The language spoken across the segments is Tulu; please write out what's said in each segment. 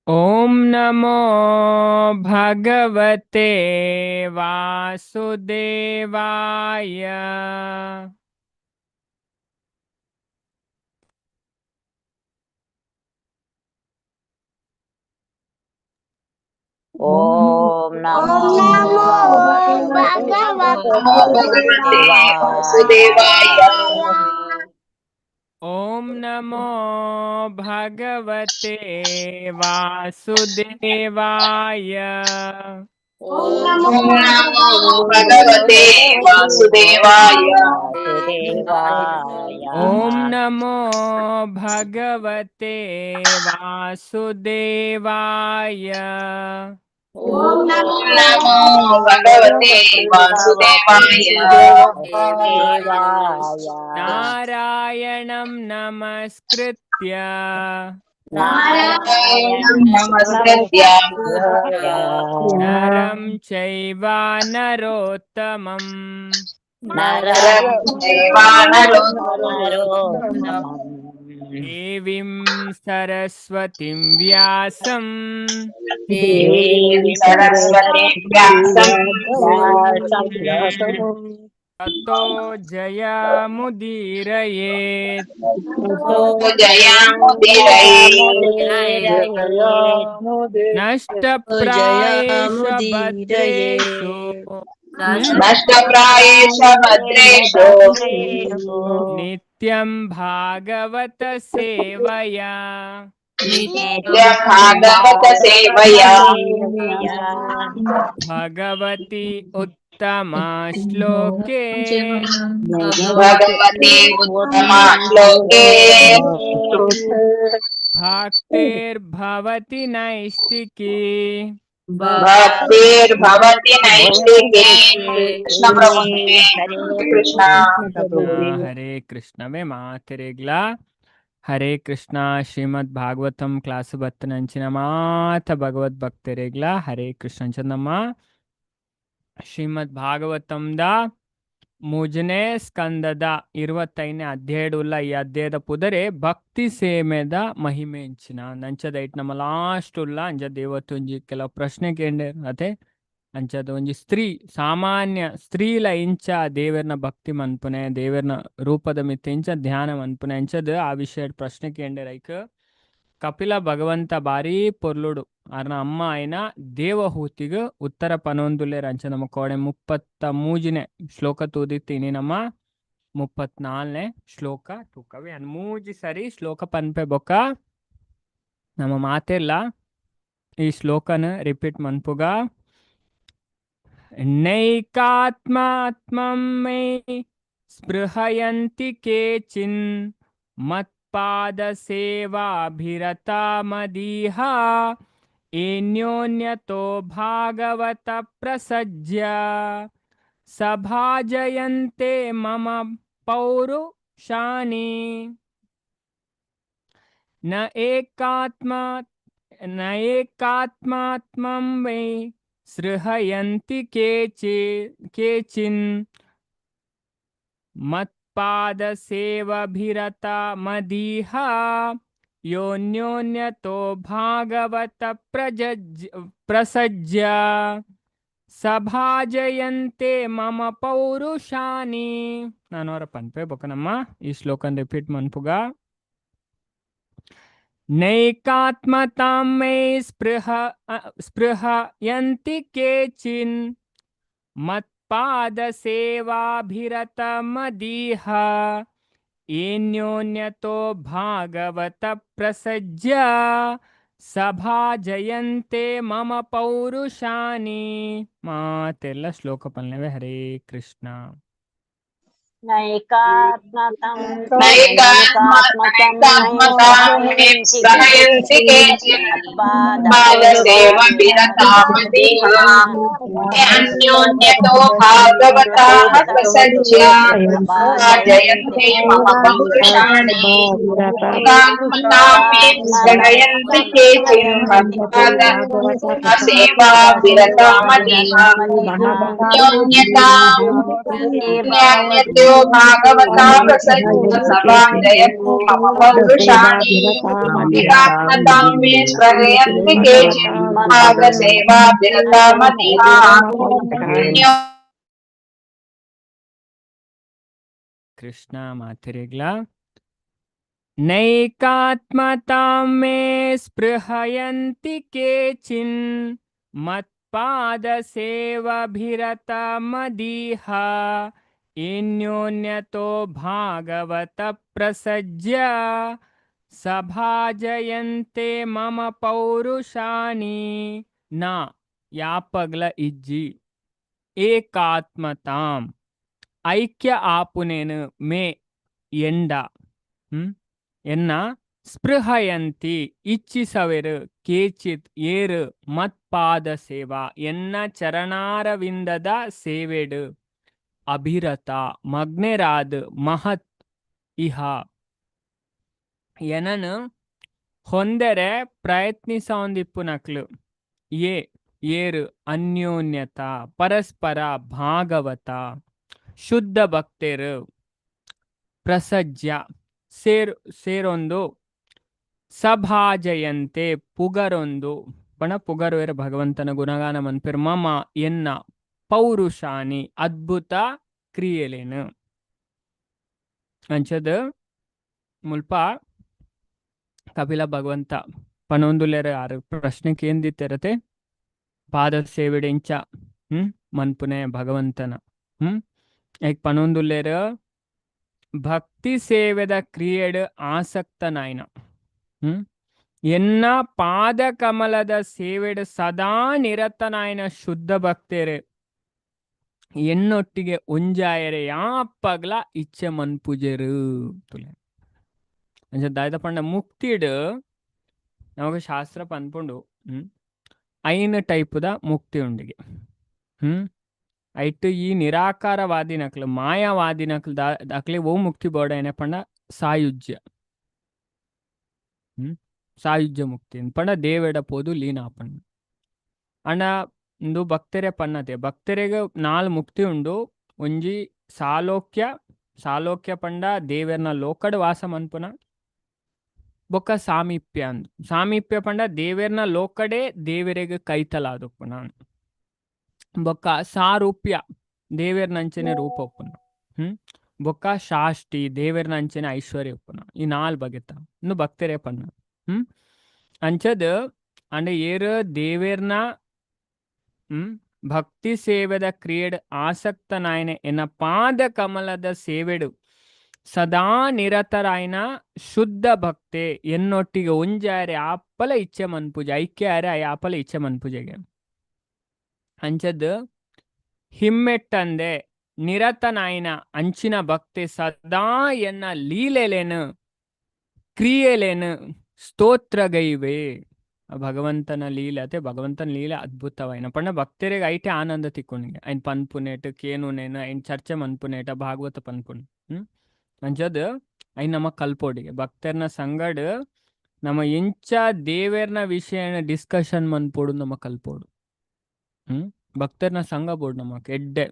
ॐ नमो भगवते वासुदेवाय. ॐ नमो नमो भगवते भगवते वासुदेवाय. ॐ नमो भगवते वासुदेवाय. ॐ नमो भगवते वासुदेवाय. ॐ नमो भगवते वासुदेवाय. ॐ नमो भगवते वासुदेवाय. नारायणं नमस्कृत्य नारायणं नमस्कृत्य नरं चैव नरोत्तमं नरं चैव नरोत्तमं देवीं सरस्वतीं व्यासं देवीं सरस्वतीं व्यासं ततो जयमुदीरयेत्. ततो जयमुदीरयेत्. नष्टप्रायेषु भद्रेषु नष्टप्रायेषु भद्रेषु नित्यं भागवत सेवया नित्यं भागवत सेवया भगवती उत्तमा श्लोके भगवती उत्तमा श्लोके भक्तिर्भवति नैष्टिकी. भक्तिर्भवति नैष्टिकी. कृष्ण प्रभु, कृष्ण. ಹರೇ ಕೃಷ್ಣವೇ ಮಾತೆರೆಗ್ಲ ಹರೇ ಕೃಷ್ಣ. ಶ್ರೀಮದ್ ಭಾಗವತಂ ಕ್ಲಾಸ್ ಬತ್ತನಂಚಿನ ಮಾತ ಭಗವದ್ ಭಕ್ತರೆಗ್ಲ ಹರೇ ಕೃಷ್ಣ. ಚಂದಮ್ಮ ಶ್ರೀಮದ್ ಭಾಗವತಂದ ಮೂಜನೇ ಸ್ಕಂದದ 25ನೇ ಅಧ್ಯಾಯಡುಲ್ಲ. ಈ ಅಧ್ಯಾಯದ ಪುದರೆ ಭಕ್ತಿ ಸೇಮೆದ ಮಹಿಮೆಂಚಿನ ನಂಚದ it ನಮ್ಮ ಲಾಸ್ಟ್ ಉಲ್ಲ. ಅಂಚ ದೇವತ್ತೊಂಜಿ ಕೆಲವು ಪ್ರಶ್ನೆ ಕೇಂಡೆ ಅತೆ. ಅಂಚದ ಒಂಜಿ ಸ್ತ್ರೀ, ಸಾಮಾನ್ಯ ಸ್ತ್ರೀಲ ಇಂಚ ದೇವರ್ನ ಭಕ್ತಿ ಮನ್ಪುನೆ, ದೇವರ್ನ ರೂಪದ ಮಿತ್ತ ಇಂಚ ಧ್ಯಾನ ಮನ್ಪುನೆ ಅಂಚದ ಆ ವಿಷಯ ಪ್ರಶ್ನೆ ಕೇಂಡೆ. ರೈಕ್ ಕಪಿಲ ಭಗವಂತ ಬಾರಿ ಪೊರ್ಲುಡು ಅರ್ನ ಅಮ್ಮ ಆಯ್ನ ದೇವಹೂತಿಗ್ ಉತ್ತರ ಪನೊಂದುಲ್ಲೇರ್. ಅಂಚ ನಮ್ಮ ಕೋಡೆ 33ನೇ ಶ್ಲೋಕ ತೂದಿತ್ತೀನಿ, ನಮ್ಮ 34ನೇ ಶ್ಲೋಕ ತೂಕವಿ. ಅನ್ ಮೂಜಿ ಸರಿ ಶ್ಲೋಕ ಪನ್ಪೆ, ಬೊಕ್ಕ ನಮ್ಮ ಮಾತೆಲ್ಲ ಈ ಶ್ಲೋಕನ ರಿಪೀಟ್ ಮನ್ಪುಗ. ನೈಕಾತ್ಮಾತ್ಮಂ ಮೇ ಸ್ಪೃಹಯಂತಿ ಕೇಚಿನ್ ಮತ್ಪಾದ ಸೇವಾಭಿರತ ಮದೀಹ ಏನ್ಯೋನ್ಯತೋ ಭಾಗವತ ಪ್ರಸಜ್ಯ ಸಭಾಜಯಂತೆ ಮಮ ಪೌರುಷಾಣಿ. ನ ಏಕಾತ್ಮ ನ ಏಕಾತ್ಮಾತ್ಮಂ ವೈ ಸೃಹಯಂತಿ ಕೇಚಿನ್ ಮತ್ಪಾದ ಸೇವಭಿರತ ಮದೀಹ ಯೋನ್ಯೋನ್ಯತೋ ಭಾಗವತ ಪ್ರಸಜ್ಯ ಸಭಾಜಯಂತೆ ಮಮ ಪೌರುಷಾನಿ. ನಾನು ಅವರ ಪನ್ಪೆ, ಬೊಕನಮ್ಮ ಈ ಶ್ಲೋಕನ್ ರಿಪೀಟ್ ಮನ್ಪುಗ. ನೈಕಾತ್ಮತಾಂ ಮೇ ಸ್ಪೃಹಯಂತಿ ಕೇಚಿನ್ ಮತ್ಪಾದ ಸೇವಾಭಿರತ ಮದೀಹ ಏನ್ಯೋನ್ಯತೋ ಭಾಗವತ ಪ್ರಸಜ್ಯ ಸಭಾಜಯಂತೆ ಮಮ ಪೌರುಷಾನಿ. ಮಾತೆಲ್ಲ ಶ್ಲೋಕ ಪಲ್ನವೇ. ಹರೇ ಕೃಷ್ಣ. नैकात्मतं नैकात्मतां मे स्पृहयन्ति केचिन् पादसेवाभिरतामदीह अन्योन्यतो भागवताः प्रसज्य जयन्ते मम पौरुषाणि. एकात्मतां मे स्पृहयन्ति केचिन् पादसेवाभिरतामदीह अन्योन्यतां भागवता प्रसज्य सभा जयन्तु मम पौरुषाणि। एकात्मतां मे स्पृहयन्ति केचित् भागसेवाभिरता मतिहा। ಕೃಷ್ಣ ಮಾತೆರೆಗ್ಲ ನೈಕಾತ್ಮತಾಂ ಮೇ ಸ್ಪೃಹಯಂತಿ ಕೇಚಿನ್ ಮತ್ಪಾದ ಸೇವಾಭಿರತ ಮದೀಹ ಏನ್ಯೋನ್ಯತೋ ಭಾಗವತ ಪ್ರಸಜ್ಯ ಸಭಾಜಯಂತೆ ಮಮ ಪೌರುಷಾಣಿ. ನಾ ಯಾಪಗ್ಲ ಇಜ್ಜಿ ಏಕಾತ್ಮತಾಂ ಐಕ್ಯ ಆಪುನೇನು ಮೇ ಎಂಡ ಎನ್ನ ಸ್ಪೃಹಯಂತಿ ಇಚ್ಛಿಸವೆರು ಕೇಚಿತ್ ಏರು ಮತ್ಪಾದ ಸೇವಾ ಎನ್ನ ಚರಣಾರವಿಂದದ ಸೇವೆಡು ಅಭಿರತ ಮಗ್ನೆರಾದ್ ಮಹತ್ ಇಹ ಎನನು ಹೊಂದರೆ ಪ್ರಯತ್ನಿಸೊಂದಿಪ್ಪುನಕ್ಲು ಏ ಏರು ಅನ್ಯೋನ್ಯತ ಪರಸ್ಪರ ಭಾಗವತ ಶುದ್ಧ ಭಕ್ತೆರು ಪ್ರಸಜ್ಯ ಸೇರ್ ಸೇರೊಂದು ಸಭಾಜಯಂತೆ ಪುಗರೊಂದು ಪಣ ಪುಗರುವೆರ್ ಭಗವಂತನ ಗುಣಗಾನ ಮನ್ಪೆರ್ ಮಮ ಎನ್ನ ಪೌರುಷಾನಿ ಅದ್ಭುತ ಕ್ರಿಯೆಲೇನು. ಅಂಚದ ಮುಲ್ಪ ಕಪಿಲ ಭಗವಂತ ಪನೊಂದುಲ್ಲೆರ್ ಆರು ಪ್ರಶ್ನೆ ಕೇಂದಿತ್ತೆರತೆ ಪಾದ ಸೇವೆಡ್ ಇಂಚ ಮನ್ಪುನೆ ಭಗವಂತನ ಏಕ್ ಪನೊಂದುಲ್ಲೆರ್ ಭಕ್ತಿ ಸೇವೆದ ಕ್ರಿಯೆಡ್ ಆಸಕ್ತನಾಯ್ನ ಎನ್ನ ಪಾದ ಕಮಲದ ಸೇವೆಡ್ ಸದಾ ನಿರತನಾಯ್ನ ಶುದ್ಧ ಭಕ್ತೆರೆ ಎನ್ನೊಟ್ಟಿಗೆ ಒಂಜಾಯರೆ ಯಾಪಗ್ಲ ಇಚ್ಛೆ ಮನ್ಪುಜೆರು ತುಲೆ. ಅಂಚ ದಾಯ್ದ ಪಂಡ ಮುಕ್ತಿಡ್ ನಮಕ್ ಶಾಸ್ತ್ರ ಪನ್ಪುಂಡು ಐನ್ ಟೈಪುದ ಮುಕ್ತಿ ಉಂಡಿಗೆ ಐಟ್ ಈ ನಿರಾಕಾರವಾದಿನಕ್ಲು ಮಾಯಾವಾದಿನಕ್ಲು ಅಕ್ಲೆ ಓ ಮುಕ್ತಿ ಬೋಡಾಯ್ನ ಪಂಡ ಸಾಯುಜ್ಯ ಸಾಯುಜ್ಯ ಮುಕ್ತಿ ಪಂಡ ದೇವೆಡ ಪೋದು ಲೀನ ಆಪುಂಡು. ಆಂಡ ಉಂದು ಭಕ್ತೆರೆ ಪನ್ನತೆ ಭಕ್ತೆರೆಗ್ ನಾಲ್ ಮುಕ್ತಿ ಉಂಡು. ಒಂಜಿ ಸಾಲೋಕ್ಯ, ಸಾಲೋಕ್ಯ ಪಂಡ ದೇವೆರ್ನ ಲೋಕಡ್ ವಾಸ ಮನ್ಪುನ. ಬೊಕ್ಕ ಸಾಮೀಪ್ಯ ಅಂದ್ ಸಾಮೀಪ್ಯ ಪಂಡ ದೇವೆರ್ನ ಲೋಕಡೆ ದೇವೆರೆಗ್ ಕೈತಲಾದುಪ್ಪುನ. ಬೊಕ್ಕ ಸಾರೂಪ್ಯ ದೇವೆರ್ನಂಚನೆ ರೂಪ ಉಪ್ಪುನ ಬೊಕ್ಕ ಶಾಷ್ಟಿ ದೇವೆರ್ನಂಚನೆ ಐಶ್ವರ್ಯ ಉಪ್ಪುನ. ಈ ನಾಲ್ ಬಗೆತ ಉಂದು ಭಕ್ತೆರೆ ಪನ್ನ ಅಂಚದ್ ಅಂಡ ಏರ್ ದೇವೆರ್ನ ಭಕ್ತಿ ಸೇವೆದ ಕ್ರಿಯೆಡ್ ಆಸಕ್ತನಾಯನೆ ಎನ್ನ ಪಾದ ಕಮಲದ ಸೇವೆಡು ಸದಾ ನಿರತರಾಯನ ಶುದ್ಧ ಭಕ್ತೆ ಎನ್ನೊಟ್ಟಿಗೆ ಒಂಜಾರೆ ಆಪಲ ಇಚ್ಛೆ ಮನ್ಪುಜೆ ಐಕ್ಯ ಆರೆ ಆಪಲ ಇಚ್ಛೆ ಮನ್ಪುಜೆಗೆ. ಅಂಚದ್ ಹಿಮ್ಮೆಟ್ಟಂದೆ ನಿರತನಾಯನ ಅಂಚಿನ ಭಕ್ತೆ ಸದಾ ಎನ್ನ ಲೀಲೆಲೇನು ಕ್ರಿಯೆಲೇನು ಸ್ತೋತ್ರಗೈವೆ. ಭಗವಂತನ ಲೀಲೆ ಅತೆ ಭಗವಂತನ ಲೀಲೆ ಅದ್ಭುತವಾಯಿನ ಪಂಡ ಭಕ್ತರಿಗೆ ಐಟೆ ಆನಂದ ತಿಕ್ಕುನಿಗೆ ಐನ್ ಪನ್ಪುನೇಟ್ ಕೇನುನೇನು ಐನ್ ಚರ್ಚೆ ಮನ್ಪುನೇಟ ಭಾಗವತ ಪನ್ಪುನು ಅಂಚದ್ ಐನ್ ನಮ ಕಲ್ಪೋಡಿಗೆ ಭಕ್ತರ್ನ ಸಂಗಡ್ ನಮ ಎಂಚ ದೇವೆರ್ನ ವಿಷಯನ ಡಿಸ್ಕಷನ್ ಮನ್ಪೋಡು ನಮ ಕಲ್ಪೋಡು ಭಕ್ತರ್ನ ಸಂಘ ಬೋಡು ನಮಕ್ ಎಡ್ಡೆ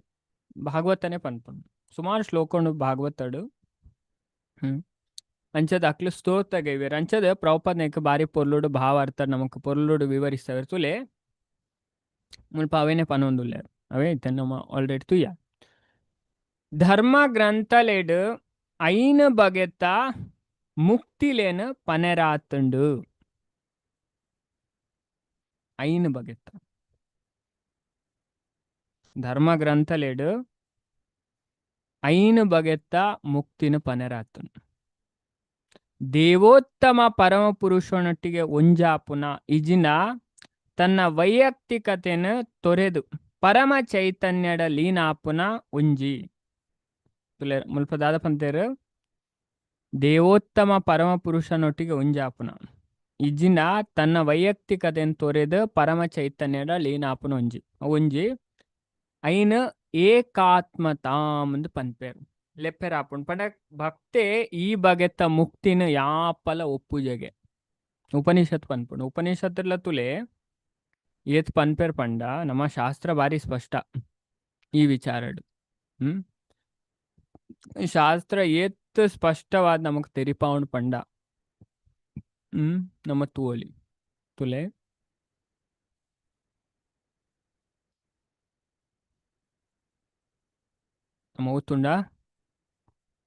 ಭಾಗವತನೇ ಪನ್ಪುಂಡು ಸುಮಾರು ಶ್ಲೋಕ ಭಾಗವತಡು ಅಂಚದ ಅಕ್ಲು ಸ್ತೋತ್ರಗೈವೆರ್. ಅಂಚದ ಪ್ರಭುಪಾದನೆಕ್ ಬಾರಿ ಪೊರ್ಲುಡು ಭಾವಾರ್ಥ ನಮಕ್ ಪೊರ್ಲುಡು ವಿವರಿಸ್ತವೆರ್ ತೂಲೆ ಮುಲ್ಪ ಅವೇನೆ ಪನೊಂದುಲ್ಲೆರ್ ಅವೇ ಇತ್ತೆ ನಮ ಆಲ್ರೆಡಿ ತೂಯ. ಧರ್ಮ ಗ್ರಂಥಲೆಡ್ ಐನ್ ಬಗೆತ ಮುಕ್ತಿಲೇನ್ ಪನೆರಾತುಂಡು. ಐನ್ ಬಗೆತ ಧರ್ಮ ಗ್ರಂಥಲೆಡ್ ಐನ್ ಬಗೆತ ಮುಕ್ತಿನ ಪನೆರಾತುಂಡು. ದೇವೋತ್ತಮ ಪರಮ ಪುರುಷನೊಟ್ಟಿಗೆ ಒಂಜಾಪುನ ಇಜಿನ ತನ್ನ ವೈಯಕ್ತಿಕತೆಯನ್ನು ತೊರೆದು ಪರಮ ಚೈತನ್ಯಡ ಲೀನಾಪುನ ಒಂಜಿ ಮುಲ್ಪ ದಾದ ಪಂತೇರು ದೇವೋತ್ತಮ ಪರಮ ಪುರುಷನೊಟ್ಟಿಗೆ ಒಂಜಾಪುನ ಇಜಿನ ತನ್ನ ವೈಯಕ್ತಿಕತೆಯನ್ನು ತೊರೆದು ಪರಮ ಚೈತನ್ಯಡ ಲೀನಾಪುನ ಒಂಜಿ ಒಂಜಿ ಐನ್ ಏಕಾತ್ಮತಾಮ್ ಎಂದು ಪನ್ಪೇರು ಲೆಪ್ಪೆರಾಪುಂಡು. ಪಂಡ ಭಕ್ತೆ ಈ ಬಗೆತ ಮುಕ್ತಿನ ಯಾಪಲ ಒಪ್ಪುಜೆಗೆ ಉಪನಿಷತ್ ಪನ್ಪುಂಡು. ಉಪನಿಷತ್ಲ ತುಲೆ ಏತ್ ಪನ್ಪೇರ್ ಪಂಡ ನಮ್ಮ ಶಾಸ್ತ್ರ ಬಾರಿ ಸ್ಪಷ್ಟ ಈ ವಿಚಾರಡ್. ಶಾಸ್ತ್ರ ಏತ್ ಸ್ಪಷ್ಟವಾದ್ ನಮಕ್ ತೆರಿಪಾವುಂಡು ಪಂಡ ನಮ್ಮ ತೂವೊಲಿ ತುಲೆ. ನಮ ಓತುಂಡ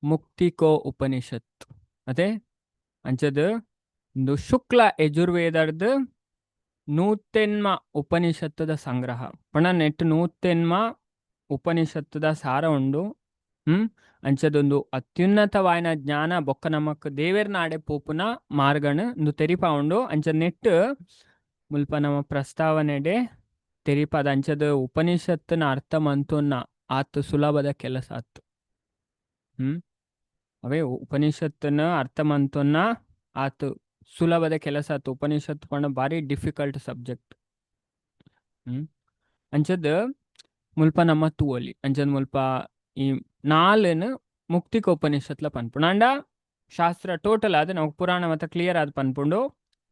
ಮುಕ್ತಿಕೋ ಉಪನಿಷತ್ ಅತೆ ಅಂಚದ್ ಉಂದು ಶುಕ್ಲ ಯಜುರ್ವೇದರ್ದ್ ನೂತೆನ್ಮ ಉಪನಿಷತ್ತದ ಸಂಗ್ರಹ. ಪಂಡ ನೆಟ್ ನೂತೆನ್ಮ ಉಪನಿಷತ್ತದ ಸಾರ ಉಂಡು. ಅಂಚದೊಂದು ಅತ್ಯುನ್ನತವಾಯಿನ ಜ್ಞಾನ ಬೊಕ್ಕ ನಮಕ್ ದೇವೆರ್ನಾಡೆ ಪೋಪುನ ಮಾರ್ಗನ್ ಉಂದು ತೆರಿಪಾವುಂಡು. ಅಂಚ ನೆಟ್ ಮುಲ್ಪ ನಮ್ಮ ಪ್ರಸ್ತಾವನೆಡೆ ತೆರಿಪಾದ ಅಂಚದ ಉಪನಿಷತ್ತಿನ ಅರ್ಥ ಮಂತೊನ್ನ ಆತ್ ಸುಲಭದ ಕೆಲಸ ಆತ್. ಅವೇ ಉಪನಿಷತ್ತನ್ನ ಅರ್ಥ ಮಂತೊನ್ನ ಆತ್ ಸುಲಭದ ಕೆಲಸ ಆತು. ಉಪನಿಷತ್ ಪಂಡ ಬಾರಿ ಡಿಫಿಕಲ್ಟ್ ಸಬ್ಜೆಕ್ಟ್. ಅಂಚದ ಮುಲ್ಪ ನಮ್ಮ ತೂವೊಲಿ. ಅಂಚದ ಮುಲ್ಪ ಈ ನಾಲ್ನ್ ಮುಕ್ತಿಕ ಉಪನಿಷತ್ಲ ಪನ್ಪುಂಡು. ಆಂಡ ಶಾಸ್ತ್ರ ಟೋಟಲ್ ಆದ್ ನಮಕ್ ಪುರಾಣ ಮತ ಕ್ಲಿಯರ್ ಆದ್ ಪನ್ಪುಂಡು.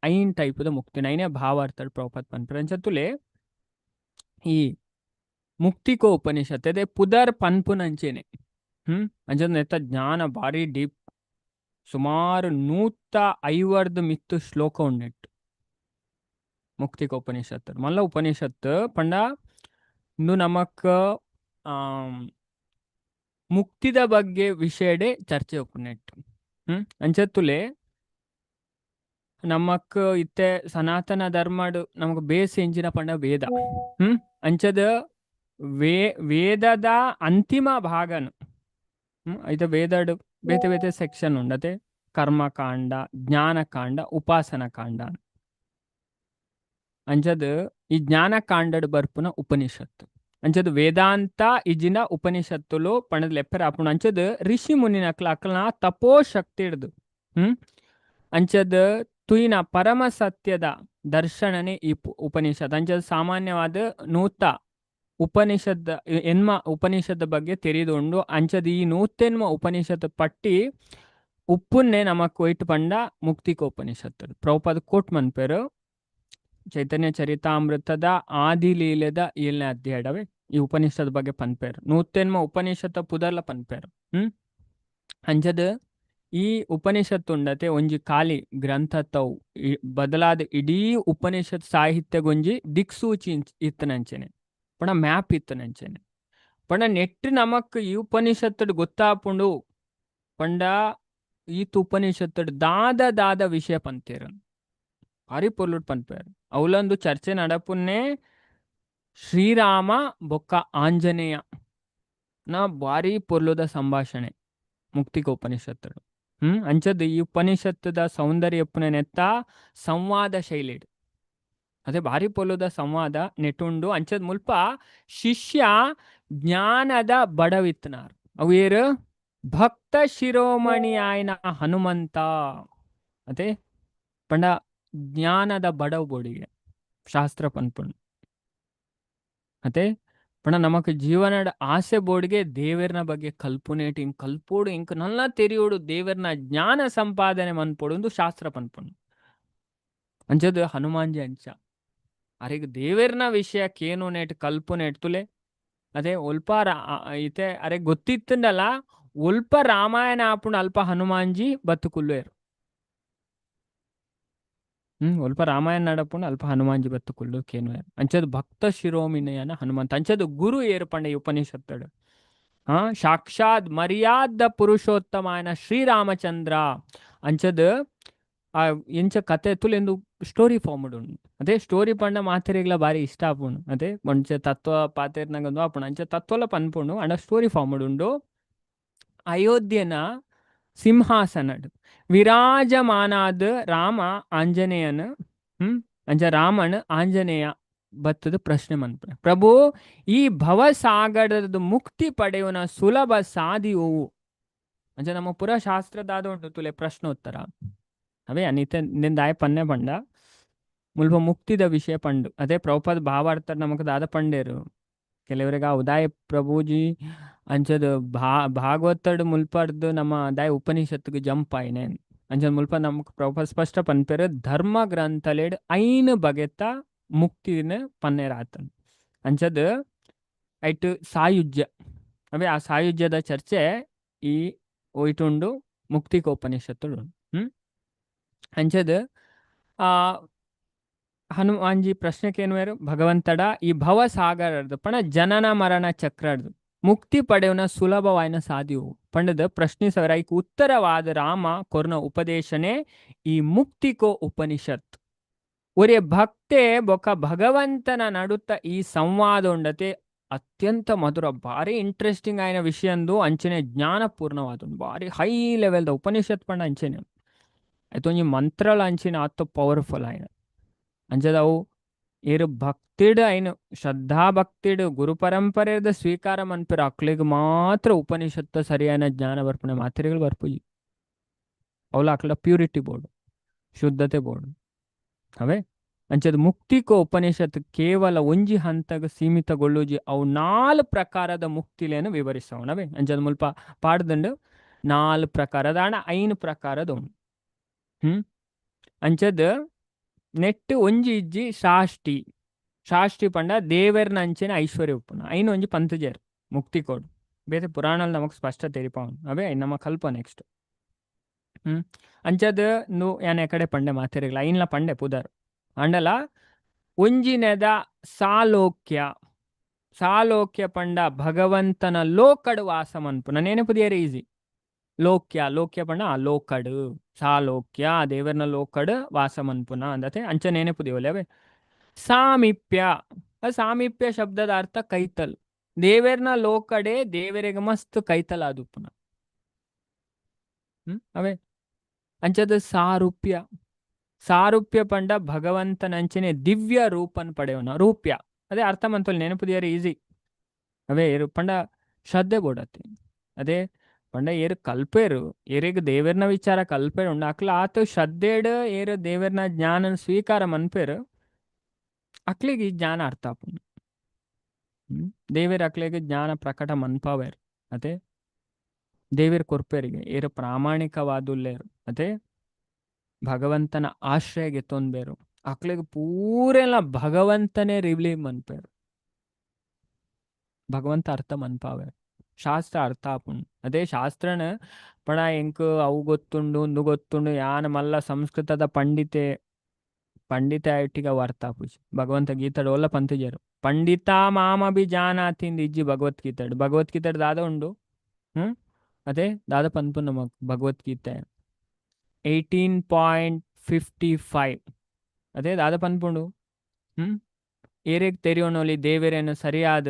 ಐನ್ ಟೈಪುದ ಮುಕ್ತಿ ಐನೇ ಭಾವಾರ್ಥಡ್ ಪ್ರಭುಪಾದ್ ಪನ್ಪುಂಡು. ಅಂಚ ತುಲೆ ಈ ಮುಕ್ತಿಕೋ ಉಪನಿಷತ್ ಅದೇ ಪುದರ್ ಪನ್ಪುನಂಚೆನೆ. ಅಂಚ ನೆತ್ತ ಜ್ಞಾನ ಬಾರಿ ಡೀಪ್. ಸುಮಾರು 150 ಮಿತ್ತು ಶ್ಲೋಕ ಉಂಡೆಟ್ ಮುಕ್ತಿಕ ಉಪನಿಷತ್. ಮಲ್ಲ ಉಪನಿಷತ್ ಪಂಡ ಇಂದು ನಮಕ್ ಮುಕ್ತಿದ ಬಗ್ಗೆ ವಿಷಯಡೆ ಚರ್ಚೆ ಉಪ್ಪುನೆಟ್. ಅಂಚತ್ತುಲೆ ನಮಕ್ ಇತ್ತೆ ಸನಾತನ ಧರ್ಮಡ್ ನಮಕ್ ಬೇಸ್ ಎಂಚಿನ ಪಂಡ ವೇದ. ಅಂಚದ ವೇದದ ಅಂತಿಮ ಭಾಗನು ಐತ ವೇದಡ್ ಬೇತೆ ಬೇತೆ ಸೆಕ್ಷನ್ ಉಂಡತೆ ಕರ್ಮಕಾಂಡ, ಜ್ಞಾನಕಾಂಡ, ಉಪಾಸನ ಕಾಂಡ. ಅಂಚದ್ ಈ ಜ್ಞಾನಕಾಂಡಡ್ ಬರ್ಪುನ ಉಪನಿಷತ್ತು. ಅಂಚದ್ ವೇದಾಂತ ಇಜಿನ ಉಪನಿಷತ್ತುಲು ಪಂಡದ್ ಲೆಪ್ಪೆರೆ ಆಪುಂಡು. ಅಂಚದ್ ಋಷಿ ಮುನಿನಕ್ಲ ಅಕ್ಲ್ನ ತಪೋ ಶಕ್ತಿ ಹಿಡ್ದು ಅಂಚದ್ ತುಯಿನ ಪರಮ ಸತ್ಯದ ದರ್ಶನನೇ ಈ ಉಪನಿಷತ್. ಅಂಚದ್ ಸಾಮಾನ್ಯವಾದ ನೂತ ಉಪನಿಷತ್ ಎನ್ಮ ಉಪನಿಷತ್ ಬಗ್ಗೆ ತೆರಿದುಂಡು. ಅಂಚದ್ ಈ ನೂತೆನ್ಮ ಉಪನಿಷತ್ ಪಟ್ಟಿ ಉಪ್ಪುನ್ನೆ ನಮಕ್ ಒಯ್ಟ್ ಪಂಡ ಮುಕ್ತಿಕ ಉಪನಿಷತ್. ಪ್ರಭುಪಾದ ಕೋಟ್ ಮನ್ಪೆರು ಚೈತನ್ಯ ಚರಿತಾಮೃತದ ಆದಿಲೀಲೆದ 7ನೇ ಅಧ್ಯಾಯಡವೆ ಈ ಉಪನಿಷತ್ ಬಗ್ಗೆ ಪನ್ಪೆರು. ನೂತೆನ್ಮ ಉಪನಿಷತ್ ಪುದರ್ಲ ಪನ್ಪೆರು. ಅಂಚದ್ ಈ ಉಪನಿಷತ್ ಉಂಡತೆ ಒಂಜಿ ಖಾಲಿ ಗ್ರಂಥತ್ತವು ಬದಲಾದ ಇಡೀ ಉಪನಿಷತ್ ಸಾಹಿತ್ಯಗೊಂಜಿ ದಿಕ್ಸೂಚಿ ಇತ್ತನಂಚೆನೆ ಪಂಡ ಮ್ಯಾಪ್ ಇತ್ತನಂಚೆನೆ. ಪಂಡ ನೆಟ್ ನಮಕ್ ಈ ಉಪನಿಷತ್ತುಡ್ ಗೊತ್ತಾಪುಂಡು ಪಂಡ ಈತ್ ಉಪನಿಷತ್ತುಡ್ ದಾದ ದಾದ ವಿಷಯ ಪಂತೇರು ಭಾರಿ ಪೊರ್ಲುಡ್ ಪನ್ಪೇರು. ಅವಲೊಂದು ಚರ್ಚೆ ನಡಪುನ್ನೇ ಶ್ರೀರಾಮ ಬೊಕ್ಕ ಆಂಜನೇಯ ನ ಭಾರಿ ಪೊರ್ಲುದ ಸಂಭಾಷಣೆ ಮುಕ್ತಿಕ ಉಪನಿಷತ್ತುಡು. ಅಂಚದ್ ಈ ಉಪನಿಷತ್ತುದ ಸೌಂದರ್ಯ ನೆತ್ತ ಸಂವಾದ ಶೈಲಿಡ್ ಅದೇ ಭಾರಿ ಪೊರ್ಲುದ ಸಂವಾದ ನೆಟುಂಡು. ಅಂಚದ್ ಮುಲ್ಪ ಶಿಷ್ಯ ಜ್ಞಾನದ ಬಡವಿತ್ತನಾರ್ ಅವು ಏರು ಭಕ್ತ ಶಿರೋಮಣಿ ಆಯ್ನ ಹನುಮಂತ. ಅದೇ ಪಂಡ ಜ್ಞಾನದ ಬಡವು ಬೋಡಿಗೆ ಶಾಸ್ತ್ರ ಪನ್ಪುಂಡು. ಅದೇ ಪಂಡ ನಮಕ್ ಜೀವನಡ್ ಆಸೆ ಬೋಡಿಗೆ ದೇವೆರ್ನ ಬಗ್ಗೆ ಕಲ್ಪುನೇಟ್ ಇಂಕ್ ಕಲ್ಪೋಡು ಇಂಕ್ ನಲ್ಲ ತೆರಿಯೋಡು ದೇವೆರ್ನ ಜ್ಞಾನ ಸಂಪಾದನೆ ಮನ್ಪೋಡು ಒಂದು ಶಾಸ್ತ್ರ ಪನ್ಪುಂಡು. ಅಂಚದ್ ಹನುಮಾನ್ಜಿ ಅಂಚ ಅರೆಗ್ ದೇವೆರ್ನ ವಿಷಯ ಕೇನುನೇಟ್ ಕಲ್ಪುನೇಟ್ ತುಲೆ ಅದೇ ಒಲ್ಪ ಇತ್ತೆ ಅರೆ ಗೊತ್ತಿತ್ತಂಡಲ ಒಲ್ಪ ರಾಮಾಯಣ ಆಪುಂಡು ಅಲ್ಪ ಹನುಮಾನ್ಜಿ ಬತ್ತುಕುಲ್ವೇರು. ಒಲ್ಪ ರಾಮಾಯಣ ನಡಪುಂಡು ಅಲ್ಪ ಹನುಮಾನ್ಜಿ ಬತ್ತುಕುಲ್ಲು ಕೇನುವೇರು. ಅಂಚದ್ ಭಕ್ತ ಶಿರೋಮಿನಿಯನ ಹನುಮಂತ. ಅಂಚದ್ ಗುರು ಏರು ಪಂಡ ಈ ಉಪನಿಷತ್ತಡು ಸಾಕ್ಷಾತ್ ಮರ್ಯಾದ ಪುರುಷೋತ್ತಮಾಯನ ಶ್ರೀರಾಮಚಂದ್ರ. ಅಂಚದ್ ಎಂಚ ಕತೆ ತುಲೆಂದು ಸ್ಟೋರಿ ಫಾರ್ಮ್ ಉಂಡು. ಅದೇ ಸ್ಟೋರಿ ಪಂಡ ಮಾತೆರೆಗ್ಲ ಬಾರಿ ಇಷ್ಟ ಆಪುಂಡು. ಅದೇ ಒಂಚ ತತ್ವ ಪಾತೆರ್ನಗ ಆಪುಂಡು. ಅಂಚ ತತ್ವಲ ಪನ್ಪುಂಡು ಅಂಡ ಸ್ಟೋರಿ ಫಾರ್ಮ್ ಉಂಡು. ಅಯೋಧ್ಯೆನ ಸಿಂಹಾಸನಡ್ ವಿರಾಜಮಾನಾದ್ ರಾಮ ಆಂಜನೇಯನ ಅಂಚ ರಾಮನ್ ಆಂಜನೇಯ ಬತ್ತದ ಪ್ರಶ್ನೆ ಮನ್ಪುನೆ, ಪ್ರಭು ಈ ಭವಸಾಗರದ ಮುಕ್ತಿ ಪಡೆಯುವನ ಸುಲಭ ಸಾದಿಯವು. ಅಂಚ ನಮ್ಮ ಪುರ ಶಾಸ್ತ್ರದಾದ ಉಂಟು ತುಲೆ ಪ್ರಶ್ನೋತ್ತರ. ಅವೇ ಅನಿತೆ ದಾಯ ಪನ್ನೆ ಪಂಡ ಮುಲ್ಪ ಮುಕ್ತಿದ ವಿಷಯ ಪಂಡು. ಅದೇ ಪ್ರಭುಪಾದ ಭಾವಾರ್ಥ ನಮಕ್ ದಾದ ಪಂಡೇರು ಕೆಲವರಿಗೆ ಉದಾಯ ಪ್ರಭುಜಿ ಅಂಚದ ಭಾಗವತಡ್ ಮುಲ್ಪರ್ದು ನಮ್ಮ ದಾಯ ಉಪನಿಷತ್ಗೆ ಜಂಪ್ ಆಯ್ನೆ. ಅಂಚದ ಮುಲ್ಪ ನಮಕ್ ಪ್ರಭುಪಾದ ಸ್ಪಷ್ಟ ಪನ್ಪೆರು ಧರ್ಮ ಗ್ರಂಥಲೆಡ್ ಐನ್ ಬಗೆತ ಮುಕ್ತಿನ ಪನ್ನೇರ್ ಆತನ್. ಅಂಚದ್ ಐಟ್ ಸಾಯುಜ್ಯ ಅವೇ ಆ ಸಾಯುಜ್ಯದ ಚರ್ಚೆ ಈ ಒಯ್ಟುಂಡು ಮುಕ್ತಿಕೋಪನಿಷತ್ತುಡು. ಹ್ಮ್ ಅಂಚದ್ ಆ ಹನುಮಾನ್ಜಿ ಪ್ರಶ್ನೆ ಕೇನುವೆರು ಭಗವಂತಡ ಈ ಭವಸಾಗರರ್ದು ಪಂಡ ಜನನ ಮರಣ ಚಕ್ರರ್ದು ಮುಕ್ತಿ ಪಡೆಯುವ ಸುಲಭವಾಯಿನ ಸಾಧ್ಯವು ಪಂಡದ ಪ್ರಶ್ನಿಸವರ ಐಕ್ ಉತ್ತರವಾದ ರಾಮ ಕೊರ್ನ ಉಪದೇಶನೆ ಈ ಮುಕ್ತಿಕೋ ಉಪನಿಷತ್. ಒರೇ ಭಕ್ತೆ ಬೊಕ ಭಗವಂತನ ನಡುತ್ತ ಈ ಸಂವಾದ ಉಂಡತೆ ಅತ್ಯಂತ ಮಧುರ ಭಾರಿ ಇಂಟ್ರೆಸ್ಟಿಂಗ್ ಆಯಿನ ವಿಷಯಂದು ಅಂಚನೆ ಜ್ಞಾನಪೂರ್ಣವಾದ ಭಾರಿ ಹೈ ಲೆವೆಲ್ದ ಉಪನಿಷತ್ ಪಂಡ ಅಂಚನೆ ಆಯ್ತು ಒಂಜಿ ಮಂತ್ರಲ ಅಂಚಿನ ಆತ ಪವರ್ಫುಲ್ ಆಯಿನ ಅಂಚದ ಅವು ಏರು ಭಕ್ತಿಡ್ ಐನು ಶ್ರದ್ಧಾ ಭಕ್ತಿಡ್ ಗುರು ಪರಂಪರೆದ ಸ್ವೀಕಾರ ಮನ್ಪಿರ ಅಕ್ಲೆಗ್ ಮಾತ್ರ ಉಪನಿಷತ್ತ ಸರಿಯಾದ ಜ್ಞಾನ ಬರ್ಪುಣೆ ಮಾತ್ರೆಗಳು ಬರ್ಪುಜಿ. ಅವಲ ಅಕ್ಲ ಪ್ಯೂರಿಟಿ ಬೋರ್ಡ್ ಶುದ್ಧತೆ ಬೋರ್ಡ್ ಅವೇ ಅಂಚದ ಮುಕ್ತಿಕೋ ಉಪನಿಷತ್ ಕೇವಲ ಒಂಜಿ ಹಂತಗ ಸೀಮಿತಗೊಳ್ಳುಜಿ ಅವು ನಾಲ್ ಪ್ರಕಾರದ ಮುಕ್ತಿಲೇನು ವಿವರಿಸವನವೇ. ಅಂಚದ ಮುಲ್ಪ ಪಾಡ್ದಂಡು ನಾಲ್ ಪ್ರಕಾರದ ಅಣ ಐನು ಪ್ರಕಾರದ ಉಂಡು. ಅಂಚದ ನೆಟ್ ಒಂಜಿ ಇಜ್ಜಿ ಶಾಷ್ಟಿ. ಶಾಷ್ಟಿ ಪಂಡ ದೇವೆರ್ನ ಅಂಚೆನೆ ಐಶ್ವರ್ಯ ಉಪ್ಪುನ ಐನು ಒಂಜಿ ಪಂತಜೇರ್ ಮುಕ್ತಿ ಕೋಡು ಬೇತೆ ಪುರಾಣಲ್ ನಮಕ್ ಸ್ಪಷ್ಟ ತೆರಿಪಾವನ್ ಅವೇ ನಮ್ಮ ಕಲ್ಪ ನೆಕ್ಸ್ಟ್. ಅಂಚದ ನು ಯಾನ್ ಎಕಡೆ ಪಂಡೆ ಮಾತೆರೆಗ್ಲ ಐನ್ಲ ಪಂಡೆ ಪುದರ್ ಅಂಡಲ ಒಂಜಿನೆದ ಸಾಲೋಕ್ಯ. ಸಾಲೋಕ್ಯ ಪಂಡ ಭಗವಂತನ ಲೋಕಡು ವಾಸ ಮನ್ಪುನ ನೆನಪುದಿಯರೆ ಈಸಿ. ಲೋಕ್ಯ ಲೋಕ್ಯ ಪಂಡ ಆ ಲೋಕಡು ಸಾಲೋಕ್ಯ ದೇವರ್ನ ಲೋಕಡು ವಾಸ ಮನ್ಪುನ ಅಂದತೆ ಅಂಚ ನೆನಪುದಿಯೋಲೆ ಅವೇ. ಸಾಮೀಪ್ಯ ಸಾಮೀಪ್ಯ ಶಬ್ದದ ಅರ್ಥ ಕೈತಲ್. ದೇವೆರ್ನ ಲೋಕಡೆ ದೇವರಿಗೆ ಮಸ್ತ್ ಕೈತಲ್ ಆದುಪ್ಪುನ. ಅವೇ ಅಂಚದ ಸಾರೂಪ್ಯ. ಸಾರೂಪ್ಯ ಪಂಡ ಭಗವಂತನಂಚನೆ ದಿವ್ಯ ರೂಪನ್ ಪಡೆಯವನ ರೂಪ್ಯ ಅದೇ ಅರ್ಥ ಮಂತೋಲ್ ನೆನಪುದಿಯರೆ ಈಸಿ. ಅವೇ ಏರು ಪಂಡ ಶ್ರದ್ಧೆ ಬೋಡತ್ತೆ ಅದೇ ಪಂಡ ಏರು ಕಲ್ಪೇರು ಏರೆಗ್ ದೇವೆರ್ನ ವಿಚಾರ ಕಲ್ಪೇರು ಉಂಡು ಅಕ್ಲ ಆತ ಶ್ರದ್ಧೆಡ್ ಏರು ದೇವೆರ್ನ ಜ್ಞಾನ ಸ್ವೀಕಾರ ಮನ್ಪೇರು ಅಕ್ಲಿಗೆ ಈ ಜ್ಞಾನ ಅರ್ಥ ಆಪುಂಡು. ದೇವೆರ್ ಅಕ್ಲೆಗ್ ಜ್ಞಾನ ಪ್ರಕಟ ಮನ್ಪಾವೇರು ಅದೇ ದೇವೆರ್ ಕೊರ್ಪೇರಿಗೆ ಏರು ಪ್ರಾಮಾಣಿಕವಾದುಲ್ಲೇರು ಅದೇ ಭಗವಂತನ ಆಶ್ರಯಗೆ ತೊಂಬೇರು ಅಕ್ಲೆಗ್ ಪೂರೆಲ್ಲ ಭಗವಂತನೇ ರಿಲೀವ್ ಮನ್ಪೇರು ಭಗವಂತ ಅರ್ಥ ಮನ್ಪಾವೇರು ಶಾಸ್ತ್ರ ಅರ್ಥ ಆಪುಂಡು. ಅದೇ ಶಾಸ್ತ್ರನ ಪಣ ಎಂಕ್ ಅವು ಗೊತ್ತುಂಡು ಉಂದು ಗೊತ್ತುಂಡು ಯಾನ ಮಲ್ಲ ಸಂಸ್ಕೃತದ ಪಂಡಿತೆ ಪಂಡಿತೆ ಆಯ್ಟಿಗೆ ಅವು ಅರ್ಥ ಆಪುಜಿ. ಭಗವಂತ ಗೀತಡ್ ಓಲ ಪಂತಿಜರು ಪಂಡಿತ ಮಾಮಭಿ ಜಾನಾತಿಂದ ಇಜ್ಜಿ ಭಗವದ್ಗೀತೆಡ್. ಭಗವದ್ಗೀತೆಡ್ ದಾದ ಉಂಡು ಅದೇ ದಾದ ಪನ್ಪು ನಮಕ್ ಭಗವದ್ಗೀತೆ 18.55 ಅದೇ ದಾದ ಪನ್ಪುಂಡು. ಏರೆಗ್ ತೆರಿಯೋಣಲಿ ದೇವೆರೇನು ಸರಿಯಾದ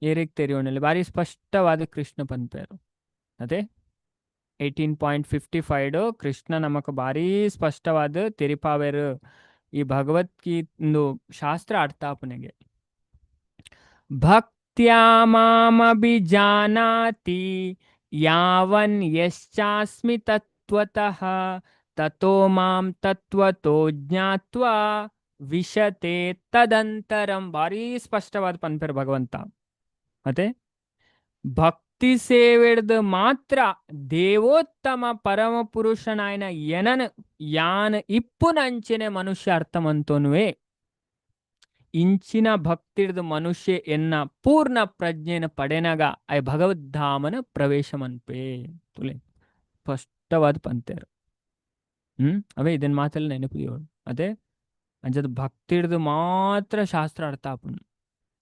ಏರೆಗ್ ತೆರಿಯೋಣಲಿ ಬಾರಿ ಸ್ಪಷ್ಟವಾದ ಕೃಷ್ಣ ಪನ್ಪೇರು. ಅದೇ 18.55 ಕೃಷ್ಣ ನಮಕ್ ಭಾರಿ ಸ್ಪಷ್ಟವಾದ ತೆರಿಪಾವೇರು ಈ ಭಗವದ್ಗೀತೆ ಶಾಸ್ತ್ರ ಅರ್ಥ ಆಪುನೆಗೆ. ಭಕ್ತ್ಯಾ ಮಾಮಭಿಜಾನಾತಿ ಯಾವನ್ ಯಶ್ಚಾಸ್ಮಿ ತತ್ವತಃ ತತೋ ಮಾಂ ತತ್ವತೋ ಜ್ಞಾತ್ವಾ ವಿಶತೆ ತದಂತರಂ. ಭಾರಿ ಸ್ಪಷ್ಟವಾದ ಪನ್ಪೇರು ಭಗವಂತ. ಮತ್ತೆ ಭಕ್ತಿ ಸೇವೆಡ್ದು ಮಾತ್ರ ದೇವೋತ್ತಮ ಪರಮ ಪುರುಷನಾಯನ ಎನನ್ ಯಾನ್ ಇಪ್ಪುನಂಚಿನೆ ಮನುಷ್ಯ ಅರ್ಥಮಂತೋನುವೆ. ಇಂಚಿನ ಭಕ್ತಿಡ್ದು ಮನುಷ್ಯ ಎನ್ನ ಪೂರ್ಣ ಪ್ರಜ್ಞೆನ ಪಡೆನಗ I ಭಗವದ್ಧಾಮನ ಪ್ರವೇಶ ಮನ್ಪೆ ತುಲೆ ಸ್ಪಷ್ಟವಾದ ಪಂತೇರು. ಅವೇ ಇದನ್ ಮಾತೆಲ್ಲ ನೆನಪು. ಅದೇ ಅಂಚದ ಭಕ್ತಿಡ್ದು ಮಾತ್ರ ಶಾಸ್ತ್ರ ಅರ್ಥ ಆಪುಂಡು.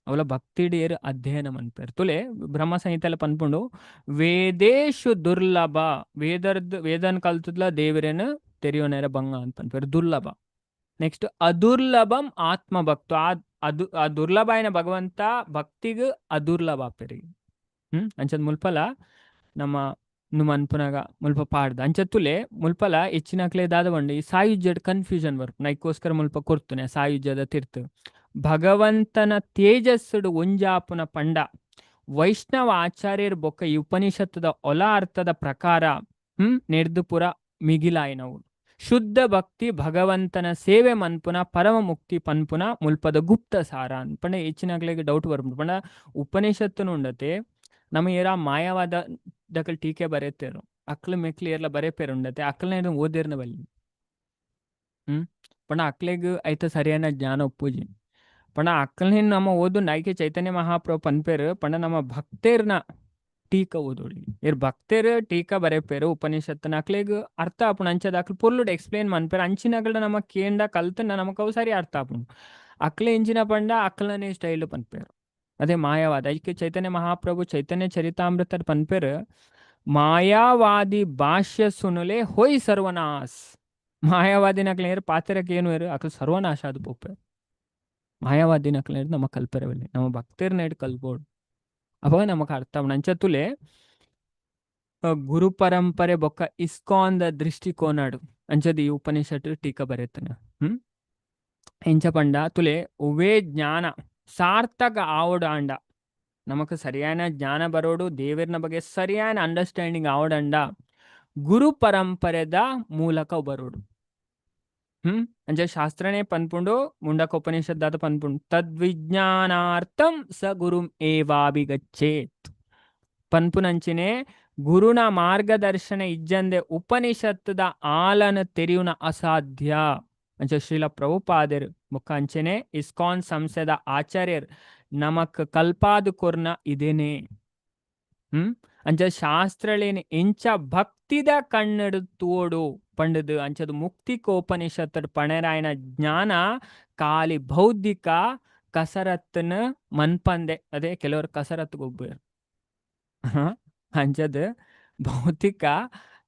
ಅವಲ ಭಕ್ತಿಡ್ ಏರ್ ಅಧ್ಯಯನ ಮನ್ಪೇರು ತುಲೆ ಬ್ರಹ್ಮ ಸಂಹಿತೆಲ್ಲ ಪನ್ಪುಂಡು ವೇದೇಶು ದುರ್ಲಭ ವೇದರ್ದ್ ವೇದನ್ ಕಲ್ತದ್ಲ ದೇವರೇನ ತೆರಿಯೋನೇರ ಬಂಗ ಅಂತ ಪನ್ಪೇರು ದುರ್ಲಭ. ನೆಕ್ಸ್ಟ್ ಅದುರ್ಲಭಂ ಆತ್ಮ ಭಕ್ತು ಆ ಅದು ಆ ದುರ್ಲಭ అయిన ಭಗವಂತ ಭಕ್ತಿಗ್ ಅದುರ್ಲಭ ಆಪೆರಿಗೆ. ಅಂಚದ ಮುಲ್ಪಲ ನಮ್ಮ ನು ಅನ್ಪುನಗ ಮುಲ್ಪ ಪಾಡ್ದ ಅಂಚತ್ತುಲೆ ಮುಲ್ಪಲ ಹೆಚ್ಚಿನಕ್ಲೆ ದಾದ ಬಂಡು ಈ ಸಾಯುಜ್ಯಡ್ ಕನ್ಫ್ಯೂಷನ್ ಬರ್ಪು ನೈಕೋಸ್ಕರ ಮುಲ್ಪ ಕೊರ್ತುನೆ ಸಾಯುಜ್ಯದ ತಿರ್ತು ಭಗವಂತನ ತೇಜಸ್ಸುಡು ಒಂಜಾಪುನ ಪಂಡ ವೈಷ್ಣವ ಆಚಾರ್ಯರು ಬೊಕ್ಕ ಈ ಉಪನಿಷತ್ತದ ಒಲ ಅರ್ಥದ ಪ್ರಕಾರ ನೆಡ್ದು ಪುರ ಮಿಗಿಲಾಯಿನವು. ಶುದ್ಧ ಭಕ್ತಿ ಭಗವಂತನ ಸೇವೆ ಮನ್ಪುನ ಪರಮ ಮುಕ್ತಿ ಪನ್ಪುನ ಮುಲ್ಪದ ಗುಪ್ತ ಸಾರ ಪಂಡ ಹೆಚ್ಚಿನಕ್ಲೆಗ್ ಡೌಟ್ ಬರ್ಪುಂಡು. ಪಂಡ ಉಪನಿಷತ್ತುನು ಉಂಡತೆ ನಮ್ಮ ಏರ ಮಾಯಾವಾದ ದಕಲ್ ಟೀಕೆ ಬರೆತೇರು ಅಕ್ಲು ಮೆಕ್ಲು ಏರ್ಲ ಬರೆಪೇರು ಉಂಡತೆ ಅಕ್ಲನ ಓದಿರ್ನ ಬಲ್ಲಿ ಪಂಡ ಅಕ್ಲೆಗ್ ಐತ ಸರಿಯಾನ ಜ್ಞಾನ ಒಪ್ಪುಜಿ. ಪಂಡ ಅಕ್ಲನ ನಮ್ಮ ಓದು ನಾಯ್ಕೆ ಚೈತನ್ಯ ಮಹಾಪ್ರಭು ಪನ್ಪೇರು ಪಂಡ ನಮ್ಮ ಭಕ್ತೇರ್ನ ಟೀಕ ಓದೊಳಿ. ಇರ್ ಭಕ್ತೆರ್ ಟೀಕಾ ಬರೆಪೆರ್ ಉಪನಿಷತ್ತಿನ ಅಕ್ಲೆಗ್ ಅರ್ಥ ಆಪುಂಡು. ಅಂಚದ ಅಕ್ಲು ಪೊರ್ಲುಡು ಎಕ್ಸ್ಪ್ಲೇನ್ ಮನ್ಪೆರ್. ಅಂಚಿನಕಲ್ಡ ನಮ ಕೇಂಡ ಕಲ್ತುಂಡ ನಮಕ್ ಅವು ಸರಿ ಅರ್ಥ ಆಪುಂಡು. ಅಕ್ಲೆ ಎಂಚಿನ ಪಂಡ ಅಕ್ಲನೆ ಸ್ಟೈಲ್ ಪನ್ಪೆರ್. ಅದೇ ಮಾಯಾವಾದ. ಐಕ್ ಚೈತನ್ಯ ಮಹಾಪ್ರಭು ಚೈತನ್ಯ ಚರಿತಾಮೃತ ಪನ್ಪೆರ್, ಮಾಯಾವಾದಿ ಭಾಷ್ಯ ಸುನುಲೆ ಹೊಯ್ ಸರ್ವನಾಶ್. ಮಾಯಾವಾದಿನಕ್ಲೆ ಪಾತೆರಕ್ಕೆ ಏನು ಅಕ್ಲು ಸರ್ವನಾಶ ಅದು ಪೋಪೆರ್. ಮಾಯಾವಾದಿನಕ್ಲೆ ನಮ್ಮ ಕಲ್ಪೆರವಲ್ಲಿ ನಮ್ಮ ಭಕ್ತರ್ನೇಡ್ ಕಲ್ಪೋಡು. ಅವಾಗ ನಮಕ್ ಅರ್ಥ ಆಪುಂಡು. ಅಂಚ ತುಲೆ ಗುರು ಪರಂಪರೆ ಬೊಕ್ಕ ಇಸ್ಕಾನ್ ದ ದೃಷ್ಟಿಕೋನಡು ಅಂಚದ ಈ ಉಪನಿಷತ್ತು ಟೀಕಾ ಬರೆತನ. ಎಂಚ ಪಂಡ ತುಲೆ ಒವ್ವೇ ಜ್ಞಾನ ಸಾರ್ಥಕ ಆವೊಡು ಆಂಡ, ನಮಕ್ ಸರಿಯಾನ ಜ್ಞಾನ ಬರೋಡು, ದೇವರ್ನ ಬಗ್ಗೆ ಸರಿಯಾನ ಅಂಡರ್ಸ್ಟ್ಯಾಂಡಿಂಗ್ ಆವೊಡಂಡ ಗುರು ಪರಂಪರೆದ ಮೂಲಕ ಬರೋಡು. ಅಂಚ ಶಾಸ್ತ್ರನೇ ಪನ್ಪುಂಡು, ಮುಂಡಕ ಉಪನಿಷತ್ ದಾದ ಪನ್ಪುಂಡು, ತದ್ವಿಜ್ಞಾನಾರ್ಥಂ ಸ ಗುರುಂ ಏವಾಭಿಗಚ್ಚೇತ್ ಪನ್ಪುನಂಚಿನೆ ಗುರುನ ಮಾರ್ಗದರ್ಶನ ಇಜ್ಜಂದೆ ಉಪನಿಷತ್ತದ ಆಲನ ತೆರಿಯುನ ಅಸಾಧ್ಯ. ಅಂಚ ಶ್ರೀಲ ಪ್ರಭುಪಾದೆರ್ ಬೊಕ್ಕ ಅಂಚನೆ ಇಸ್ಕಾನ್ ಸಂಸ್ಥೆದ ಆಚಾರ್ಯರ್ ನಮಕ್ ಕಲ್ಪಾದ ಕೊರ್ನ ಇದೇನೆ. ಅಂಚ ಶಾಸ್ತ್ರಳೇನೆ ಎಂಚ ಭಕ್ತಿದ ಕಣ್ಣಡು ತೋಡು ಪಂಡದು ಅಂಚದ ಮುಕ್ತಿ ಕೋಪನಿಷತ್ ಪಣರಾಯನ ಜ್ಞಾನ ಖಾಲಿ ಬೌದ್ಧಿಕ ಕಸರತ್ತನ ಮನ್ಪಂದೆ. ಅದೇ ಕೆಲವರು ಕಸರತ್ತು ಗೊಬ್ಬರು ಅಂಚದ ಭೌತಿಕ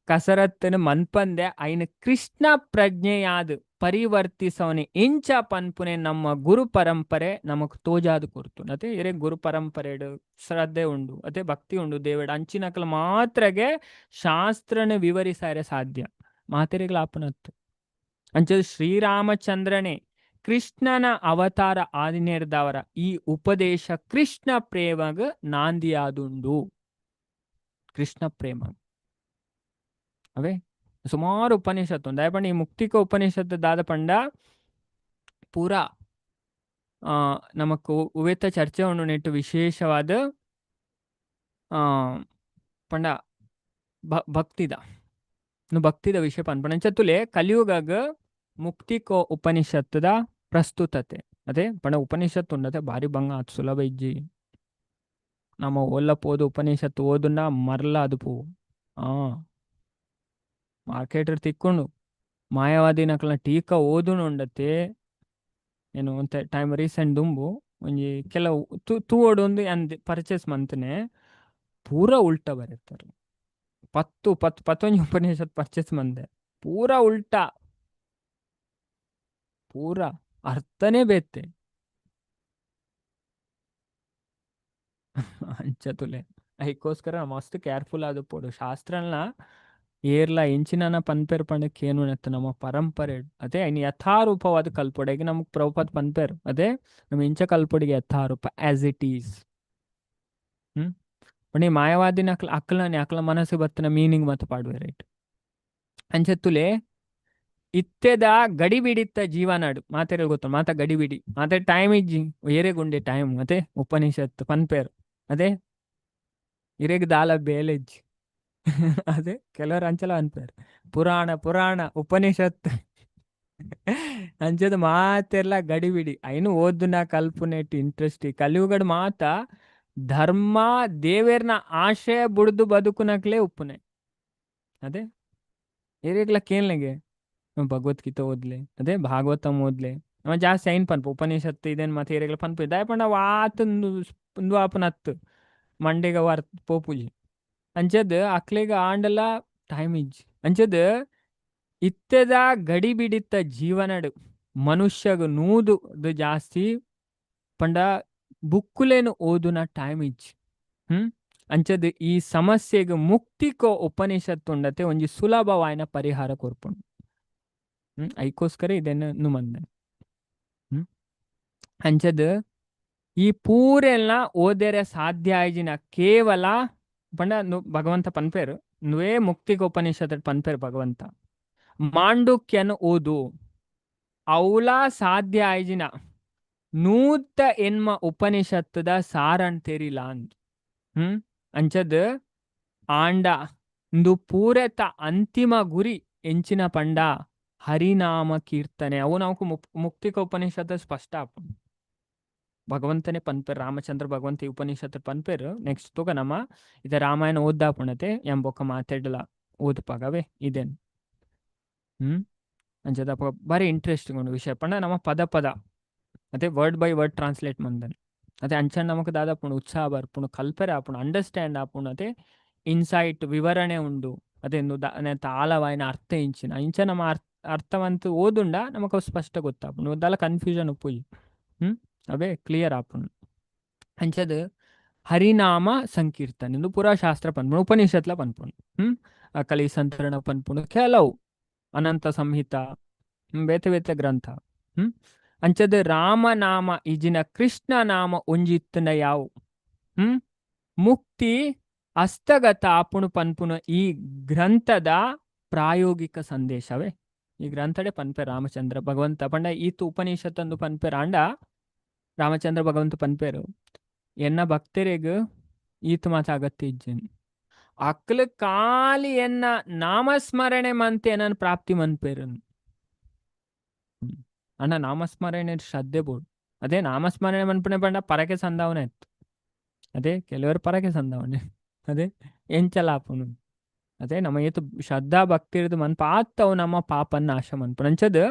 ಕಸರತ್ತನ ಮನ್ಪಂದೆ ಐನ ಕೃಷ್ಣ ಪ್ರಜ್ಞೆಯಾದ ಪರಿವರ್ತಿಸವನೆ ಇಂಚ ಪನ್ಪುನೆ ನಮ್ಮ ಗುರು ಪರಂಪರೆ ನಮಕ್ ತೋಜಾದ ಕೊರ್ತು. ಅದೇ ಎರೆ ಗುರು ಪರಂಪರೆಡ್ ಶ್ರದ್ಧೆ ಉಂಡು, ಅದೇ ಭಕ್ತಿ ಉಂಡು ದೇವೆಡ್ ಅಂಚಿನಕಲ್ ಮಾತ್ರಗೆ ಶಾಸ್ತ್ರನ ವಿವರಿಸಾರೆ ಸಾಧ್ಯ, ಮಾತೆರೆಗ್ಲ ಆಪನತ್ತು. ಅಂಚ ಶ್ರೀರಾಮಚಂದ್ರನೇ ಕೃಷ್ಣನ ಅವತಾರ ಆದಿನೇರ್ದವರ ಈ ಉಪದೇಶ ಕೃಷ್ಣ ಪ್ರೇಮಗ್ ನಾಂದಿಯಾದುಂಡು. ಕೃಷ್ಣ ಪ್ರೇಮ ಅವೇ ಸುಮಾರು ಉಪನಿಷತ್ತು ದಯಪಂಡ ಈ ಮುಕ್ತಿಕ ಉಪನಿಷತ್ತು ದಾದ ಪಂಡ ಪೂರಾ ನಮಕ್ ಉವೆತ ಚರ್ಚೆ ಉಂಡು ನೆಟ್ಟು ವಿಶೇಷವಾದ ಪಂಡ ಭಕ್ತಿದ ಭಕ್ತಿದ ವಿಷಯ ಪನ್ಪುಂಡು. ಅಂಚ ತುಲೆ ಕಲಿಯುಗಗ್ ಮುಕ್ತಿಕೋ ಉಪನಿಷತ್ತುದ ಪ್ರಸ್ತುತತೆ. ಅದೇ ಪಂಡ ಉಪನಿಷತ್ತು ಉಂಡತೆ ಭಾರಿ ಬಂಗ ಆತ್ ಸುಲಭ ಇಜ್ಜಿ. ನಮ್ಮ ಓಲ್ಲ ಪೋದು ಉಪನಿಷತ್ತು ಓದುಂಡ ಮರ್ಲ ಅದು ಪೋ ಮಾರ್ಕೆಟ್ ತಿಕ್ಕೊಂಡು ಮಾಯಾವಾದಿನಕ್ಲನ ಟೀಕಾ ಓದುನು ಉಂಡತೆ. ಏನು ಒಂತೆ ಟೈಮ್ ರೀಸೆಂಟ್ ದುಂಬು ಒಂಜಿ ಕೆಲವು ತೂವೊಡು ಒಂದು ಅಂದ್ ಪರ್ಚೇಸ್ ಮಂತನೆ ಪೂರ ಉಲ್ಟಾ ಬರೆತಾರೆ. ಪತ್ತು ಪತ್ತು ಪತ್ತೊಂಜಿ ಉಪನಿಷತ್ ಪರ್ಚೇಸ್ ಮಂದೆ ಪೂರ ಉಲ್ಟಾ, ಪೂರ ಅರ್ಥನೇ ಬೇತೆ. ಅಂಚ ತುಲೆ ಐಕೋಸ್ಕರ ಮಸ್ತ್ ಕೇರ್ಫುಲ್ ಆದ್ ಪೋಡು. ಶಾಸ್ತ್ರನ ಏರ್ಲ ಎಂಚಿನನ ಪನ್ಪೆರ್ ಪಂಡ ಕೇನುನತ್ತು ನಮ್ಮ ಪರಂಪರೆ ಅದೇ ಐನ್ ಯಥಾರೂಪವಾದ ಕಲ್ಪೊಡೆಗೆ ನಮಗ್ ಪ್ರಭುಪಾದ್ ಪನ್ಪೆರ್. ಅದೇ ನಮ್ಮ ಇಂಚ ಕಲ್ಪೊಡಿಗೆ ಯಥಾರೂಪ ಆಸ್ it is. ಪಂಡ ಈ ಮಾಯವಾದಿನ ಅಕ್ಲ ಅಕ್ಲನೆ ಅಕ್ಲ ಮನಸ್ಸು ಬತ್ತಿನ ಮೀನಿಂಗ್ ಮತ್ತ ಪಾಡುವೆ ರೈಟ್. ಅಂಚ ತುಲೆ ಇತ್ತೆದ ಗಡಿಬಿಡಿತ್ತ ಜೀವನಾಡು ಮಾತೆರೆ ಗೊತ್ತು ಮಾತ ಗಡಿಬಿಡಿ ಮಾತೆ ಟೈಮ್ ಇಜ್ಜಿ ಏರೆಗುಂಡೆ ಟೈಮ್ ಮತ್ತೆ ಉಪನಿಷತ್ತು ಪನ್ಪೇರು. ಅದೇ ಇರೆಗ್ ದಾಲ ಬೇಲೆಜ್ಜಿ. ಅದೇ ಕೆಲವರು ಅಂಚಲ ಅನ್ಪೇರು ಪುರಾಣ ಪುರಾಣ ಉಪನಿಷತ್ ಅಂಚದ ಮಾತೆಲ್ಲ ಗಡಿಬಿಡಿ ಐನು ಓದುನ ಕಲ್ಪುನೆಟ್ ಇಂಟ್ರೆಸ್ಟ್. ಕಲಿಯುಗಡ್ ಮಾತ ಧರ್ಮ ದೇವೇರ್ನ ಆಶಯ ಬುಡ್ದು ಬದುಕುನಕ್ಲೆ ಉಪ್ಪುನೆ. ಅದೇ ಏರೆಗ್ಲ ಕೇನ್ಲೆಗೆ ಭಗವದ್ಗೀತೆ ಓದ್ಲೆ, ಅದೇ ಭಾಗವತಂ ಓದ್ಲೆ, ಅವ ಜಾಸ್ತಿ ಐನ್ ಪನ್ಪ ಉಪನಿಷತ್ತು ಇದೇನ್ ಮತ್ತೆ ಏರೆಗ್ಲ ಪನ್ಪ ದಾಯ ಪಂಡ ವಾತ್ ಉಂದು ಆಪುನತ್ತು ಮಂಡೆಗ ವಾರ್ ಪೋಪುಜಿ. ಅಂಚದ್ ಅಕ್ಲೆಗ್ ಆಂಡಲ ಟೈಮ್ ಇಜ್ಜಿ. ಅಂಚದ್ ಇತ್ತೆದ ಗಡಿಬಿಡಿತ್ತ ಜೀವನಡ್ ಮನುಷ್ಯಗ್ ನೂದು ಜಾಸ್ತಿ ಪಂಡ ಬುಕ್ಕುಲೇನು ಓದುನ ಟೈಮ್ ಇಜ್ಜಿ. ಅಂಚದ್ ಈ ಸಮಸ್ಯೆಗ್ ಮುಕ್ತಿಕೋ ಉಪನಿಷತ್ತು ಉಂಡತೆ ಒಂಜಿ ಸುಲಭವಾಯಿನ ಪರಿಹಾರ ಕೊರ್ಪುಂಡು. ಐಕೋಸ್ಕರ ಇದನ್ನು ಮಂದೆ. ಅಂಚದ್ ಈ ಪೂರೆಲ್ಲ ಓದೆರೆ ಸಾಧ್ಯ ಆಯ್ಜಿನ ಕೇವಲ ಪಂಡ ಭಗವಂತ ಪನ್ಪೇರು ನುವೇ ಮುಕ್ತಿಗೆ ಉಪನಿಷತ್ ಪನ್ಪೇರು ಭಗವಂತ ಮಾಂಡುಕ್ಯನು ಓದು ಅವಳ ಸಾಧ್ಯ ಆಯ್ಜಿನ ನೂತ ಎನ್ಮ ಉಪನಿಷತ್ತದ ಸಾರನ್ ತೆರಿಲ ಅಂದ್. ಅಂಚದ್ ಆಂಡ ಇಂದು ಪೂರೆತ ಅಂತಿಮ ಗುರಿ ಎಂಚಿನ ಪಂಡ ಹರಿನಾಮ ಕೀರ್ತನೆ. ಅವು ನಾವು ಮುಕ್ತಿಕ ಉಪನಿಷತ್ ಸ್ಪಷ್ಟ ಆಪುಂಡು. ಭಗವಂತನೇ ಪನ್ಪೆರ್ ರಾಮಚಂದ್ರ ಭಗವಂತ ಈ ಉಪನಿಷತ್ ಪನ್ಪೆರ್. ನೆಕ್ಸ್ಟ್ ತೂಕ ನಮ ಇತ್ತೆ ರಾಮಾಯಣ ಓದ್ದಾಪುಣತೆ ಎಂಬೊಕ್ಕ ಮಾತೆಡ್ಲ ಓದುಪಾಗವೇ ಇದೇನ್. ಹ್ಮ್ ಅಂಚದ ಅಪಗ ಬಾರಿ ಇಂಟ್ರೆಸ್ಟಿಂಗ್ ಉಂಡು ವಿಷಯ ಪಂಡ ನಮ್ಮ ಪದ ಪದ ಅದೇ ವರ್ಡ್ ಬೈ ವರ್ಡ್ ಟ್ರಾನ್ಸ್ಲೇಟ್ ಮಂದನ್. ಅದೇ ಅಂಚ ನಮಕ್ ದಾದಾಪುಂಡು ಉತ್ಸಾಹ ಬರ್ಪುಂಡು, ಕಲ್ಪೆರೆ ಆಪುಂಡು, ಅಂಡರ್ಸ್ಟ್ಯಾಂಡ್ ಆಪುಂಡು. ಅದೇ ಇನ್ಸೈಟ್ ವಿವರಣೆ ಉಂಡು. ಅದೇ ತಾಳವಾಯಿನ ಅರ್ಥ ಇಂಚಿನ ಇಂಚ ನಮ್ಮ ಅರ್ಥವಂತ ಓದುಂಡ ನಮಕ್ ಅವು ಸ್ಪಷ್ಟ ಗೊತ್ತಾಪುಂಡು, ದಾಲ ಕನ್ಫ್ಯೂಷನ್ ಉಪ್ಪುಜಿ. ಹ್ಮ್ ಅವೇ ಕ್ಲಿಯರ್ ಆಪುಂಡು. ಅಂಚದ ಹರಿನಾಮ ಸಂಕೀರ್ತನೆ ಇಂದು ಪೂರಾ ಶಾಸ್ತ್ರ ಪನ್ಪುಂಡು, ಉಪನಿಷತ್ಲ ಪನ್ಪುಂಡು. ಕಲಿ ಸಂತರಣ ಪನ್ಪುಂಡು, ಕೆಲವು ಅನಂತ ಸಂಹಿತ, ಬೇತೆ ಬೇತೆ ಗ್ರಂಥ. ಅಂಚದ ರಾಮನಾಮ ಇಜಿನ ಕೃಷ್ಣ ನಾಮ ಒಂಜಿ ಇತ್ತುಂಡ ಯಾವು ಮುಕ್ತಿ ಹಸ್ತಗತ ಆಪುಣು ಪನ್ಪುನ ಈ ಗ್ರಂಥದ ಪ್ರಾಯೋಗಿಕ ಸಂದೇಶವೇ. ಈ ಗ್ರಂಥಡೆ ಪನ್ಪೆ ರಾಮಚಂದ್ರ ಭಗವಂತ ಪಂಡ ಈತ ಉಪನಿಷತ್ ಅಂದು ಪನ್ಪೆರ್ ಆಂಡ ರಾಮಚಂದ್ರ ಭಗವಂತ ಪನ್ಪೇರು ಎನ್ನ ಭಕ್ತರಿಗ್ ಈತ ಮಾತ ಅಗತ್ಯ ಇಜ್ಜೆನ್, ಅಕ್ಲು ಖಾಲಿ ಎನ್ನ ನಾಮಸ್ಮರಣೆ ಮಂತೆ ಎನ್ನನ್ ಪ್ರಾಪ್ತಿ ಮನ್ಪೇರು. ಅಣ್ಣ ನಾಮಸ್ಮರಣೆ ಶ್ರದ್ಧೆ ಬೋಡು. ಅದೇ ನಾಮಸ್ಮರಣೆ ಮನ್ಪುನೆ ಪಂಡ ಪರಕೆ ಸಂದಾವನೆ ಇತ್ತು. ಅದೇ ಕೆಲವರು ಪರಕೆ ಸಂದಾವನೆ ಅದೇ ಎಂಚಲ ಆಪುನು. ಅದೇ ನಮ್ಮ ಏತು ಶ್ರದ್ಧಾ ಭಕ್ತಿ ಇರ್ದು ಮನ್ಪ ಆತ್ತವು ನಮ್ಮ ಪಾಪನ್ನ ನಾಶ ಮನ್ಪುನು. ಅಂಚದ್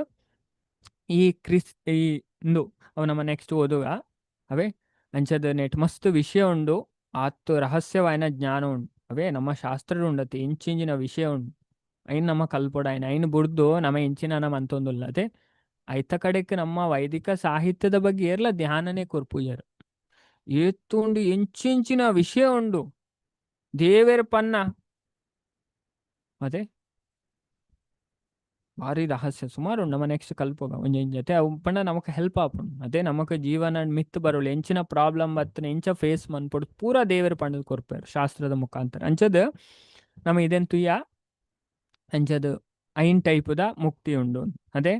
ಈ ಕ್ರಿಸ್ ಈ ಇಂದು ಅವು ನಮ್ಮ ನೆಕ್ಸ್ಟ್ ಓದುಗ ಅವೇ. ಅಂಚದ್ ನೆಟ್ ಮಸ್ತ್ ವಿಷಯ ಉಂಡು, ಆತ್ತು ರಹಸ್ಯವಾಯಿನ ಜ್ಞಾನ ಉಂಡು. ಅವೇ ನಮ್ಮ ಶಾಸ್ತ್ರ ಉಂಡತಿ ಇಂಚಿಂಚಿನ ವಿಷಯ ಉಂಡು. ಐನ್ ನಮ್ಮ ಕಲ್ಪೊಡು, ಐನ್ ಐನ್ ಬುಡ್ದು ನಮ್ಮ ಇಂಚಿನ ನಮ್ಮ ಅಂತೊಂದುಲ್ಲ. ಅದೇ ಐತ ಕಡೆಕ್ ನಮ್ಮ ವೈದಿಕ ಸಾಹಿತ್ಯದ ಬಗ್ಗೆ ಏರ್ಲ ಧ್ಯಾನನೇ ಕೊರ್ಪುಜೆರ್. ಏತುಂಡು ಎಂಚಿಂಚಿನ ವಿಷಯ ಉಂಡು ದೇವೆರ್ ಪನ್ನ ಅದೇ ಭಾರಿ ರಹಸ್ಯ ಸುಮಾರು ಉಂಡು. ನಮ್ಮ ನೆಕ್ಸ್ಟ್ ಕಲ್ಪುಗ ಒಂಜಿ ಜೊತೆ ಅವು ಪಂಡ ನಮಕ್ ಹೆಲ್ಪ್ ಆಪುಂಡು. ಅದೇ ನಮಕ್ ಜೀವನ ಮಿತ್ತ್ ಬರೋಳು ಎಂಚಿನ ಪ್ರಾಬ್ಲಮ್ ಬತ್ತನ ಎಂಚ ಫೇಸ್ ಮನ್ಪೊಡು ಪೂರಾ ದೇವೆರ್ ಪಂಡದ್ ಕೊರ್ಪೆರ್ ಶಾಸ್ತ್ರದ ಮುಖಾಂತರ. ಅಂಚದ್ ನಮ ಇದೆನ್ ತುಯ್ಯ. ಅಂಚದ್ ಐನ್ ಟೈಪುದ ಮುಕ್ತಿ ಉಂಡು. ಅದೇ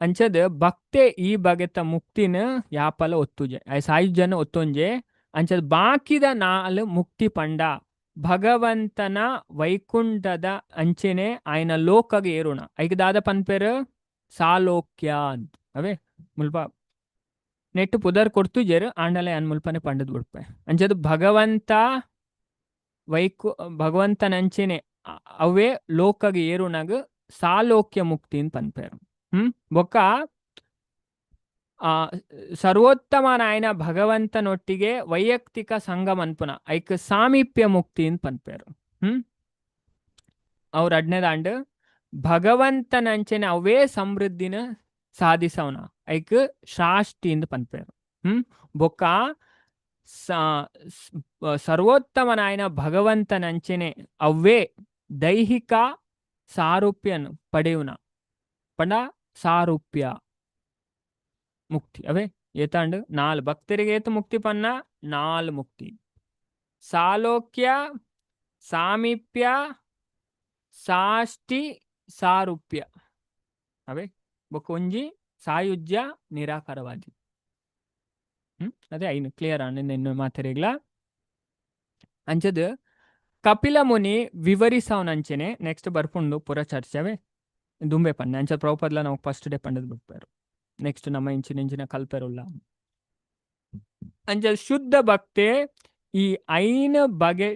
ಅಂಚದ್ ಭಕ್ತೆ ಈ ಬಗೆತ ಮುಕ್ತಿನ ಯಾಪಲ ಒತ್ತುಜೆ ಸಾಯುಜ್ಯನ ಒತ್ತೊಂಜೆ. ಅಂಚದ್ ಬಾಕಿದ ನಾಲ್ ಮುಕ್ತಿ ಪಂಡ ಭಗವಂತನ ವೈಕುಂಠದ ಅಂಚೆನೆ ಆಯ್ನ ಲೋಕಗೆ ಏರುಣ ಐಕ್ ದಾದ ಪನ್ಪೆರ್ ಸಾಲೋಕ್ಯ ಅಂತ. ಅವೇ ಮುಲ್ಪ ನೆಟ್ ಪುದರ್ ಕೊರ್ತುಜೆರ್ ಆಂಡಲ ಯಾನ್ ಮುಲ್ಪನೆ ಪಂಡದ್ ಬುಡ್ಪೆ. ಅಂಚದ್ ಭಗವಂತ ಭಗವಂತನ ಅಂಚೆನೆ ಅವೇ ಲೋಕಗೆ ಏರುಣಗ್ ಸಾಲೋಕ್ಯ ಮುಕ್ತಿ ಅಂತ ಪನ್ಪೆರ್. ಬೊಕ್ಕ ಆ ಸರ್ವೋತ್ತಮನಾಯನ ಭಗವಂತನೊಟ್ಟಿಗೆ ವೈಯಕ್ತಿಕ ಸಂಘ ಮನ್ಪುನ ಐಕ್ ಸಾಮೀಪ್ಯ ಮುಕ್ತಿ ಅಂತ ಪನ್ಪೆರ್. ಅವ್ರ ಅಡ್ನೆದಾಂಡ್ ಭಗವಂತನಂಚೆನೆ ಅವೇ ಸಮೃದ್ಧಿನ ಸಾಧಿಸವನ ಐಕ್ ಶಾಷ್ಟಿ ಅಂತ ಪನ್ಪೆರ್. ಬೊಕ್ಕ ಸರ್ವೋತ್ತಮನಾಯನ ಭಗವಂತನಂಚೆನೆ ಅವೇ ದೈಹಿಕ ಸಾರೂಪ್ಯನ್ ಪಡೆಯುನ ಪಂಡ ಸಾರೂಪ್ಯ ಮುಕ್ತಿ. ಅವೇ ಏತಾಂಡ್ ನಾಲ್ ಭಕ್ತರಿಗೆ ಏತು ಮುಕ್ತಿ ಪನ್ನ ನಾಲ್ ಮುಕ್ತಿ ಸಾಲೋಕ್ಯ ಸಾಮೀಪ್ಯ ಸಾಷ್ಟಿ ಸಾರೂಪ್ಯ. ಅವೇ ಬೊಕ್ಕ ಒಂಜಿ ಸಾಯುಜ್ಯ ನಿರಾಕಾರವಾದಿ. ಅದೇ ಐನು ಕ್ಲಿಯರ್ ಆಂಡ್ ನಿನ್ನ ಮಾತೆರೆಗ್ಲ. ಅಂಚದ್ ಕಪಿಲ ಮುನಿ ವಿವರಿಸವನಂಚೆನೆ ನೆಕ್ಸ್ಟ್ ಬರ್ಪುಂಡು ಪೂರ ಚರ್ಚೆವೆ ದುಂಬೆ ಪನ್ನೆ. ಅಂಚ ಪ್ರಭುಪದ್ಲ ನಾವು ಫಸ್ಟ್ ಡೇ ಪಂಡದ್ ಬಿಡ್ಪೇರು. ನೆಕ್ಸ್ಟ್ ನಮ್ಮ ಇಂಚಿನ ಇಂಚಿನ ಕಲ್ಪೆರುಲ್ಲ. ಅಂಚ ಶುದ್ಧ ಭಕ್ತೆ ಈ ಐನ್ ಬಗೆ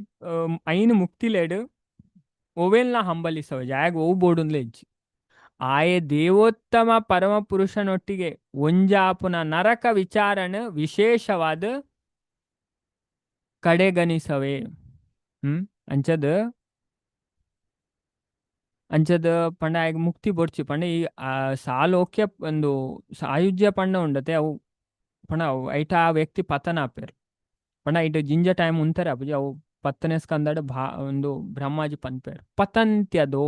ಐನ್ ಮುಕ್ತಿಲೇಡು ಒವೆಲ್ನ ಹಂಬಲಿಸವ ಜಾಗ ಓ ಬೋಡುಂದ್ಲೆ ಇಜ್ಜಿ. ಆಯೆ ದೇವೋತ್ತಮ ಪರಮ ಪುರುಷನೊಟ್ಟಿಗೆ ಒಂಜಾಪುನ ನರಕ ವಿಚಾರಣ ವಿಶೇಷವಾದ ಕಡೆಗಣಿಸವೆ. ಅಂಚದ್ ಅಂಚದ ಪಂಡ ಆಯಗ್ ಮುಕ್ತಿ ಬೊಡ್ಚಿ ಪಂಡ ಈ ಸಾಲೋಕ್ಯ ಒಂದು ಸಾಯುಜ್ಯ ಪಂಡ ಉಂಡತೆ ಅವು ಪಂಡ ಅವು ಐಟ ಆ ವ್ಯಕ್ತಿ ಪತನ ಆಪೇರ್ ಪಂಡ ಐಟ ಜಿಂಜ ಟೈಮ್ ಉಂತಾರೆ ಅಪುಜಿ. ಅವು ಪತ್ತನೇ ಸ್ಕಂದಡ್ ಭಾ ಒಂದು ಬ್ರಹ್ಮಾಜಿ ಪನ್ಪೇರ್ ಪತಂತ್ಯದೋ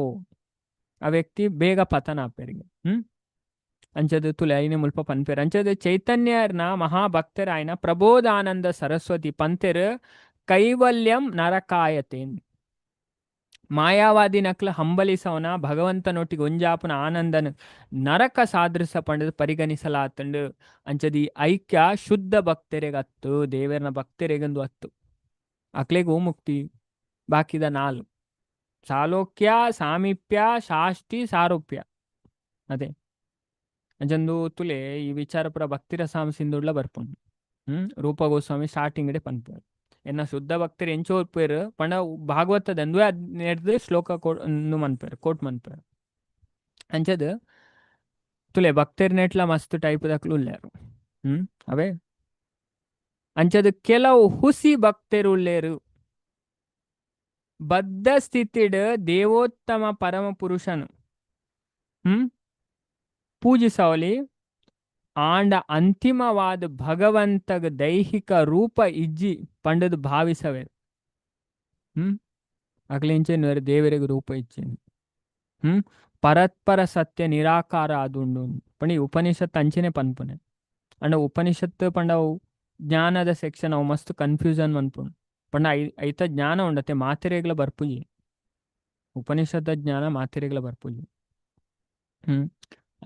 ಆ ವ್ಯಕ್ತಿ ಬೇಗ ಪತನ ಆಪೇರಿಗೆ. ಅಂಚದ ತುಲೆ ಐನೆ ಮುಲ್ಪ ಪನ್ಪೇರ್. ಅಂಚದ ಚೈತನ್ಯರ್ನ ಮಹಾಭಕ್ತರಾಯನ ಪ್ರಬೋಧಾನಂದ ಸರಸ್ವತಿ ಪಂತೆರ್ ಕೈವಲ್ಯಂ ನರಕಾಯತೆ. ಮಾಯಾವಾದಿ ನಕ್ಲ ಹಂಬಲಿಸವನ ಭಗವಂತನೊಟ್ಟಿಗೆ ಒಂಜಾಪನ ಆನಂದನ ನರಕ ಸಾದೃಶ ಪಂಡದ ಪರಿಗಣಿಸಲಾತಂಡು. ಅಂಚದಿ ಐಕ್ಯ ಶುದ್ಧ ಭಕ್ತರಿಗತ್ತು ದೇವರನ ಭಕ್ತರಿಗಂದು ಅತ್ತು ಅಕ್ಲೆಗೂ ಮುಕ್ತಿ. ಬಾಕಿದ ನಾಲ್ ಸಾಲೋಕ್ಯ ಸಾಮೀಪ್ಯ ಶಾಷ್ಟಿ ಸಾರೂಪ್ಯ. ಅದೇ ಅಂಚಂದು ತುಲೆ ಈ ವಿಚಾರ ಪುರ ಭಕ್ತಿರ ಸಾಂಸಿಂದುಡ್ಲ ಬರ್ಪುಂಡು. ರೂಪ ಗೋಸ್ವಾಮಿ ಸ್ಟಾರ್ಟಿಂಗ್ ಡೆ ಪನ್ಪೆರ್. ಎನ್ನ ಶುದ್ಧ ಭಕ್ತರು ಎಂಚ ಒಪ್ಪುವೆರ್ ಪಂಡ ಭಾಗವತದ ಅಂದುವೆ ನೆಡ್ದ್ ಶ್ಲೋಕ ಉಂದು ಮನ್ಪೆರ್, ಕೋಟ್ ಮನ್ಪೆರ್. ಅಂಚದ್ ತುಲೆ ಭಕ್ತೆರ್ ನೆಟ್ಲ ಮಸ್ತ್ ಟೈಪ್ ದಕ್ಲು ಉಲ್ಲೆರ್. ಅವೇ ಅಂಚದ್ ಕೆಲವು ಹುಸಿ ಭಕ್ತೆರ್ ಉಲ್ಲೆರ್. ಬದ್ಧ ಸ್ಥಿತಿಡ್ ದೇವೋತ್ತಮ ಪರಮ ಪುರುಷನು ಪೂಜಿಸವಲಿ ಆಂಡ ಅಂತಿಮವಾದ ಭಗವಂತಗ ದೈಹಿಕ ರೂಪ ಇಜ್ಜಿ ಪಂಡದ್ ಭಾವಿಸವೆರ್. ಅಕ್ಲೆಂಚೆನ್ನುವೆರ್ ದೇವರಿಗೆ ರೂಪ ಇಜ್ಜಿ. ಪರತ್ಪರ ಸತ್ಯ ನಿರಾಕಾರ ಆದುಂಡು ಪಂಡ ಈ ಉಪನಿಷತ್ ಅಂಚೆನೆ ಪನ್ಪುನೆ. ಅಂಡ ಉಪನಿಷತ್ ಪಂಡ ಅವು ಜ್ಞಾನದ ಸೆಕ್ಷನ್, ಅವು ಮಸ್ತ್ ಕನ್ಫ್ಯೂಷನ್ ಮನ್ಪುಂಡು. ಪಂಡ ಐತ ಜ್ಞಾನ ಉಂಡತೆ ಮಾತೆರೆಗ್ಲ ಬರ್ಪುಜಿ. ಉಪನಿಷತ್ ಜ್ಞಾನ ಮಾತೆರೆಗ್ಲ ಬರ್ಪುಜಿ.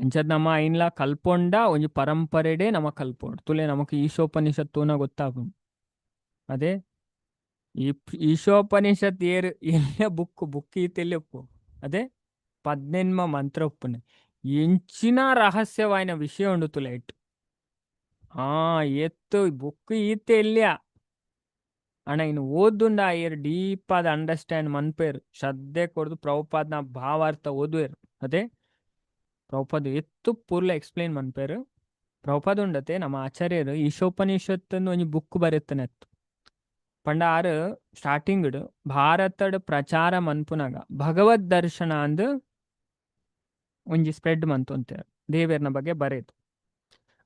ಅಂಚದ್ ನಮ ಐನ್ಲ ಕಲ್ಪೊಂಡ ಒಂಜಿ ಪರಂಪರೆಡೆ ನಮ ಕಲ್ಪೊಂಡು ತುಲೆ ನಮಕ್ ಈಶೋಪನಿಷತ್ ತೂನ ಗೊತ್ತಾಪುಂಡು. ಅದೇ ಈ ಈಶೋಪನಿಷತ್ ಏರ್ ಎಲ್ಲ ಬುಕ್ ಬುಕ್ ಈತೆಲ್ಲಿ ಉಪ್ಪು. ಅದೇ 18 ಮಂತ್ರ ಉಪ್ಪುನೆ ಎಂಚಿನ ರಹಸ್ಯವಾಯಿನ ವಿಷಯ ಉಂಡು ತುಲೆ ಇಟ್ಟು. ಆ ಎತ್ತು ಬುಕ್ ಈತೆ ಎಲ್ಲಿಯ ಅಣ್ಣ ಇನ್ನು ಓದುಂಡ ಏರ್ ಡೀಪ್ ಆದ ಅಂಡರ್ಸ್ಟ್ಯಾಂಡ್ ಮನ್ಪೇರ್ ಶ್ರದ್ಧೆ ಕೊರ್ದು ಪ್ರಭುಪಾದ್ನ ಭಾವಾರ್ಥ ಓದುವೆರ್. ಅದೇ ಪ್ರಭುಪಾದ್ ಎತ್ತು ಪೂರ್ಲ ಎಕ್ಸ್ಪ್ಲೈನ್ ಮನ್ಪೇರ್. ಪ್ರಭುಪಾದ ಉಂಡತೆ ನಮ್ಮ ಆಚಾರ್ಯರು ಈಶೋಪನಿಷತ್ ಒಂಜಿ ಬುಕ್ ಬರೆತ್ತನೆ ಅತ್ತು. ಪಂಡ ಆರು ಸ್ಟಾರ್ಟಿಂಗ್ ಭಾರತಡ್ ಪ್ರಚಾರ ಮನ್ಪುನಾಗ ಭಗವದ್ ದರ್ಶನ ಅಂದ್ ಒಂಜಿ ಸ್ಪ್ರೆಡ್ ಮಂತೊಂತೇರ್ ದೇವೆರ್ನ ಬಗ್ಗೆ ಬರೇದು.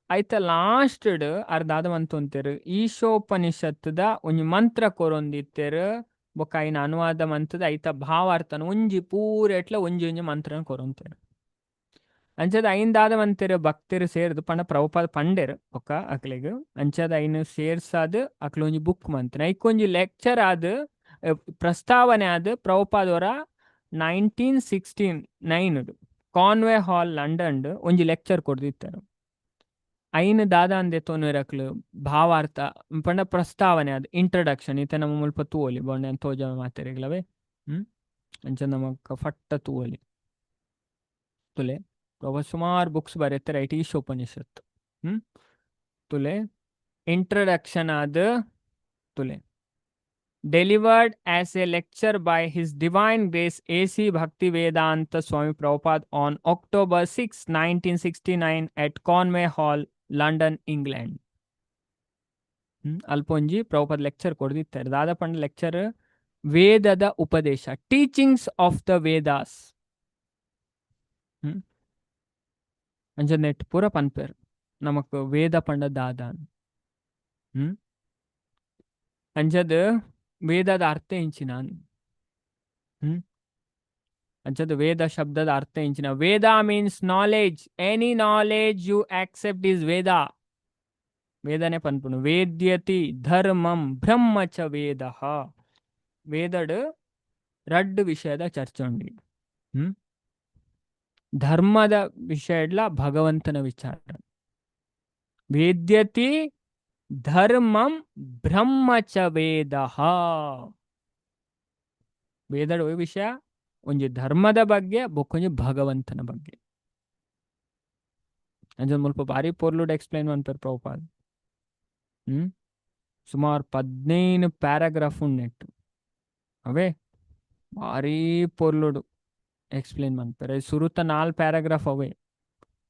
ಐತ ಲಾಸ್ಟ್ ಅರ್ ದಾದ ಮಂತೊಂತೇರ್ ಈಶೋಪನಿಷತ್ದ ಒಂಜಿ ಮಂತ್ರ ಕೊರೊಂದಿತ್ತೆರ್. ಬೊಕ್ಕ ಐನ ಅನುವಾದ ಮಂತದ ಐತ ಭಾವಾರ್ಥನ ಒಂಜಿ ಪೂರೆಟ್ಲ ಒಂಜಿ ಒಂಜಿ ಮಂತ್ರನ ಕೊರೊಂತೇರ್. ಅಂಚದ ಐನ್ ದಾದ ಮಂತೆರ್ ಭಕ್ತರು ಸೇರ್ದು ಪಂಡ ಪ್ರಭುಪಾದ ಪಂಡೆರ್ ಬೊಕ್ಕ ಅಕ್ಲೆಗ್ ಅಂಚದ ಐನ್ ಸೇರ್ಸಾದ್ ಅಕ್ಲ ಒಂಜಿ ಬುಕ್ ಮಂತನ ಐಕೊಂಜಿ ಲೆಕ್ಚರ್ ಆದ್ ಪ್ರಸ್ತಾವನೆ ಆದ್ ಪ್ರಭುಪಾದವರ 1969 ಕಾನ್ವೆ ಹಾಲ್ ಲಂಡನ್ ಒಂಜಿ ಲೆಕ್ಚರ್ ಕೊರ್ದಿತ್ತೆರ್. ಐನ್ ದಾದ ಅಂದೆ ತೋನುವೆರ್ ಅಕ್ಲು ಭಾವಾರ್ಥ ಪಂಡ ಪ್ರಸ್ತಾವನೆ ಆದ್ ಇಂಟ್ರಡಕ್ಷನ್ ಇತ್ತೆ ನಮ್ಮ ಮುಲ್ಪ ತೂವೊಲಿ ಬೊಂಡೆ ತೋಜ ಮಾತೆರೆಗ್ಲವೇ. ಅಂಚ ನಮಕ್ ಫಟ್ಟ ತೂವೊಲಿ ತುಲೆ ಸುಮಾರು ಬುಕ್ಸ್ ಬರೆತ್ತಾರೆ ಐಟ್ ಈಶೋಪನಿಷತ್. ತುಲೆ ಇಂಟ್ರಡಕ್ಷನ್ ಆದ್ ತುಲೆ delivered as a lecture by His Divine Grace A.C. Bhaktivedanta Swami Prabhupada on October 6, 1969 at Conway Hall, London, England. ಅಲ್ಪೊಂಜಿ ಪ್ರಭುಪಾದ ಲೆಕ್ಚರ್ ಕೊಡ್ದಿತ್ತಾರೆ. ದಾದ ಪಂಡ ಲೆಕ್ಚರ್ ವೇದದ ಉಪದೇಶ, ಟೀಚಿಂಗ್ಸ್ ಆಫ್ the Vedas. ಅಂಚ ನೆಟ್ ಪೂರ ಪನ್ಪೇರ್ ನಮಕ್ ವೇದ ಪಂಡ ದಾದ. ಅಂಚದ್ ವೇದದ ಅರ್ಥ ಎಂಚಿನ. ಅಂಚದ ವೇದ ಶಬ್ದದ ಅರ್ಥ ಎಂಚಿನ. Veda means knowledge. Any knowledge you accept is Veda. ವೇದನೆ ಪನ್ಪುನು ವೇದ್ಯತಿ ಧರ್ಮಂ ಬ್ರಹ್ಮ ಚ ವೇದ. ವೇದಡ್ ರಡ್ಡ್ ವಿಷಯದ ಚರ್ಚೆ ಉಂಡು. ಧರ್ಮದ ವಿಷಯಡ್ಲ ಭಗವಂತನ ವಿಚಾರ. ವೇದ್ಯತಿ ಧರ್ಮಂ ಬ್ರಹ್ಮ ಚ ವೇದ. ವೇದಡ್ ವಿಷಯ ಒಂಜಿ ಧರ್ಮದ ಬಗ್ಗೆ ಬೊಕ್ಕೊಂಜಿ ಭಗವಂತನ ಬಗ್ಗೆ. ಅಂಚ ಮುಲ್ಪ ಬಾರಿ ಪೊರ್ಲುಡ್ ಎಕ್ಸ್ಪ್ಲೈನ್ ಮನ್ಪೆರ್ ಪ್ರಭುಪಾದ್. ಸುಮಾರು 15 ಪ್ಯಾರಾಗ್ರಾಫ್ ಉಂಡೆಟ್ ಅವೇ ಭಾರಿ ಪೊರ್ಲುಡು ಎಕ್ಸ್ಪ್ಲೈನ್ ಮನ್ಪೆರ್. ಸುರುತ 4 ಪ್ಯಾರಾಗ್ರಾಫ್ ಅವೇ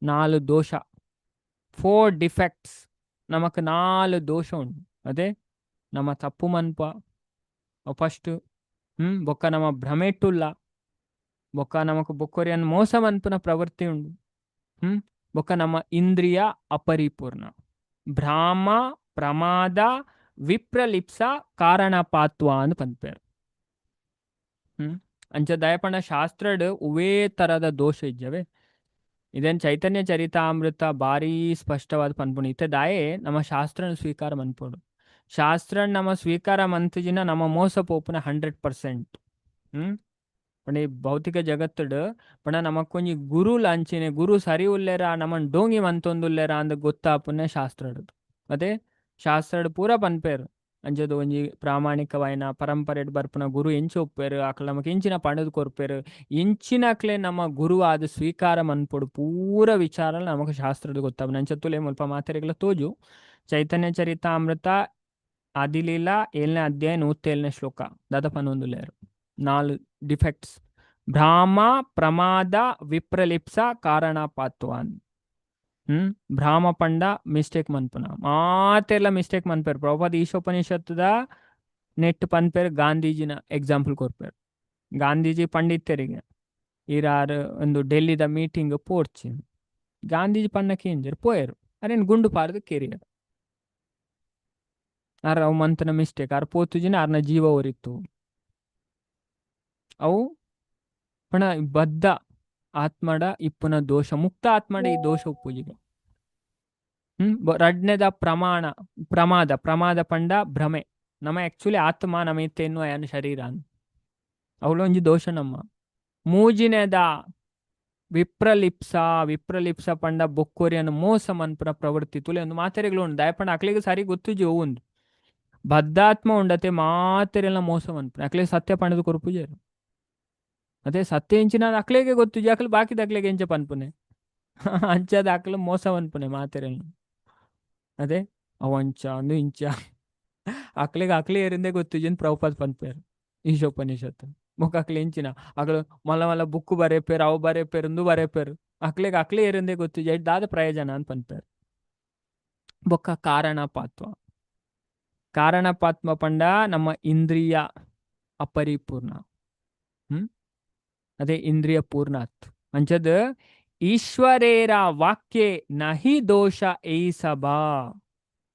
4 ದೋಷ, 4 ಡಿಫೆಕ್ಟ್ಸ್. ನಮಕ್ 4 ದೋಷ ಉಂಡು. ಅದೇ ನಮ್ಮ ತಪ್ಪು ಮನ್ಪ ಫಸ್ಟ್, ಬೊಕ್ಕ ನಮ್ಮ ಭ್ರಮೆಟ್ಟುಲ್ಲ, ಬೊಕ್ಕ ನಮಕ್ ಬೊಕ್ಕೊರಿಯನ್ ಮೋಸ ಮನ್ಪುನ ಪ್ರವೃತ್ತಿ ಉಂಡು, ಬೊಕ್ಕ ನಮ್ಮ ಇಂದ್ರಿಯ ಅಪರಿಪೂರ್ಣ, ಭ್ರಾಮ ಪ್ರಮಾದ ವಿಪ್ರಲಿಪ್ಸ ಕಾರಣಪಾತ್ವ ಅಂತ ಪನ್ಪೇರ್. ಅಂಚ ದಯಪಂಡ ಶಾಸ್ತ್ರಡ್ ಉವೇ ತರದ ದೋಷ ಇಜ್ಜವೆ. ಇದೇನ್ ಚೈತನ್ಯ ಚರಿತಾಮೃತ ಭಾರಿ ಸ್ಪಷ್ಟವಾದ ಪನ್ಪುಂಡು. ಇತ್ತೆ ದಾಯೆ ನಮ್ಮ ಶಾಸ್ತ್ರನ ಸ್ವೀಕಾರ ಮನ್ಪೊಡು. ಶಾಸ್ತ್ರ ನಮ್ಮ ಸ್ವೀಕಾರ ಮಂತುಜಿನ ನಮ್ಮ ಮೋಸ ಪೋಪುನ 100%. ಪಂಡ ಈ ಭೌತಿಕ ಜಗತ್ತುಡು ಪಂಡ ನಮಕ್ಕೊಂಜಿ ಗುರು ಅಂಚಿನೆ ಗುರು ಸರಿ ಉಲ್ಲೇರ ನಮನ್ ಡೋಂಗಿ ಮಂತೊಂದುಲ್ಲೇರ ಅಂದ್ ಗೊತ್ತಾಪುನೆ ಶಾಸ್ತ್ರಡ್. ಅದೇ ಶಾಸ್ತ್ರಡ್ ಪೂರ ಪನ್ಪೇರು. ಅಂಚದ ಒಂಜಿ ಪ್ರಾಮಾಣಿಕವಾಯಿನ ಪರಂಪರೆಡ್ ಬರ್ಪುನ ಗುರು ಎಂಚ ಒಪ್ಪೇರು, ಅಕ್ಲ ನಮಕ್ ಎಂಚಿನ ಪಂಡದ್ ಕೊರ್ಪೇರು, ಎಂಚಿನಕ್ಲೆ ನಮ್ಮ ಗುರು ಆದ್ ಸ್ವೀಕಾರ ಮನ್ಪೊಡು ಪೂರ ವಿಚಾರ ನಮಕ್ ಶಾಸ್ತ್ರದ ಗೊತ್ತಾಪುನ. ಅಂಚ ತುಲೆ ಮುಲ್ಪ ಮಾತೆರೆಗ್ಲ ತೋಜು. ಚೈತನ್ಯ ಚರಿತಾಮೃತ ಆದಿಲೀಲಾ ಏಳನೇ ಅಧ್ಯಾಯ 107ನೇ ಶ್ಲೋಕ ದಾದ ಪನೊಂದುಲ್ಲೆರ್ ನಾಲ್ ಡಿಫೆಕ್ಟ್ಸ್. ಭ್ರಾಮ, ಪ್ರಮಾದ, ವಿಪ್ರಲಿಪ್ಸ, ಕಾರಣಪಾತ್ವಾನ್. ಭ್ರಾಮ ಪಂಡ ಮಿಸ್ಟೇಕ್ ಮನ್ಪುನ. ಮಾತೆರ್ಲ ಮಿಸ್ಟೇಕ್ ಮನ್ಪೆರ್. ಪ್ರಭುಪಾದ ಈಶೋಪನಿಷತ್ತುದ ನೆಟ್ ಪನ್ಪೆರ್, ಗಾಂಧೀಜಿನ ಎಕ್ಸಾಂಪಲ್ ಕೊರ್ಪೆರ್. ಗಾಂಧೀಜಿ ಪಂಡಿತೆರಿಗೆ ಈರಾರ್ ಒಂದು ಡೆಲ್ಲಿದ ಮೀಟಿಂಗ್ ಪೋಡ್ಚಿ. ಗಾಂಧೀಜಿ ಪನ್ನ ಕೇಂಜರ್ ಪೋಯೆರ್. ಅರೆನ್ ಗುಂಡು ಪಾರ್ದ್ ಕೆರಿಯೆರ್. ಆರ್ ಅವು ಮಂತನ ಮಿಸ್ಟೇಕ್. ಆರ್ ಪೋತುಜಿನ ಆರ್ನ ಜೀವ ಒರಿತು. ಅವು ಪಣ ಬದ್ಧ ಆತ್ಮಡ ಇಪ್ಪುನ ದೋಷ. ಮುಕ್ತ ಆತ್ಮಡ ಈ ದೋಷ ಉಪ್ಪುಜಿಗ. ರಡ್ನೆದ ಪ್ರಮಾಣ ಪ್ರಮಾದ. ಪ್ರಮಾದ ಪಂಡ ಭ್ರಮೆ. ನಮ್ಮ ಆಕ್ಚುಲಿ ಆತ್ಮ ನಮ್ಮ ಇತ್ತೆ ಎನ್ನುವ ಶರೀರ ಅವಳು ಒಂಜಿ ದೋಷ ನಮ್ಮ. ಮೂಜಿನೆದ ವಿಪ್ರಲಿಪ್ಸ. ವಿಪ್ರಲಿಪ್ಸ ಪಂಡ ಬೊಕ್ಕೊರಿಯನ್ನು ಮೋಸ ಮನ್ಪುನ ಪ್ರವೃತ್ತಿ. ತುಲೆ ಒಂದು ಮಾತೆರೆಗಳು ಉಂಡು. ದಾಯೆ ಅಕ್ಲೆಗ್ ಸರಿ ಗೊತ್ತುಜಿ ಉಂದು. ಬದ್ಧಾತ್ಮ ಉಂಡತೆ ಮಾತೆರೆಲ್ಲ ಮೋಸ ಮನ್ಪುನ. ಅಕ್ಲೆಗ್ ಸತ್ಯ ಪಂಡದು ಕೊರ್ಪುಜೆರ್. ಅದೇ ಸತ್ಯ ಎಂಚಿನ ಅಕ್ಲೆಗೆ ಗೊತ್ತುಜಿ. ಅಕ್ಲು ಬಾಕಿದ ಅಕ್ಲೆಗೆ ಎಂಚ ಪನ್ಪುನೆ. ಅಂಚದ ಅಕ್ಲು ಮೋಸ ಮನ್ಪುನೆ ಮಾತೆರೆಲ್ಲ. ಅದೇ ಅವಂಚ ಅಂದು ಇಂಚ ಅಕ್ಲೆಗ್ ಅಕ್ಲೆ ಏರಿಂದೇ ಗೊತ್ತುಜಿ ಅಂತ ಪ್ರಭುಪಾದ ಪನ್ಪೆರ್ ಈಶೋಪನಿಷತ್ತು. ಬೊಕ ಅಕ್ಲೆ ಎಂಚಿನ ಅಕ್ಲು ಮಲ್ಲ ಮಲ್ಲ ಬುಕ್ ಬರೆಪೆರ್, ಅವು ಬರೆಪೆರ್, ಉಂದು ಬರೆಪೆರ್. ಅಕ್ಲೆಗ್ ಅಕ್ಲೆ ಏರಿಂದೇ ಗೊತ್ತುಜಿ. ಐಟ್ ದಾದ ಪ್ರಯೋಜನ ಅಂತ ಪನ್ಪೆರ್. ಬೊಕ್ಕ ಕಾರಣಪಾತ್ವ. ಕಾರಣಪಾತ್ವ ಪಂಡ ನಮ್ಮ ಇಂದ್ರಿಯ ಅಪರಿಪೂರ್ಣ. ಅದೇ ಇಂದ್ರಿಯ ಪೂರ್ಣಾತ್. ಅಂಚದ್ ಈಶ್ವರೇರ ವಾಕ್ಯೆ ನಹಿ ದೋಷ ಏಸಬಾ.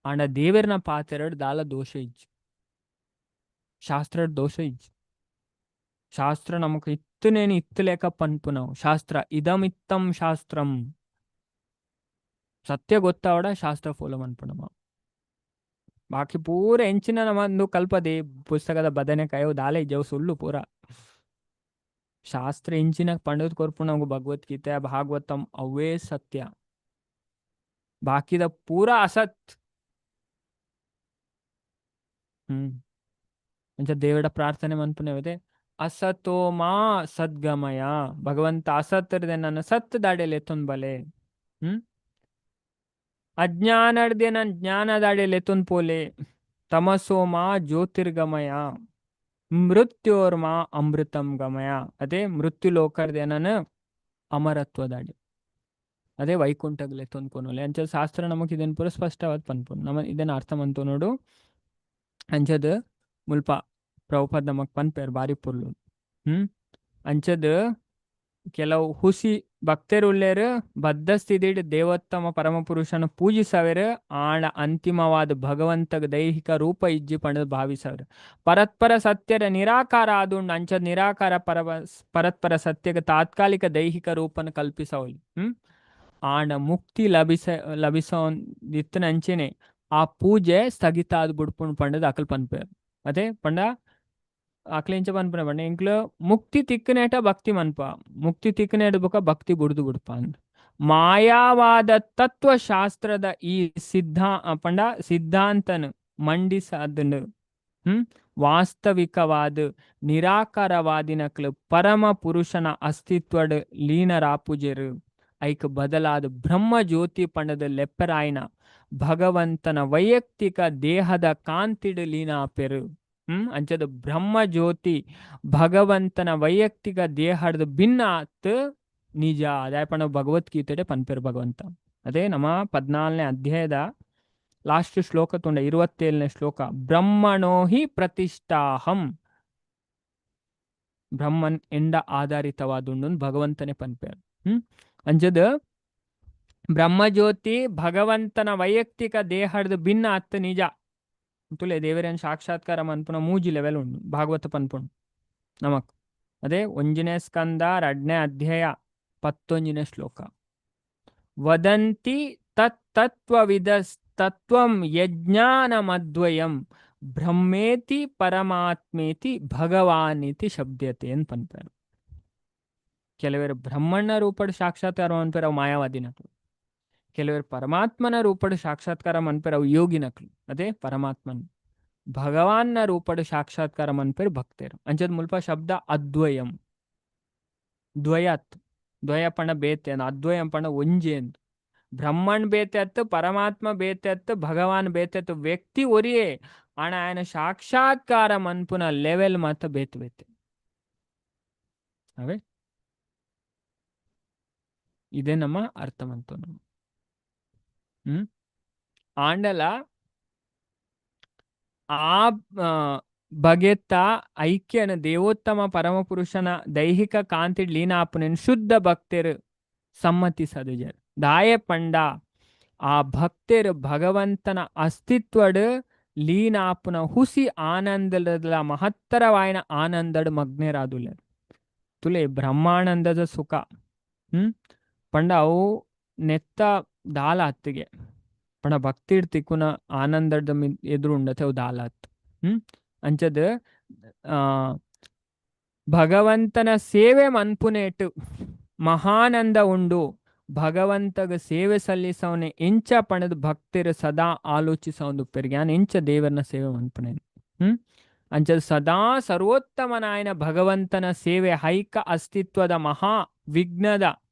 ಆಂಡ ದೇವೆರ್ನ ಪಾತೆರಡ್ ದಾಲ ದೋಷ ಇಜ್ಜಿ. ಶಾಸ್ತ್ರಡ್ ದೋಷ ಇಜ್ಜಿ. ಶಾಸ್ತ್ರ ನಮಕ್ ಇತ್ತನೇನು ಇತ್ತುಲೇಕ ಪನ್ಪುನವು. ಶಾಸ್ತ್ರ ಇದಮಿತ್ತಂ ಶಾಸ್ತ್ರಂ. ಸತ್ಯ ಗೊತ್ತಾವಡ ಶಾಸ್ತ್ರ ಫಾಲೋ ಮನ್ಪುನಮ. ಬಾಕಿ ಪೂರ ಎಂಚಿನ ನಮ್ಮಂದು ಕಲ್ಪದೆ ಪುಸ್ತಕದ ಬದನೆಕಾಯಿ ದಾಲ ಇಜ್ಜವು ಸುಳ್ಳು ಪೂರ. ಶಾಸ್ತ್ರ ಎಂಚಿನ ಪಂಡದ್ ಕೊರ್ಪುನವು ಭಗವದ್ಗೀತೆ ಭಾಗವತಂ ಅವೇ ಸತ್ಯ. ಬಾಕಿದ ಪೂರ ಅಸತ್. ಅಂಚ ದೇವಡ ಪ್ರಾರ್ಥನೆ ಮನ್ಪುನವದೆ ಅಸತೋ ಮಾ ಸದ್ಗಮಯ. ಭಗವಂತ ಅಸತ್ತರ್ದೆ ನನ್ನ ಸತ್ ದಾಡೆಲೆ ಬಲೆ. ಅಜ್ಞಾನಡ್ದೆ ನನ್ ಜ್ಞಾನದಾಡೆಲೆ ಪೋಲೆ. ತಮಸೋ ಮಾ ಜ್ಯೋತಿರ್ಗಮಯ. ಮೃತ್ಯೋರ್ಮಾ ಅಮೃತಂ ಗಮಯ. ಅದೇ ಮೃತ್ಯು ಲೋಕರ್ದೆ ನಾನು ಅಮರತ್ವದಾಡಿ. ಅದೇ ವೈಕುಂಠಗ್ಲೆ ತೊಂದ್ಕೊನೊಲೆ. ಅಂಚ ಶಾಸ್ತ್ರ ನಮಕ್ ಇದನ್ ಪೂರ ಸ್ಪಷ್ಟವಾದ ಪನ್ಪುನು. ನಮ ಇದನ್ನ ಅರ್ಥ ಮಂತು ನೋಡು. ಅಂಚದ್ ಮುಲ್ಪ ಪ್ರಭುಪಾದ ನಮಕ್ ಪನ್ಪೆರ್ ಬಾರಿ ಪೊರ್ಲು. ಅಂಚದ್ ಕೆಲವು ಹುಸಿ ಭಕ್ತರು ಉಲ್ಲೇರು ಬದ್ಧ ಸ್ಥಿತಿಡ್ ದೇವೋತ್ತಮ ಪರಮಪುರುಷನ ಪೂಜಿಸವೆರ್. ಆಂಡ ಅಂತಿಮವಾದ ಭಗವಂತಗ ದೈಹಿಕ ರೂಪ ಇಜ್ಜಿ ಪಂಡದ್ ಭಾವಿಸವೆರ್. ಪರತ್ಪರ ಸತ್ಯದ ನಿರಾಕಾರ ಆದುಂಡು. ಅಂಚ ನಿರಾಕಾರ ಪರತ್ಪರ ಸತ್ಯಗ ತಾತ್ಕಾಲಿಕ ದೈಹಿಕ ರೂಪನ ಕಲ್ಪಿಸವಲಿ. ಆಂಡ ಮುಕ್ತಿ ಲಭಿಸೋ ಇತ್ತಿನ ಅಂಚೆನೆ ಆ ಪೂಜೆ ಸ್ಥಗಿತ ಆದ್ ಬುಡ್ಪುಂಡು ಪಂಡದ್ ಅಕಲ್ ಪನ್ಪೆರ್. ಅದೇ ಪಂಡ ಅಕ್ಲೆ ಇಂಚ ಪನ್ಪುನ ಪಂಡ ಎಂಕ್ಲು ಮುಕ್ತಿ ತಿಕ್ಕನೇಟ ಭಕ್ತಿ ಮನ್ಪ. ಮುಕ್ತಿ ತಿಕ್ಕನೇಟ ಬೊಕ ಭಕ್ತಿ ಬುಡ್ದು ಬುಡ್ಪ ಅಂದ್. ಮಾಯಾವಾದ ತತ್ವಶಾಸ್ತ್ರದ ಈ ಪಂಡ ಸಿದ್ಧಾಂತನ್ ಮಂಡಿಸಾದನು. ವಾಸ್ತವಿಕವಾದ ನಿರಾಕಾರವಾದಿನಕ್ಲು ಪರಮ ಪುರುಷನ ಅಸ್ತಿತ್ವಡ್ ಲೀನರಾಪುಜೆರು. ಐಕ್ ಬದಲಾದ ಬ್ರಹ್ಮ ಜ್ಯೋತಿ ಪಂಡದ ಲೆಪ್ಪರಾಯನ ಭಗವಂತನ ವೈಯಕ್ತಿಕ ದೇಹದ ಕಾಂತಿಡ್ ಲೀನ ಆಪೆರು. ಅಂಚದ ಬ್ರಹ್ಮ ಜ್ಯೋತಿ ಭಗವಂತನ ವೈಯಕ್ತಿಕ ದೇಹದ ಭಿನ್ನ ಆತ್ ನಿಜ. ಅದೇ ಪಂಡ ಭಗವದ್ಗೀತೆಡೆ ಪನ್ಪೆರ್ ಭಗವಂತ. ಅದೇ ನಮ್ಮ 14ನೇ ಅಧ್ಯಾಯದ ಲಾಸ್ಟ್ ಶ್ಲೋಕ ತುಂಡ 27ನೇ ಶ್ಲೋಕ. ಬ್ರಹ್ಮಣೋ ಹಿ ಪ್ರತಿಷ್ಠಾಹಂ. ಬ್ರಹ್ಮನ್ ಎಂಡ ಆಧಾರಿತವಾದುಂಡು ಭಗವಂತನೇ ಪನ್ಪೆರ್. ಅಂಚದ ಬ್ರಹ್ಮಜ್ಯೋತಿ ಭಗವಂತನ ವೈಯಕ್ತಿಕ ದೇಹದ ಭಿನ್ನ ಅತ್ತ ನಿಜ. ತುಲೆ ದೇವರನ್ ಸಾಕ್ಷಾತ್ಕಾರ ಮನ್ಪುನ ಮೂಜಿ ಲೆವೆಲ್ ಉಂಡು ಭಾಗವತ ಪನ್ಪುಂಡು ನಮಕ್. ಅದೇ 1ನೇ ಸ್ಕಂದ 2ನೇ ಅಧ್ಯಾಯ 11ನೇ ಶ್ಲೋಕ. ವದಂತಿ ತತ್ತತ್ವವಿದಸ್ತತ್ವಂ ಯಜ್ಞಾನಮದ್ವಯಂ ಬ್ರಹ್ಮೇತಿ ಪರಮಾತ್ಮೇತಿ ಭಗವಾನಿತಿ ಶಬ್ದತೆ ಅಂತ ಪನ್ಪೆರ್. ಕೆಲವರು ಬ್ರಹ್ಮಣ್ಣ ರೂಪಡ್ ಸಾಕ್ಷಾತ್ಕಾರ ಮನ್ಪೆರ್, ಅವು ಮಾಯಾವಾದಿನಕ್ಲು. ಕೆಲವರು ಪರಮಾತ್ಮನ ರೂಪಡ್ ಸಾಕ್ಷಾತ್ಕಾರ ಮನ್ಪೆರ್, ಅವು ಯೋಗಿನಕ್ಲು. ಅದೇ ಪರಮಾತ್ಮನ್ ಭಗವಾನ್ನ ರೂಪಡ್ ಸಾಕ್ಷಾತ್ಕಾರ ಮನ್ಪೆರ್ ಭಕ್ತರು. ಅಂಚದ ಮುಲ್ಪ ಶಬ್ದ ಅದ್ವಯಂ. ದ್ವಯತ್ ದ್ವಯ ಪಂಡ ಬೇತೆ, ಅದ್ವಯಂ ಪಂಡ ಒಂಜೆ ಅಂತ. ಬ್ರಹ್ಮಣ್ ಬೇತೆ ಅತ್ತು, ಪರಮಾತ್ಮ ಬೇತೆ ಅತ್ತು, ಭಗವಾನ್ ಬೇತೆ ಅತ್ತು, ವ್ಯಕ್ತಿ ಒರಿಯೇ. ಆಣ ಆಯನ ಸಾಕ್ಷಾತ್ಕಾರ ಮನ್ಪುನ ಲೆವೆಲ್ ಮಾತ ಬೇತೆ ಬೇತೆ. ಅವೇ ಇದೇ ನಮ್ಮ ಅರ್ಥ ಮಂತು ನಮ್ಮ. ಆಂಡಲ ಆ ಬಗೆತ್ತ ಐಕ್ಯನ ದೇವೋತ್ತಮ ಪರಮಪುರುಷನ ದೈಹಿಕ ಕಾಂತಿ ಲೀನಾಪುನೆನ್ ಶುದ್ಧ ಭಕ್ತರು ಸಮ್ಮತಿಸದುಜರ್. ದಾಯೆ ಪಂಡ ಆ ಭಕ್ತರು ಭಗವಂತನ ಅಸ್ತಿತ್ವಡ್ ಲೀನಾಪುನ ಹುಸಿ ಆನಂದದ ಮಹತ್ತರವಾಯಿನ ಆನಂದಡ್ ಮಗ್ನೇರಾದುಲ್ಲೆರ್. ತುಲೆ ಬ್ರಹ್ಮಾನಂದದ ಸುಖ ಪಂಡ ಅವು ನೆತ್ತ ದಾಲ ಅತ್ತಿಗೆ ಪಂಡ ಭಕ್ತಿಡ್ ತಿಕ್ಕುನ ಆನಂದದ ಎದುರು ಉಂಡತೆ ಅವು ದಾಲ ಅತ್ತು. ಅಂಚದ್ ಭಗವಂತನ ಸೇವೆ ಮನ್ಪುನೇಟು ಮಹಾನಂದ ಉಂಡು. ಭಗವಂತಗ ಸೇವೆ ಸಲ್ಲಿಸವನೆ ಎಂಚ ಪಣದ ಭಕ್ತರು ಸದಾ ಆಲೋಚಿಸವೊಂದು ಪೆರ್ಗ್ಯಾನ್ ಎಂಚ ದೇವರನ ಸೇವೆ ಮನ್ಪುನೆ. ಅಂಚದ ಸದಾ ಸರ್ವೋತ್ತಮನಾಯನ ಭಗವಂತನ ಸೇವೆ ಹೈಕ ಅಸ್ತಿತ್ವದ ಮಹಾ ವಿಘ್ನದ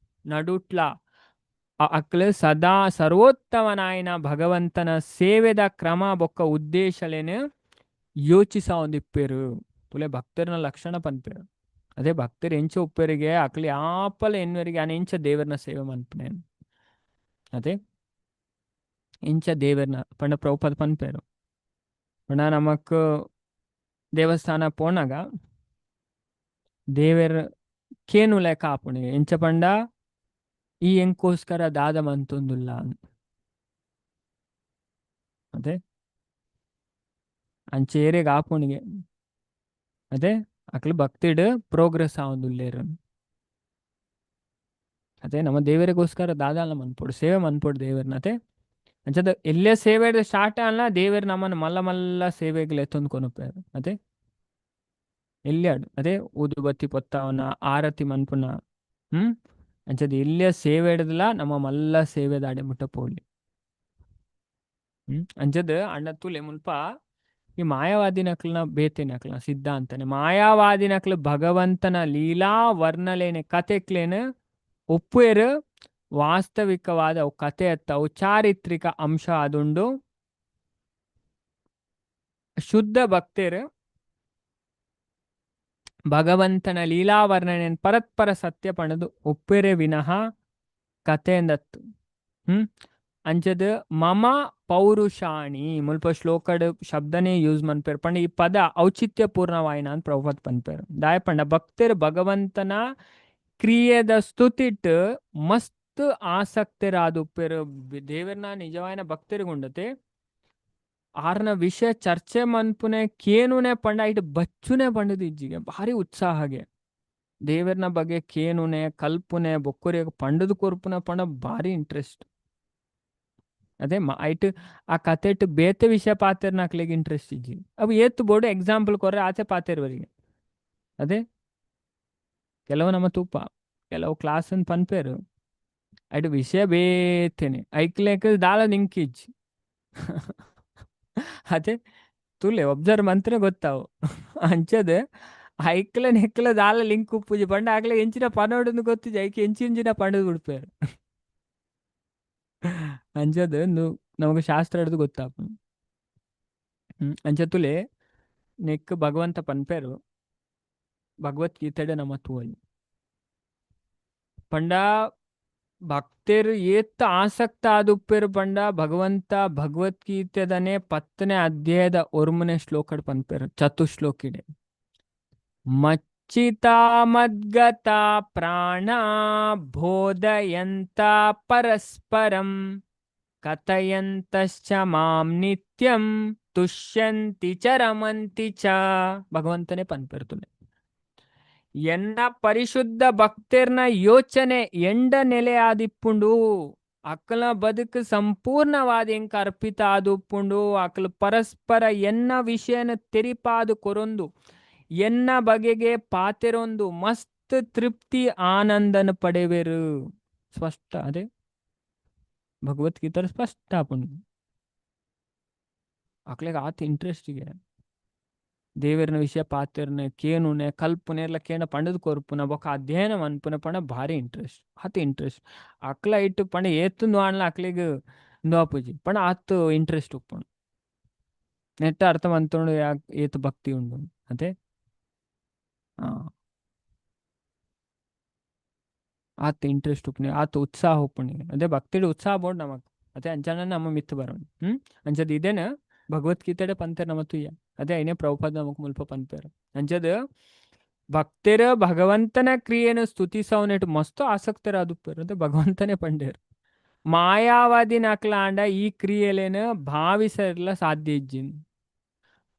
ನಡುಟ್ಲ ಅಕ್ಲು ಸದಾ ಸರ್ವೋತ್ತಮನಾಯನ ಭಗವಂತನ ಸೇವೆದ ಕ್ರಮ ಬೊಕ್ಕ ಉದ್ದೇಶಲೇನು ಯೋಚಿಸವೊಂದಿಪ್ಪೆರು. ತುಲೆ ಭಕ್ತರನ ಲಕ್ಷಣ ಪನ್ಪೆರು. ಅದೇ ಭಕ್ತರು ಎಂಚ ಉಪ್ಪೆರಿಗೆ ಅಕ್ಲು ಯಾಪಲ ಎನ್ನುವರಿಗೆ ಆನ ಎಂಚ ದೇವರನ ಸೇವೆ ಮನ್ಪುನೆ. ಅದೇ ಎಂಚ ದೇವರನ ಪಂಡ ಪ್ರಭುಪಾದ ಪನ್ಪೆರು. ಪಂಡ ನಮಕ್ ದೇವಸ್ಥಾನ ಪೋನಾಗ ದೇವೆರ್ ಕೇನುಲೆಕ ಆಪುಂಡು. ಎಂಚ ಪಂಡ ಈ ಎಂಕೋಸ್ಕರ ದಾದ ಮಂತೊಂದುಲ್ಲ. ಅದೇ ಅಂಚೇರೆಗ್ ಆಪುಣಿಗೆ. ಅದೇ ಅಕ್ಲು ಭಕ್ತಿಡ್ ಪ್ರೋಗ್ರೆಸ್ ಆವೊಂದುಲ್ಲೆರ್. ಅದೇ ನಮ್ಮ ದೇವರಿಗೋಸ್ಕರ ದಾದಾಲ ಮನ್ಪೊಡು, ಸೇವೆ ಮನ್ಪೊಡು ದೇವರ್ನ. ಅತೆ ಅಂಚದ ಎಲ್ಲೇ ಸೇವೆ ಸ್ಟಾರ್ಟ್ ಅಲ್ಲ ದೇವರು ನಮ್ಮನ್ನು ಮಲ್ಲ ಮಲ್ಲ ಸೇವೆಗೆ ಎತ್ತೊಂದು ಕೊನೊಪೆರ್. ಅದೇ ಎಲ್ಯಾಡು ಅದೇ ಊದುಬತ್ತಿ ಪೊತ್ತಾವನ ಆರತಿ ಮನ್ಪುನ ಅಂಚದ ಎಲ್ಲಿಯ ಸೇವೆ ಹಿಡ್ದಲ ನಮ್ಮ ಮಲ್ಲ ಸೇವೆದಾಡೆ ಮುಟ್ಟ ಪೋಲಿ. ಅಂಚದ ಅಣ್ಣ ತುಲೆ ಮುಲ್ಪ ಈ ಮಾಯಾವಾದಿನಕ್ಲನ ಬೇತೆನಕ್ಲನ ಸಿದ್ಧಾಂತನೆ ಮಾಯಾವಾದಿನಕ್ಲು ಭಗವಂತನ ಲೀಲಾ ವರ್ಣಲೇನೆ ಕತೆಕ್ಲೇನ ಒಪ್ಪುವೆರು. ವಾಸ್ತವಿಕವಾದ ಅವು ಕತೆ ಅತ್ತ, ಅವು ಚಾರಿತ್ರಿಕ ಅಂಶ ಅದುಂಡು. ಶುದ್ಧ ಭಕ್ತರು ಭಗವಂತನ ಲೀಲಾ ವರ್ಣನೆ ಪರಸ್ಪರ ಸತ್ಯ ಪಣದು ಒಪ್ಪೆರೆ ವಿನಃ ಕಥೆಂದತ್ತು. ಅಂಚದ ಮಮ ಪೌರುಷಾಣಿ ಮುಲ್ಪ ಶ್ಲೋಕಡ್ ಶಬ್ದನೇ ಯೂಸ್ ಮನ್ಪೇರು. ಪಂಡ ಈ ಪದ ಔಚಿತ್ಯ ಪೂರ್ಣವಾಯಿನ ಅಂತ ಪ್ರಭುಪಾದ ಪನ್ಪೇರು. ದಾಯ ಪಂಡ ಭಕ್ತರು ಭಗವಂತನ ಕ್ರಿಯೆದ ಸ್ತುತಿಟ್ ಮಸ್ತ್ ಆಸಕ್ತರಾದುಪ್ಪೆರು. ದೇವರನ ನಿಜವಾದ ಭಕ್ತರಿಗುಂಡತೆ ಆರ್ನ ವಿಷಯ ಚರ್ಚೆ ಮನ್ಪುನೆ ಕೇನುನೆ ಪಂಡ ಇಟ್ಟು ಬಚ್ಚುನೆ ಪಂಡದು ಇಜ್ಜಿಗೆ ಭಾರಿ ಉತ್ಸಾಹಗೆ ದೇವರನ ಬಗ್ಗೆ ಕೇನುನೆ ಕಲ್ಪುನೆ ಬೊಕ್ಕುರಿಯ ಪಂಡದು ಕೊರ್ಪುನೆ ಪಂಡ ಭಾರಿ ಇಂಟ್ರೆಸ್ಟ್. ಅದೇ ಐಟ್ ಆ ಕತೆಟ್ ಬೇತೆ ವಿಷಯ ಪಾತೆರ್ನಕ್ಲೆಗ್ ಇಂಟ್ರೆಸ್ಟ್ ಇಜ್ಜಿ. ಅವು ಏತ್ ಬೋರ್ಡು ಎಕ್ಸಾಂಪಲ್ ಕೊರ್ರೆ ಆಚೆ ಪಾತೆರ್ವರಿಗೆ. ಅದೇ ಕೆಲವು ನಮ್ಮ ತೂಪ ಕೆಲವು ಕ್ಲಾಸ್ ಪನ್ಪೇರು ಐಟ್ ವಿಷಯ ಬೇತೇನೆ ಐಕ್ಲೇಕ್ ದಾಲ ನಿಂಕಿಜ್ಜಿ. ಅದೇ ತುಲೆ ಒಬ್ಸರ್ವ್ ಮಂತ್ರೆ ಗೊತ್ತಾವು. ಅಂಚದ ಐಕ್ಲ ನೆಕ್ಲ ದಾಲ ಲಿಂಕ್ ಉಪ್ಪುಜಿ ಪಂಡ ಆಗ್ಲೆ ಎಂಚಿನ ಪನೋಡನ್ನು ಗೊತ್ತಿಜಿ ಐಕ್ ಎಂಚಿನ ಪಂಡದು ಬಿಡ್ಪೇರು. ಅಂಚದ ನಮಗೆ ಶಾಸ್ತ್ರ ಹಿಡ್ದು ಗೊತ್ತಾಪು. ಅಂಚ ತುಲೆ ನೆಕ್ ಭಗವಂತ ಪನ್ಪೇರು ಭಗವದ್ಗೀತೆಡೆ ನಮ್ಮ ತೂವಲಿ ಪಂಡ ಭಕ್ತರು ಏತ್ತ ಆಸಕ್ತ ಆದುಪ್ಪೇರು ಪಂಡ ಭಗವಂತ ಭಗವದ್ಗೀತೆದನೆ 10ನೇ ಅಧ್ಯಾಯದ ಒರ್ಮನೆ ಶ್ಲೋಕಡ್ ಪನ್ಪೇರು ಚತುಶ್ಲೋಕಿಡೆ. ಮಚ್ಚಿತ ಮದ್ಗತ ಪ್ರಾಣ ಬೋಧಯಂತ ಪರಸ್ಪರಂ ಕಥಯಂತಶ್ಚ ಮಾಂ ನಿತ್ಯಂ ತುಷ್ಯಂತಿ ಚ ರಮಂತಿ ಚ. ಭಗವಂತನೇ ಪನ್ಪೇರ್ತುಲೆ ಎನ್ನ ಪರಿಶುದ್ಧ ಭಕ್ತರ್ನ ಯೋಚನೆ ಎಂಡ ನೆಲೆ ಆದಿಪ್ಪುಂಡು. ಅಕ್ಕಲ ಬದುಕು ಸಂಪೂರ್ಣವಾದ ಎಂಕ ಅರ್ಪಿತ ಆದುಪ್ಪುಂಡು. ಅಕಲ ಪರಸ್ಪರ ಎನ್ನ ವಿಷಯನ ತೆರಿಪಾದು ಕೊರೊಂದು ಎನ್ನ ಬಗೆಗೆ ಪಾತೆರೊಂದು ಮಸ್ತ್ ತೃಪ್ತಿ ಆನಂದನ ಪಡೆವೆರು. ಸ್ಪಷ್ಟ ಅದೇ ಭಗವದ್ಗೀತೆ ಸ್ಪಷ್ಟ ಆಪುಂಡು. ಅಕ್ಲೆಗ್ ಆತ್ ಇಂಟ್ರೆಸ್ಟ್ ಗೆ. ದೇವೆರ್ನ ವಿಷಯ ಪಾತೆರ್ನೆ, ಕೇನುನೆ, ಕಲ್ಪುನೆ ಇರ್ಲ ಕೇಂಡ ಪಂಡುದು ಕೊರ್ಪುನ ಬೊಕ ಅಧ್ಯಯನ ಮನ್ಪುನ ಪಂಡ ಭಾರಿ ಇಂಟ್ರೆಸ್ಟ್, ಆತ್ ಇಂಟ್ರೆಸ್ಟ್. ಅಕ್ಲ ಐಟ್ ಪಂಡ ಏತುಂದು ಆಂಡಲ ಅಕ್ಲೆಗ್ ಉಂದು ಆಪುಜಿ ಪಂಡ ಆತ್ ಇಂಟ್ರೆಸ್ಟ್ ಉಪ್ಪುಂಡು. ನೆಟ್ಟ ಅರ್ಥ ಮಂತೊಂಡು ಯಾಕ್ ಏತ್ ಭಕ್ತಿ ಉಂಡು ಅತೆ. ಆತ್ ಇಂಟ್ರೆಸ್ಟ್ ಉಪ್ಪುನಿ, ಆತ್ ಉತ್ಸಾಹ ಉಪ್ಪುನಿ. ಅದೇ ಭಕ್ತಿಡ್ ಉತ್ಸಾಹ ಬೋಡು ನಮಕ್. ಅತೆ ಅಂಚನ ನಮ್ಮ ಮಿತ್ತ್ ಬರೋಣ. ಅಂಚದ ಇದೇನ ಭಗವದ್ಗೀತೆಡೆ ಪಂತೆರ್ ನಮ ತೂಯ. ಅದೇ ಐನೇ ಪ್ರಭುಪಾದ ನಮಕ್ ಮುಲ್ಪ ಪನ್ಪೆರ್. ಅಂಚದ ಭಕ್ತೆರ್ ಭಗವಂತನ ಕ್ರಿಯೆನ್ ಸ್ತುತಿಸವನೆಟ್ ಮಸ್ತ್ ಆಸಕ್ತರಾದುಪ್ಪೆರ್. ಅದೇ ಭಗವಂತನೇ ಪಂಡೇರ್. ಮಾಯಾವಾದಿನಕ್ಲಾಂಡ ಈ ಕ್ರಿಯೆಲೆನ್ ಭಾವಿಸರ್ಲ ಸಾಧ್ಯ ಇಜ್ಜಿನ್.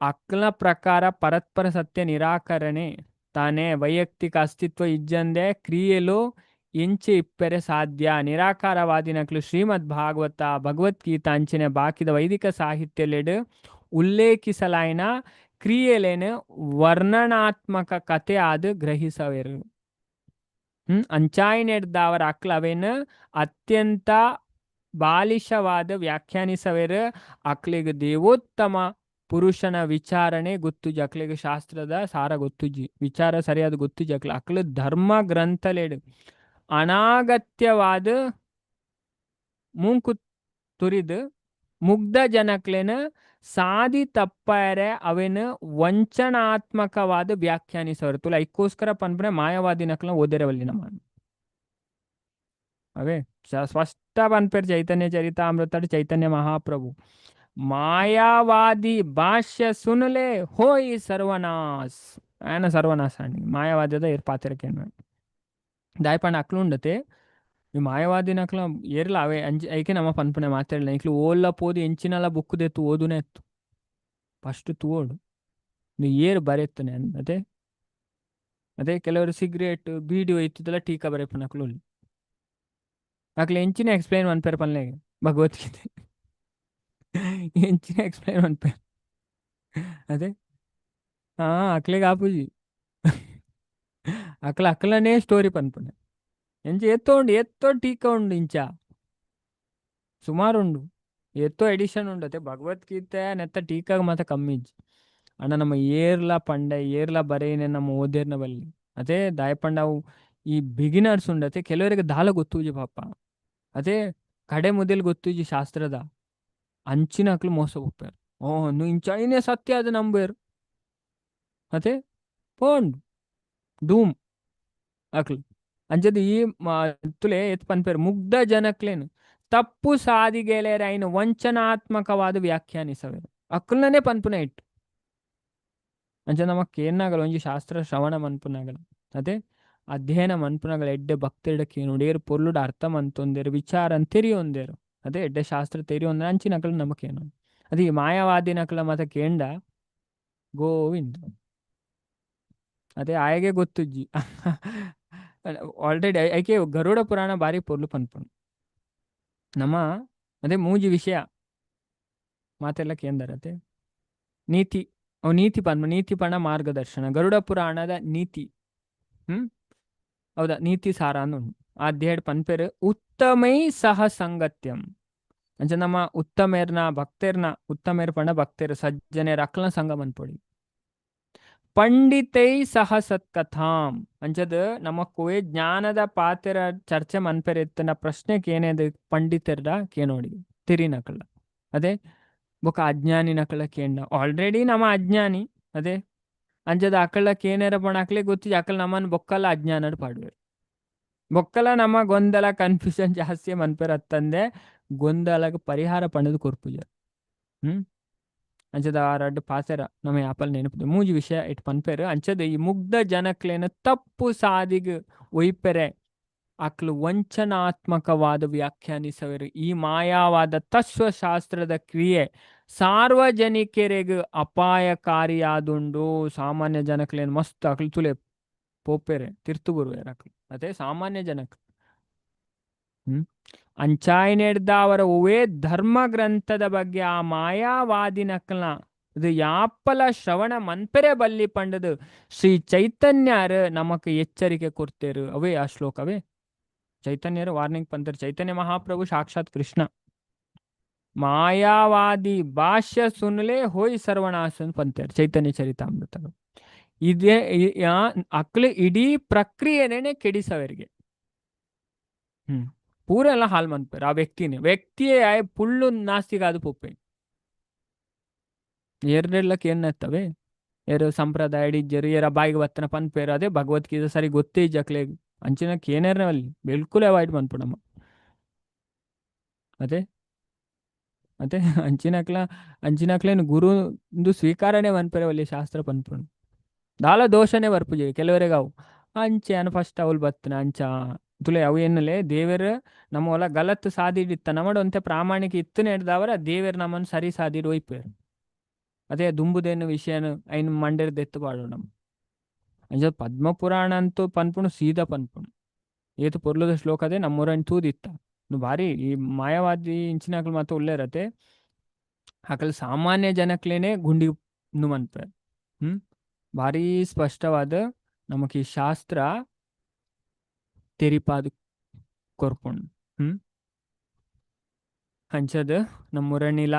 ಅಕ್ಲ ಪ್ರಕಾರ ಪರಸ್ಪರ ಸತ್ಯ ನಿರಾಕರಣೆ ತಾನೇ ವೈಯಕ್ತಿಕ ಅಸ್ತಿತ್ವ ಇಜ್ಜಂದೆ ಕ್ರಿಯೆಲು ಎಂಚೆ ಇಪ್ಪೆರೆ ಸಾಧ್ಯ. ನಿರಾಕಾರವಾದಿನಕ್ಲು ಶ್ರೀಮದ್ ಭಾಗವತ ಭಗವದ್ಗೀತಾ ಅಂಚಿನ ಬಾಕಿದ ವೈದಿಕ ಸಾಹಿತ್ಯಲೆಡ್ ಉಲ್ಲೇಖಿಸಲಾಯಿನ ಕ್ರಿಯೆಲೆನ್ ವರ್ಣನಾತ್ಮಕ ಕಥೆ ಆದ್ ಗ್ರಹಿಸವೆರು. ಅಂಚಾಯಿನೆಡ್ದಾವರ ಅಕ್ಲ ಅವೆನ್ ಅತ್ಯಂತ ಬಾಲಿಶವಾದ ವ್ಯಾಖ್ಯಾನಿಸವೆರು. ಅಕ್ಲೆಗ್ ದೇವೋತ್ತಮ ಪುರುಷನ ವಿಚಾರಣೆ ಗೊತ್ತುಜಿ, ಅಕ್ಲೆಗ್ ಶಾಸ್ತ್ರದ ಸಾರ ಗೊತ್ತುಜಿ, ವಿಚಾರ ಸರಿಯಾದ ಗೊತ್ತುಜಿ. ಅಕ್ಲ ಅಕ್ಲು ಧರ್ಮ ಗ್ರಂಥಲೆಡ್ ಅನಾಗತ್ಯವಾದ ಮೂಂಕು ತುರಿದು ಮುಗ್ಧ ಜನಕ್ಲೆನ ಸಾದಿ ತಪ್ಪಾರೆ ಅವೆನ್ ವಂಚನಾತ್ಮಕವಾದ ವ್ಯಾಖ್ಯಾನಿಸವರು. ತುಲ ಐಕ್ಕೋಸ್ಕರ ಪನ್ಪುನೆ ಮಾಯಾವಾದಿನಕ್ಲ ಓದೆರವಲ್ಲಿ ನಮ್ಮ ಅವೇ ಸ್ಪಷ್ಟ ಪನ್ಪೆರ್ ಚೈತನ್ಯ ಚರಿತಾಮೃತ ಚೈತನ್ಯ ಮಹಾಪ್ರಭು. ಮಾಯಾವಾದಿ ಭಾಷ್ಯ ಸುನಲೆ ಹೋಯ್ ಸರ್ವನಾಶ್. ಆಯನ ಸರ್ವನಾಶ ಅಂಡಿ ಮಾಯಾವಾದ್ಯದ ಏರ್ ಪಾತೆರಕೇನು ದಾಯಪಂಡ ಅಕ್ಲು ಉಂಡತೆ ಈ ಮಾಯವಾದಿನಕ್ಲ ಏರ್ಲ ಅವೇ ಅಂಚ ಐಕೆ ನಮ್ಮ ಪನ್ಪುನೆ ಮಾತಾಡಲ. ಇಕ್ಲು ಓಲ್ಲ ಪೋದು ಎಂಚಿನಲ ಬುಕ್ ದೆತ್ತು ಓದುನೆ ಎತ್ತು ಫಸ್ಟ್ ತೂವೋಡು ಏರ್ ಬರೆತ್ತನೆ ಅದೇ. ಅದೇ ಕೆಲವರು ಸಿಗರೇಟ್ ಬೀಡಿ ಒಯ್ತದಲ್ಲ ಟೀಕಾ ಬರೆಪುನಕ್ಲು ಉಲ್ಲೆ. ಅಕ್ಲು ಎಂಚಿನ ಎಕ್ಸ್ಪ್ಲೈನ್ ಮನ್ಪೆರ್ ಪನ್ಲೆ ಭಗವದ್ಗೀತೆ ಎಂಚಿನ ಎಕ್ಸ್ಪ್ಲೈನ್ ಮನ್ಪೆರ್ ಅದೇ. ಹಾ ಅಕ್ಲೆಗ್ ಆಪುಜಿ, ಅಕ್ಲ ಅಕ್ಲನೇ ಸ್ಟೋರಿ ಪನ್ಪುನೆ. ಎಂಚ ಏತೋ ಉಂಡು, ಏತೋ ಟೀಕಾ ಉಂಡು, ಇಂಚ ಸುಮಾರು ಉಂಡು, ಏತೋ ಎಡಿಷನ್ ಉಂಡು. ಅತೆ ಭಗವದ್ಗೀತೆ ನೆತ್ತ ಟೀಕಾಗ ಮಾತ ಕಮ್ಮಿ ಇಜ್ಜಿ. ಅಣ್ಣ ನಮ್ಮ ಏರ್ಲ ಪಂಡೆ ಏರ್ಲ ಬರೆಯಿನೆ ನಮ್ಮ ಓದೇರ್ನ ಬಲ್ಲಿ. ಅದೇ ದಾಯಪಂಡ ಅವು ಈ ಬಿಗಿನರ್ಸ್ ಉಂಡತೆ ಕೆಲವರಿಗೆ ದಾಲ ಗೊತ್ತುಜಿ ಪಾಪ. ಅದೇ ಕಡೆ ಮುದೆಲ್ ಗೊತ್ತುಜಿ ಶಾಸ್ತ್ರದ ಅಂಚಿನ ಅಕ್ಲು ಮೋಸ ಹೋಗ್ಪಾರು. ಓ ಇಂಚ ಐನೇ ಸತ್ಯ ಅದು ನಂಬೇರು. ಅದೇ ಪೋಂಡು ಡೂಮ್ ಅಕ್ಲು. ಅಂಚದ ಈ ತುಲೆ ಎತ್ ಪನ್ಪೇರು ಮುಗ್ಧ ಜನಕ್ಲೇನು ತಪ್ಪು ಸಾದಿಗೆಲೆರ ಐನು ವಂಚನಾತ್ಮಕವಾದ ವ್ಯಾಖ್ಯಾನಿಸವೇರು. ಅಕ್ಲನೇ ಪನ್ಪುನ ಇಟ್ಟು ಅಂಚ ನಮಕ್ ಕೇನ್ನಾಗಲ ಒಂಜಿ ಶಾಸ್ತ್ರ ಶ್ರವಣ ಮನ್ಪುನಾಗಲ ಅದೇ ಅಧ್ಯಯನ ಮನ್ಪುನಾಗಲ ಎಡ್ಡೆ ಭಕ್ತಿಡ ಕೇನುಡು ಏರು ಪೊರ್ಲುಡು ಅರ್ಥ ಮಂತೊಂದೇರು ವಿಚಾರ ತೆರಿಯೊಂದೇರು. ಅದೇ ಎಡ್ಡೆ ಶಾಸ್ತ್ರ ತೆರಿಯೊಂದ್ರೆ ಅಂಚಿನಕಲು ನಮಕೇನು. ಅದೇ ಈ ಮಾಯಾವಾದಿನಕಲ ಮತ ಕೇಂಡ ಗೋವಿಂದ ಅದೇ ಆಯಗೆ ಗೊತ್ತುಜ್ಜಿ ಆಲ್ರೆಡಿ ಐಕೆ ಗರುಡ ಪುರಾಣ ಬಾರಿ ಪೊರ್ಲು ಪನ್ಪುಂಡು ನಮ್ಮ. ಅದೇ ಮೂಜಿ ವಿಷಯ ಮಾತೆಲ್ಲ ಕೇಂದರತೆ ನೀತಿ ಅವು ನೀತಿ ಪನ್ಪ ನೀತಿ ಪಣ ಮಾರ್ಗದರ್ಶನ ಗರುಡ ಪುರಾಣದ ನೀತಿ. ಹೌದಾ ನೀತಿ ಸಾರ ಉಂಡು. ಆ ಅಧ್ಯಾಯ ಪನ್ಪೆರು ಉತ್ತಮೈ ಸಹ ಸಂಗತ್ಯಂ. ಅಂಚ ನಮ್ಮ ಉತ್ತಮೇರ್ನ ಭಕ್ತರ್ನ ಉತ್ತಮೇರ್ ಪಂಡ ಭಕ್ತರು ಸಜ್ಜನೇರ್ ಅಕ್ಲನ ಸಂಘ ಮನ್ಪೊಡಿ. ಪಂಡಿತೈ ಸಹ ಸತ್ಕಥಾಂ ಅಂಚದ ನಮ್ಮ ಕೋಯೆ ಜ್ಞಾನದ ಪಾತೆರ ಚರ್ಚೆ ಮನ್ಪೆರೆತ್ತನ ಪ್ರಶ್ನೆ ಕೇನೇದು ಪಂಡಿತರ್ಡ ಕೇನೋಡಿ ತಿರಿನಕಳ. ಅದೇ ಬೊಕ ಅಜ್ಞಾನಿನಕಳ ಕೇಂಡ ಆಲ್ರೆಡಿ ನಮ್ಮ ಅಜ್ಞಾನಿ. ಅದೇ ಅಂಚದ ಅಕಳ ಕೇನೇರ ಪಣ ಅಕ್ಲೆ ಗೊತ್ತಿಜ ಅಕಲ್ ನಮ್ಮನ್ ಬೊಕ್ಕಲ ಅಜ್ಞಾನಡ್ ಪಾಡುವೆರ್. ಬೊಕ್ಕಲ ನಮ್ಮ ಗೊಂದಲ ಕನ್ಫ್ಯೂಷನ್ ಜಾಸ್ತಿ ಮನ್ಪೆರ್ ಅತ್ತಂದೆ ಗೊಂದಲಗ್ ಪರಿಹಾರ ಪಂಡದು ಕೊರ್ಪುಜ. ಅಂಚದ ಆ ರಡ್ಡ್ ಪಾತೆರ ನಮ್ಮ ಯಾಪಲ್ ನೆನಪು ಮೂಜಿ ವಿಷಯ it ಪನ್ಪೆರ್. ಅಂಚದ ಈ ಮುಗ್ಧ ಜನಕ್ಲೇನ ತಪ್ಪು ಸಾದಿಗ್ ಒಯ್ಪೆರೆ ಅಕ್ಲು ವಂಚನಾತ್ಮಕವಾದ ವ್ಯಾಖ್ಯಾನಿಸವೆರು. ಈ ಮಾಯಾವಾದ ತತ್ವಶಾಸ್ತ್ರದ ಕ್ರಿಯೆ ಸಾರ್ವಜನಿಕರಿಗೆ ಅಪಾಯಕಾರಿಯಾದುಂಡು. ಸಾಮಾನ್ಯ ಜನಕ್ಲೇನ್ ಮಸ್ತ್ ಅಕ್ಲು ತುಲೆ ಪೋಪೆರೆ ತಿರ್ತು ಬರುವೆರ್ ಅಕ್ಲು ಅದೇ ಸಾಮಾನ್ಯ ಜನಕ್. ಅಂಚಾಯಿನೆಡ್ದಾವರ ಒವೇ ಧರ್ಮ ಗ್ರಂಥದ ಬಗ್ಗೆ ಆ ಮಾಯಾವಾದಿನಕ್ಲ ಇದು ಯಾಪಲ ಶ್ರವಣ ಮನ್ಪೆರೆ ಬಲ್ಲಿ ಪಂಡದು ಶ್ರೀ ಚೈತನ್ಯರು ನಮಕ್ ಎಚ್ಚರಿಕೆ ಕೊಡ್ತೇರು. ಅವೇ ಆ ಶ್ಲೋಕವೇ ಚೈತನ್ಯರು ವಾರ್ನಿಂಗ್ ಪಂತರು. ಚೈತನ್ಯ ಮಹಾಪ್ರಭು ಸಾಕ್ಷಾತ್ ಕೃಷ್ಣ. ಮಾಯಾವಾದಿ ಭಾಷ್ಯ ಸುನ್ಲೆ ಹೋಯ್ ಸರ್ವನಾಶ ಪಂತೇರ್ ಚೈತನ್ಯ ಚರಿತಾಮೃತ. ಇದೇ ಅಕ್ಲು ಇಡೀ ಪ್ರಕ್ರಿಯೆನೇ ಕೆಡಿಸವರಿಗೆ. ಪೂರ ಎಲ್ಲ ಹಾಲ್ ಮನ್ಪೇರು ಆ ವ್ಯಕ್ತಿನೇ ವ್ಯಕ್ತಿಯೇ ಪುಳ್ಳು ನಾಸ್ತಿಗಾದು ಪೊಪ್ಪೆ ಏರ್ನೆಲ್ಲಕ್ಕೆ ಏನ್ನತ್ತವೆ ಏರು ಸಂಪ್ರದಾಯ ಇಜ್ಜರು ಏರ ಬಾಯಿಗೆ ಬತ್ತನ ಪನ್ಪೇರು ಅದೇ ಭಗವದ್ಗೀತೆ ಸರಿ ಗೊತ್ತೇ ಇಜ್ಜಕ್ಲೆ ಅಂಚಿನ ಕೇನೇರ್ನ ಅಲ್ಲಿ ಬಿಲ್ಕುಲ್ ಅವಾಯ್ಡ್ ಮನ್ಪುಡಮ್ಮ. ಅದೇ ಅದೇ ಅಂಚಿನಕ್ಲ ಅಂಚಿನಕ್ಲೇನು ಗುರು ಸ್ವೀಕಾರನೇ ಮನ್ಪೆರೆ ಒಲ್ಲಿ ಶಾಸ್ತ್ರ ಪನ್ಪುಂಡು. ದಾಲ ದೋಷನೇ ಬರ್ಪುಜಿ ಕೆಲವರೆಗೆ ಅವು ಅಂಚೆ ಅನ್ ಫಸ್ಟ್ ಅವಳು ಬತ್ತನ ಅಂಚ ತುಲೆ ಅವು ಎನ್ನಲೆ ದೇವೆರ್ ನಮ್ಮ ಒಲ ಗಲತ್ ಸಾದಿಡಿತ್ತ ನಮ್ಮಡ ಒಂತೆ ಪ್ರಾಮಾಣಿಕ ಇತ್ತನೆ ಹಿಡ್ದವರ ದೇವೆರ್ ನಮ್ಮನ್ನು ಸರಿ ಸಾದಿಡ್ ಒಯ್ಪೇರು. ಅದೇ ದುಂಬುದೇನು ವಿಷಯನ ಐನ್ ಮಂಡೆರ್ ದೆತ್ತು ಪಾಡು ನಮ್ಮ ಅಂಚ ಪದ್ಮಪುರಾಣ ಅಂತೂ ಪನ್ಪುಣು ಸೀದಾ ಪನ್ಪುಣು ಏತು ಪೊರ್ಲುದ ಶ್ಲೋಕ ಅದೇ ನಮ್ಮೂರನ್ ತೂದಿತ್ತ. ಭಾರಿ ಈ ಮಾಯಾವಾದಿ ಇಂಚಿನಕಲ್ ಮಾತ ಉಲ್ಲೇರತೆ ಅಕಲ್ ಸಾಮಾನ್ಯ ಜನಕ್ಲೇನೆ ಗುಂಡಿ ಮನ್ಪೆ. ಭಾರಿ ಸ್ಪಷ್ಟವಾದ ನಮಕ್ ಈ ಶಾಸ್ತ್ರ ತೆರಿಪಾದ ಕೊರ್ಪುಂಡು. ಅಂಚದ ನಮ್ಮೂರನಿಲ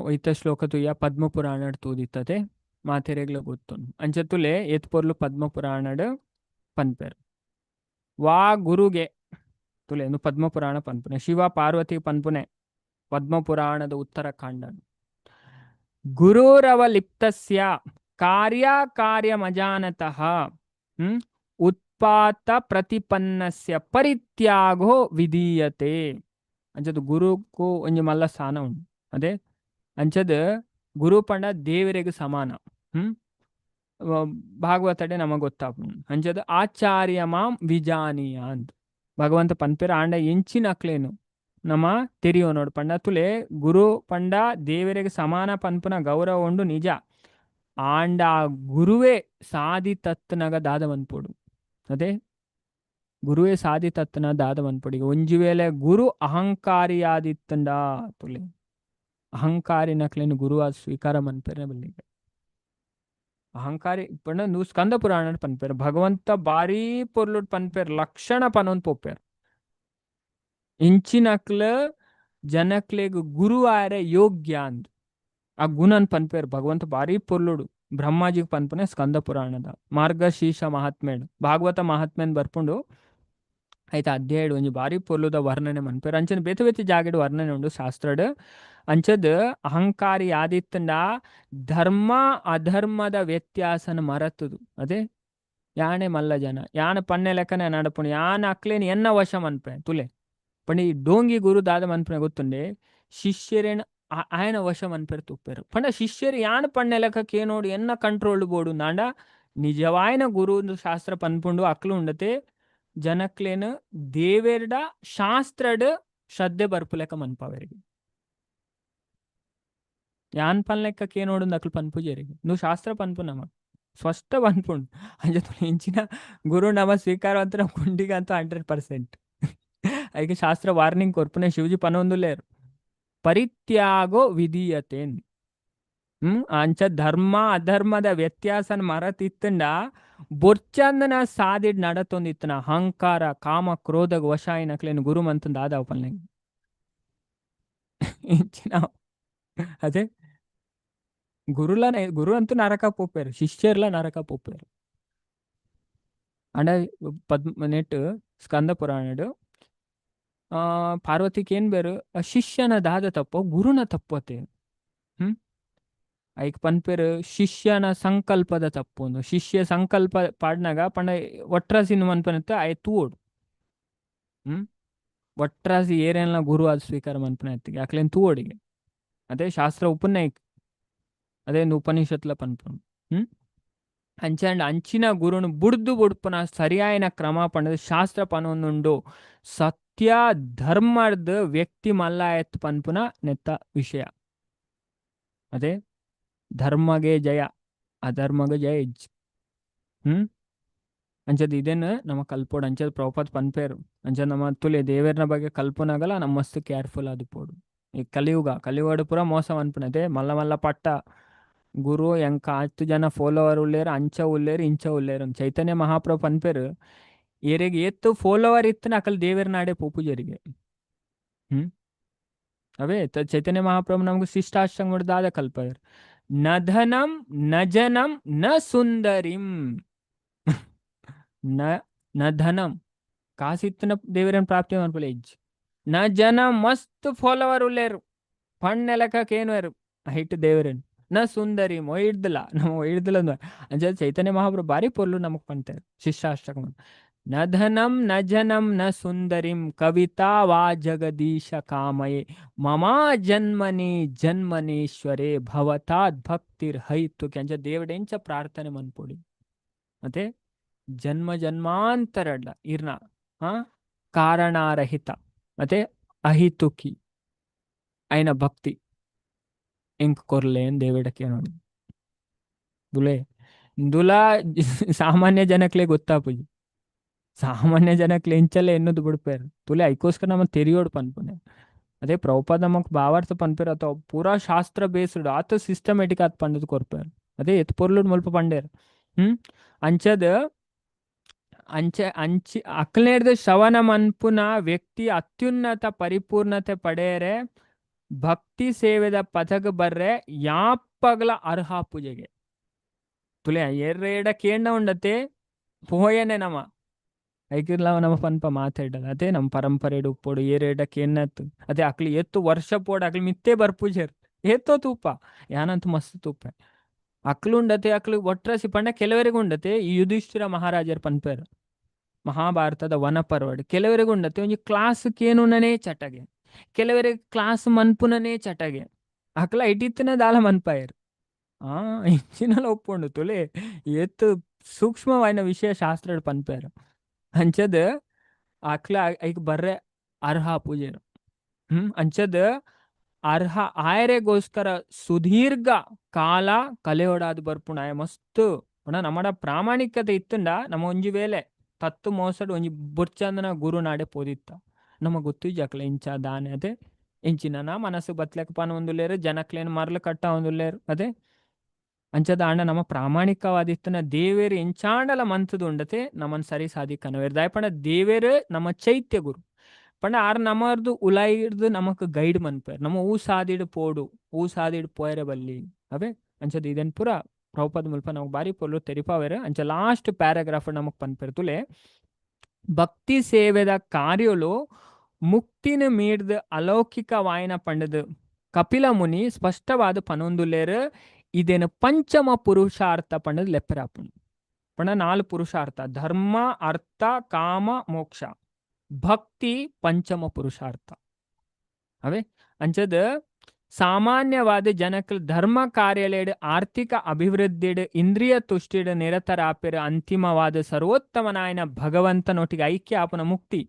ಒಯ್ತ ಶ್ಲೋಕ ತುಯ್ಯ ಪದ್ಮಪುರಾಣಡ್ ತೂದಿತ್ತದೆ ಮಾತೆರೆಗ್ಲ ಗೊತ್ತುಂಡು. ಅಂಚ ತುಲೆ ಏತ್ ಪೊರ್ಲು ಪದ್ಮಪುರಾಣಡ್ ಪನ್ಪೆರ್. ವಾ ಗುರುಗೆ ತುಲೆ ನು ಪದ್ಮಪುರಾಣ ಪನ್ಪುನೆ ಶಿವ ಪಾರ್ವತಿ ಪನ್ಪುನೆ ಪದ್ಮಪುರಾಣದ ಉತ್ತರಖಂಡ. ಗುರುರವಲಿಪ್ತಸ್ಯ ಕಾರ್ಯಕಾರ್ಯಮಜಾನತಃ ಉತ್ಪಾತ ಪ್ರತಿಪನ್ನಸ್ಯ ಪರಿತ್ಯಾಗೋ ವಿಧೀಯತೆ. ಅಂಚದ ಗುರುಕು ಒಂಜಿ ಮಲ್ಲ ಸ್ಥಾನ ಉಂಡು. ಅದೇ ಅಂಚದ ಗುರು ಪಂಡ ದೇವರಿಗೆ ಸಮಾನ. ಭಾಗವತಡೆ ನಮಗೆ ಗೊತ್ತಾಪುಂಡು. ಅಂಚದ ಆಚಾರ್ಯ ಮಾಂ ವಿಜಾನೀಯ ಅಂತ ಭಗವಂತ ಪನ್ಪೆರ್. ಆಂಡ ಎಂಚಿನಕ್ಲೇನು ನಮ ತೆರಿಯೋ ನೋಡು ಪಂಡ ತುಲೆ ಗುರು ಪಂಡ ದೇವರಿಗೆ ಸಮಾನ ಪನ್ಪುನ ಗೌರವ ಉಂಡು ನಿಜ. ಆಂಡ ಆ ಗುರುವೇ ಸಾದಿ ತತ್ನಗ ದಾದ ಮನ್ಪೊಡು. ಅದೇ ಗುರುವೇ ಸಾದಿ ತತ್ನ ದಾದ ಮನ್ಪೊಡು. ಈಗ ಒಂಜಿ ವೇಳೆ ಗುರು ಅಹಂಕಾರಿಯಾದಿತ್ತಂಡ ತುಲೆ ಅಹಂಕಾರಿ ನಕ್ಲೇನು ಗುರು ಆದ್ ಸ್ವೀಕಾರ ಮನ್ಪೆರೆ ಬಲ್ಲಿಗೆ. ಅಹಂಕಾರಿ ಪಂಡ ನು ಸ್ಕಂದ ಪುರಾಣ ಪನ್ಪೆರ್ ಭಗವಂತ ಬಾರಿ ಪೊರ್ಲುಡ್ ಪನ್ಪೆರ್ ಲಕ್ಷಣ ಪನೊಂದು ಪೋಪೆರ್. ಇಂಚಿನಕ್ಲ ಜನಕ್ಲೆಗ್ ಗುರು ಆರೆ ಯೋಗ್ಯ ಅಂದ್ ಆ ಗುಣನ್ ಪನ್ಪೆರ್ ಭಗವಂತ ಬಾರಿ ಪೊರ್ಲುಡು. ಬ್ರಹ್ಮಾಜಿಗ್ ಪನ್ಪುನೆ ಸ್ಕಂದ ಪುರಾಣದ ಮಾರ್ಗಶೀರ್ಷ ಮಹಾತ್ಮೇಡ್ ಭಾಗವತ ಮಹಾತ್ಮೆನ್ ಬರ್ಪುಂಡು. ಐತ ಅಧ್ಯಾಯಡ್ ಒಂಜಿ ಬಾರಿ ಪೊರ್ಲುದ ವರ್ಣನೆ ಮನ್ಪೆರ್. ಅಂಚನೆ ಬೇತೆ ಬೇತೆ ಜಾಗೆಡ್ ವರ್ಣನೆ ಉಂಡು ಶಾಸ್ತ್ರಡ್. ಅಂಚದ್ ಅಹಂಕಾರಿ ಆದಿತ್ತಂಡ ಧರ್ಮ ಅಧರ್ಮದ ವ್ಯತ್ಯಾಸನ ಮರತುದು. ಅದೇ ಯಾನೆ ಮಲ್ಲ ಜನ ಯಾನ ಪನ್ನೆ ಲೆಕ್ಕನೆ ನಡಪುಣು ಯಾನ ಅಕ್ಲೇನ್ ಎನ್ನ ವಶ ಮನ್ಪೆ ತುಲೆ ಪಂಡ ಈ ಡೋಂಗಿ ಗುರು ದಾದ ಮನ್ಪುನೆ ಗೊತ್ತುಂಡೆ ಶಿಷ್ಯರೇನ ಆಯನ ವಶ ಮನ್ಪೆರ್ ತುಪ್ಪೆರು. ಪಂಡ ಶಿಷ್ಯರು ಯಾನ ಪನ್ನೆ ಲೆಕ್ಕ ಕೇನೋಡು ಎನ್ನ ಕಂಟ್ರೋಲ್ ಬೋಡು ನಾಂಡ ನಿಜವಾಯನ ಗುರು ಶಾಸ್ತ್ರ ಪನ್ಪುಂಡು ಅಕ್ಲು ಉಂಡತೆ ಜನಕ್ಲೇನ್ ದೇವೆರ್ಡ ಶಾಸ್ತ್ರಡ್ ಶ್ರದ್ಧೆ ಬರ್ಪುಲೆಕ ಮನ್ಪವೆರಿಗೆ. ಯಾನ್ ಪನ್ಲೆಕ್ಕ ಕೇನೋಡು ಅಕ್ಲು ಪನ್ಪುಜೆರಿಗೆ ನು ಶಾಸ್ತ್ರ ಪನ್ಪು ನಮ ಸ್ಪಷ್ಟ ಪನ್ಪುಂಡು. ಅಂಚ ಇಂಚಿನ ಗುರು ನಮ ಸ್ವೀಕಾರ ಅಂತ ಗುಂಡಿಗೆ ಅಂತ 100%. ಐಕೆ ಶಾಸ್ತ್ರ ವಾರ್ನಿಂಗ್ ಕೊರ್ಪುನೆ ಶಿವಜಿ ಪನೊಂದುಲ್ಲೇರು ಪರಿತ್ಯಾಗೋ ವಿಧೀಯತೆ. ಅಂಚ ಧರ್ಮ ಅಧರ್ಮದ ವ್ಯತ್ಯಾಸನ ಮರತಿತ್ತಂಡ ಬೊರ್ಚಂದನ ಸಾದಿಡ್ ನಡತೊಂದಿತ್ತನ ಅಹಂಕಾರ ಕಾಮ ಕ್ರೋಧಗ ವಶಾಯಿನಕ್ಲೇನು ಗುರು ಮಂತಂದ ಆದಾವ ಪನ್ಲೆ ಇಂಚಿನ. ಅದೇ ಗುರುಲ ಗುರು ಅಂತೂ ನರಕ ಪೋಪೇರು ಶಿಷ್ಯರ್ಲ ನರಕ ಪೋಪೇರು. ಅಂಡ ಪದ್ಮ ನೆಟ್ ಸ್ಕಂದ ಪುರಾಣಡ್ ಪಾರ್ವತಿಗೆ ಏನ್ ಬೇರು ಶಿಷ್ಯನ ದಾದ ತಪ್ಪೋ ಗುರುನ ತಪ್ಪೋತೆ. ಐಕ್ ಪನ್ಪೆರ್ ಶಿಷ್ಯನ ಸಂಕಲ್ಪದ ತಪ್ಪು. ಶಿಷ್ಯ ಸಂಕಲ್ಪ ಪಾಡ್ನಾಗ ಪಂಡ ಒಟ್ರಾಸಿನ ಮನ್ಪನತ್ತ ಆಯ್ ತೂವೊಡು. ಒಟ್ರಾಸಿ ಏರೆಲ್ಲ ಗುರು ಆದ್ ಸ್ವೀಕಾರ ಮನ್ಪನ ಎತ್ತಿಗೆ ಅಕ್ಲೇನ್ ತೂವೊಡಿಗೆ. ಅದೇ ಶಾಸ್ತ್ರ ಉಪನ್ಯಾಯ ಅದೇ ಉಪನಿಷತ್ಲ ಪನ್ಪುಂಡು. ಅಂಚಂಡ ಅಂಚಿನ ಗುರುನು ಬುಡ್ದು ಬುಡ್ಪುನ ಸರಿಯಾಯಿನ ಕ್ರಮ ಪಂಡದ ಶಾಸ್ತ್ರ ಪನೊಂದುಂಡು. ಸತ್ಯ ಧರ್ಮದ ವ್ಯಕ್ತಿ ಮಲ್ಲಾಯತ್ ಪನ್ಪುನ ನೆತ್ತ ವಿಷಯ. ಅದೇ ಧರ್ಮಗೆ ಜಯ ಅಧರ್ಮಗೆ ಜಯ ಇಜ್ಜಿ. ಅಂಚದ ಇದೇನು ನಮ್ಮ ಕಲ್ಪೋಡು. ಅಂಚದ ಪ್ರಭುಪಾದ ಪನ್ಪೇರು ಅಂಚ ನಮ್ಮ ತುಲೆ ದೇವೇರ್ನ ಬಗ್ಗೆ ಕಲ್ಪನಾಗಲ್ಲ ನಮ್ಮ ಮಸ್ತ್ ಕೇರ್ಫುಲ್ ಅದು ಪೋಡು. ಈ ಕಲಿಯುಗ ಕಲಿಯುಗಡು ಪೂರ ಮೋಸ ಅನ್ಪುನತೆ ಮಲ್ಲ ಮಲ್ಲ ಪಟ್ಟ ಗುರು ಎಂಕ ಹತ್ತು ಜನ ಫಾಲೋವರ್ ಉಳ್ಳೇರು ಅಂಚ ಉಳ್ಳೇರು ಇಂಚ ಉಳ್ಳೇರು. ಚೈತನ್ಯ ಮಹಾಪ್ರಭು ಪನ್ಪೇರು ಏರೆಗ್ ಏತ್ ಫಾಲೋವರ್ ಇತ್ತನ ಅಕಲ್ ದೇವೇರ್ ನಾಡೆ ಪೋಪುಜರಿಗೆ. ಅವೇ ಚೈತನ್ಯ ಮಹಾಪ್ರಭು ನಮಗೆ ಶಿಷ್ಟಾಷ್ಟಂಗ ದಾದ ಕಲ್ಪಯರ್. ನ ಧನಂ ನ ಜನಂ ನ ಸುಂದರಿಂ. ನ ನ ಧನಂ ಕಾಸಿತ್ತಿನ ದೇವರನ್ ಪ್ರಾಪ್ತಿ ಮನ್ಪುಲೆ ಇಜ್ಜಿ. ನ ಜನ ಮಸ್ತ್ ಫಾಲೋವರ್ ಉಲ್ಲೇರು ಪಣ್ಣೆಲಕ ಕೇನುವೆರು ಹೈಟ್ ದೇವರನ್. ನ ಸುಂದರಿ ಒಯ್ಡ್ದಲ ನಮ್ಮ ಒಯ್ಡ್ದಲ ಅಂಚ ಚೈತನ್ಯ ಮಹಾಪ್ರಭು ಬಾರಿ ಪೊರ್ಲು ನಮಕ್ ಪಂತಾರೆ ಶಿಷ್ಟಾಷ್ಟಕ. ನ ಧನಂ ನ ಜನಂ ನ ಸುಂದರಿಂ ಕವಿತಾ ವಾ ಜಗದೀಶ ಕಾಮಯೇ ಮಮಾ ಜನ್ಮನಿ ಜನ್ಮನೇಶ್ವರೇ ಭವತಾದ್ ಭಕ್ತಿರ್ ಹೈತು. ಅಂಚ ದೇವಡೆಂಚ ಪ್ರಾರ್ಥನೆ ಮನ್ಪೊಡಿ ಮತ್ತೆ ಜನ್ಮ ಜನ್ಮಾಂತರಡ್ಲ ಇರ್ನ ಹಾ ಕಾರಣಾರಹಿತ ಮತ್ತೆ ಅಹಿತುಕಿ అయిన ಭಕ್ತಿ ಎಂಕ್ ಕೊರ್ಲೆ ದೇವಿಡಕ್ಕೆ ನೋಡಿ ದುಲೆ ದುಲಾ ಸಾಮಾನ್ಯ ಜನಕ್ಲೆ ಗೊತ್ತಾಪುಜಿ. ಸಾಮಾನ್ಯ ಜನಕ್ಲೆ ಎಂಚಲ್ಲ ಎನ್ನುದು ಬಿಡ್ಪೇರು ತುಲೆ ಐಕೋಸ್ಕರ ನಮ್ಮ ತೆರಿಯೋಡು ಪನ್ಪುನೆ. ಅದೇ ಪ್ರಭುಪಾದ ನಮಕ್ ಭಾವಾರ್ಥ ಪನ್ಪೇರು ಅಥವಾ ಪೂರಾ ಶಾಸ್ತ್ರ ಬೇಸ್ಡ್ ಆತ ಸಿಸ್ಟಮೆಟಿಕ್ ಆತ್ ಪಂಡದು ಕೊರ್ಪೇರು. ಅದೇ ಎತ್ ಪೊರ್ಲುಡ್ ಮುಲ್ಪ ಪಂಡೇರು. ಅಂಚದ ಅಂಚೆ ಅಂಚಿ ಅಕ್ಲೇರ್ದ ಶ್ರವಣ ಮನ್ಪುನ ವ್ಯಕ್ತಿ ಅತ್ಯುನ್ನತ ಪರಿಪೂರ್ಣತೆ ಪಡೆಯರೆ ಭಕ್ತಿ ಸೇವೆದ ಪಥಗ ಬರ್ರೆ ಯಾಪಗಲ ಅರ್ಹ ಪೂಜೆಗೆ. ತುಲೆ ಎರ್ರೇಡ ಕೇಂಡ ಉಂಡತೆ ಪೋಯನೆ ನಮ ಐಕಿರ್ಲ ನಮ್ಮ ಪನ್ಪ ಮಾತಾಡಲ್ಲ. ಅದೇ ನಮ್ಮ ಪರಂಪರೆ ಉಪ್ಪೋಡು ಏರೇಡ ಕೇನ್ನತ್ತು ಅದೇ ಅಕ್ಲಿ ಎತ್ತು ವರ್ಷ ಪೋಡು ಅಕ್ಲಿ ಮಿತ್ತೇ ಬರ್ಪೂಜೆರ್ ಏತೋ ತೂಪ ಯಾನಂತೂ ಮಸ್ತ್ ತೂಪ ಅಕ್ಲು ಉಂಡತೆ ಅಕ್ಲು ಒಟ್ರಸಿ ಪಂಡ ಕೆಲವರಿಗೂ ಉಂಡತೆ. ಈ ಯುಧಿಷ್ಠಿರ ಮಹಾರಾಜರು ಪನ್ಪೇರು ಮಹಾಭಾರತದ ವನ ಪರ್ವಡ್ ಕೆಲವರಿಗೂ ಉಂಡತೆ ಒಂಜಿ ಕ್ಲಾಸ್ ಕೇನುನನೇ ಚಟಗೆ ಕೆಲವರಿಗೆ ಕ್ಲಾಸ್ ಮನ್ಪುನನೇ ಚಟಗೆ ಅಕ್ಲ ಇಟಿತ್ತಿನ ದಾಲ ಮನ್ಪಾಯರು. ಆ ಇಂಚಿನಲ ಒಪ್ಪುಂಡು ತುಲೆ ಎತ್ತು ಸೂಕ್ಷ್ಮವಾಯಿನ ವಿಷಯ ಶಾಸ್ತ್ರ ಪನ್ಪೇರು. ಅಂಚದ ಅಕ್ಲ ಐಕ್ ಬರ್ರೆ ಅರ್ಹ ಪೂಜೆರು. ಅಂಚದ ಅರ್ಹ ಆಯರೆಗೋಸ್ಕರ ಸುದೀರ್ಘ ಕಾಲ ಕಲೆಯೋಡಾದ್ ಬರ್ಪುಂಡು ಆಯ ಮಸ್ತ್ ಪಂಡ ನಮ್ಮಡ ಪ್ರಾಮಾಣಿಕತೆ ಇತ್ತುಂಡ ನಮ್ಮ ಒಂಜಿ ವೇಳೆ ತತ್ತು ಮೋಸಡ್ ಒಂಜಿ ಬುರ್ಚಂದನ ಗುರುನಾಡೆ ಪೋದಿತ್ತ ನಮ್ಮ ಗೊತ್ತು ಅಕ್ಲ ಇಂಚ ದಾನೆ ಅದೇ ಇಂಚಿನ ಮನಸ್ಸು ಬತ್ಲೆಕ ಪನ ಒಂದುಲ್ಲೇರು ಜನಕ್ಲೇನು ಮರಲು ಕಟ್ಟ ಒಂದುಲ್ಲೇರು ಅದೇ ಅಂಚದ ಆಂಡ ನಮ್ಮ ಪ್ರಾಮಾಣಿಕವಾದಿತ್ತನ ದೇವೇರು ಎಂಚಾಂಡಲ ಮಂತದು ಉಂಡತೆ ನಮ್ಮನ್ ಸರಿ ಸಾದಿ ಕನವೇರು ದಾಯಪಂಡ ದೇವೇರು ನಮ್ಮ ಚೈತ್ಯ ಗುರು ಪಂಡ ಆರ್ ನಮರ್ದು ಉಲಾಯಿರ್ದು ನಮಕ್ ಗೈಡ್ ಮನ್ಪೇರ್ ನಮ್ಮ ಊ ಸಾದಿಡ್ ಪೋಡು ಊ ಸಾದಿಡ್ ಪೋಯರೆ ಬಲ್ಲಿ ಅವೇ ಅಂಚದ ಇದನ್ ಪೂರ ಪ್ರಭುಪಾದ ಮುಲ್ಪ ನಮಕ್ ಬಾರಿ ಪೊರ್ಲು ತೆರಿಪಾವೇರು. ಅಂಚ ಲಾಸ್ಟ್ ಪ್ಯಾರಾಗ್ರಾಫ್ ನಮಕ್ ಪನ್ಪೇರು ತುಲೆ ಭಕ್ತಿ ಸೇವೆದ ಕಾರ್ಯಲು ಮುಕ್ತಿನ ಮೀರ್ದು ಅಲೌಕಿಕ ವಾಯನ ಪಂಡದು ಕಪಿಲ ಮುನಿ ಸ್ಪಷ್ಟವಾದ ಪನೊಂದುಲ್ಲೇರು ಇದೇನು ಪಂಚಮ ಪುರುಷಾರ್ಥ ಪಂಡದು ಲೆಪ್ಪರಾಪುಂಡು. ಪಂಡ ನಾಲ್ ಪುರುಷಾರ್ಥ ಧರ್ಮ ಅರ್ಥ ಕಾಮ ಮೋಕ್ಷ ಭಕ್ತಿ ಪಂಚಮ ಪುರುಷಾರ್ಥ ಅವೇ. ಅಂಚದ ಸಾಮಾನ್ಯವಾದ ಜನಕ್ಕೆ ಧರ್ಮ ಕಾರ್ಯಲೇಡು ಆರ್ಥಿಕ ಅಭಿವೃದ್ಧಿಡ್ ಇಂದ್ರಿಯ ತುಷ್ಟಿಡ್ ನಿರತರಾಪಿರ ಅಂತಿಮವಾದ ಸರ್ವೋತ್ತಮನಾಯನ ಭಗವಂತನೊಟ್ಟಿಗೆ ಐಕ್ಯ ಆಪುನ ಮುಕ್ತಿ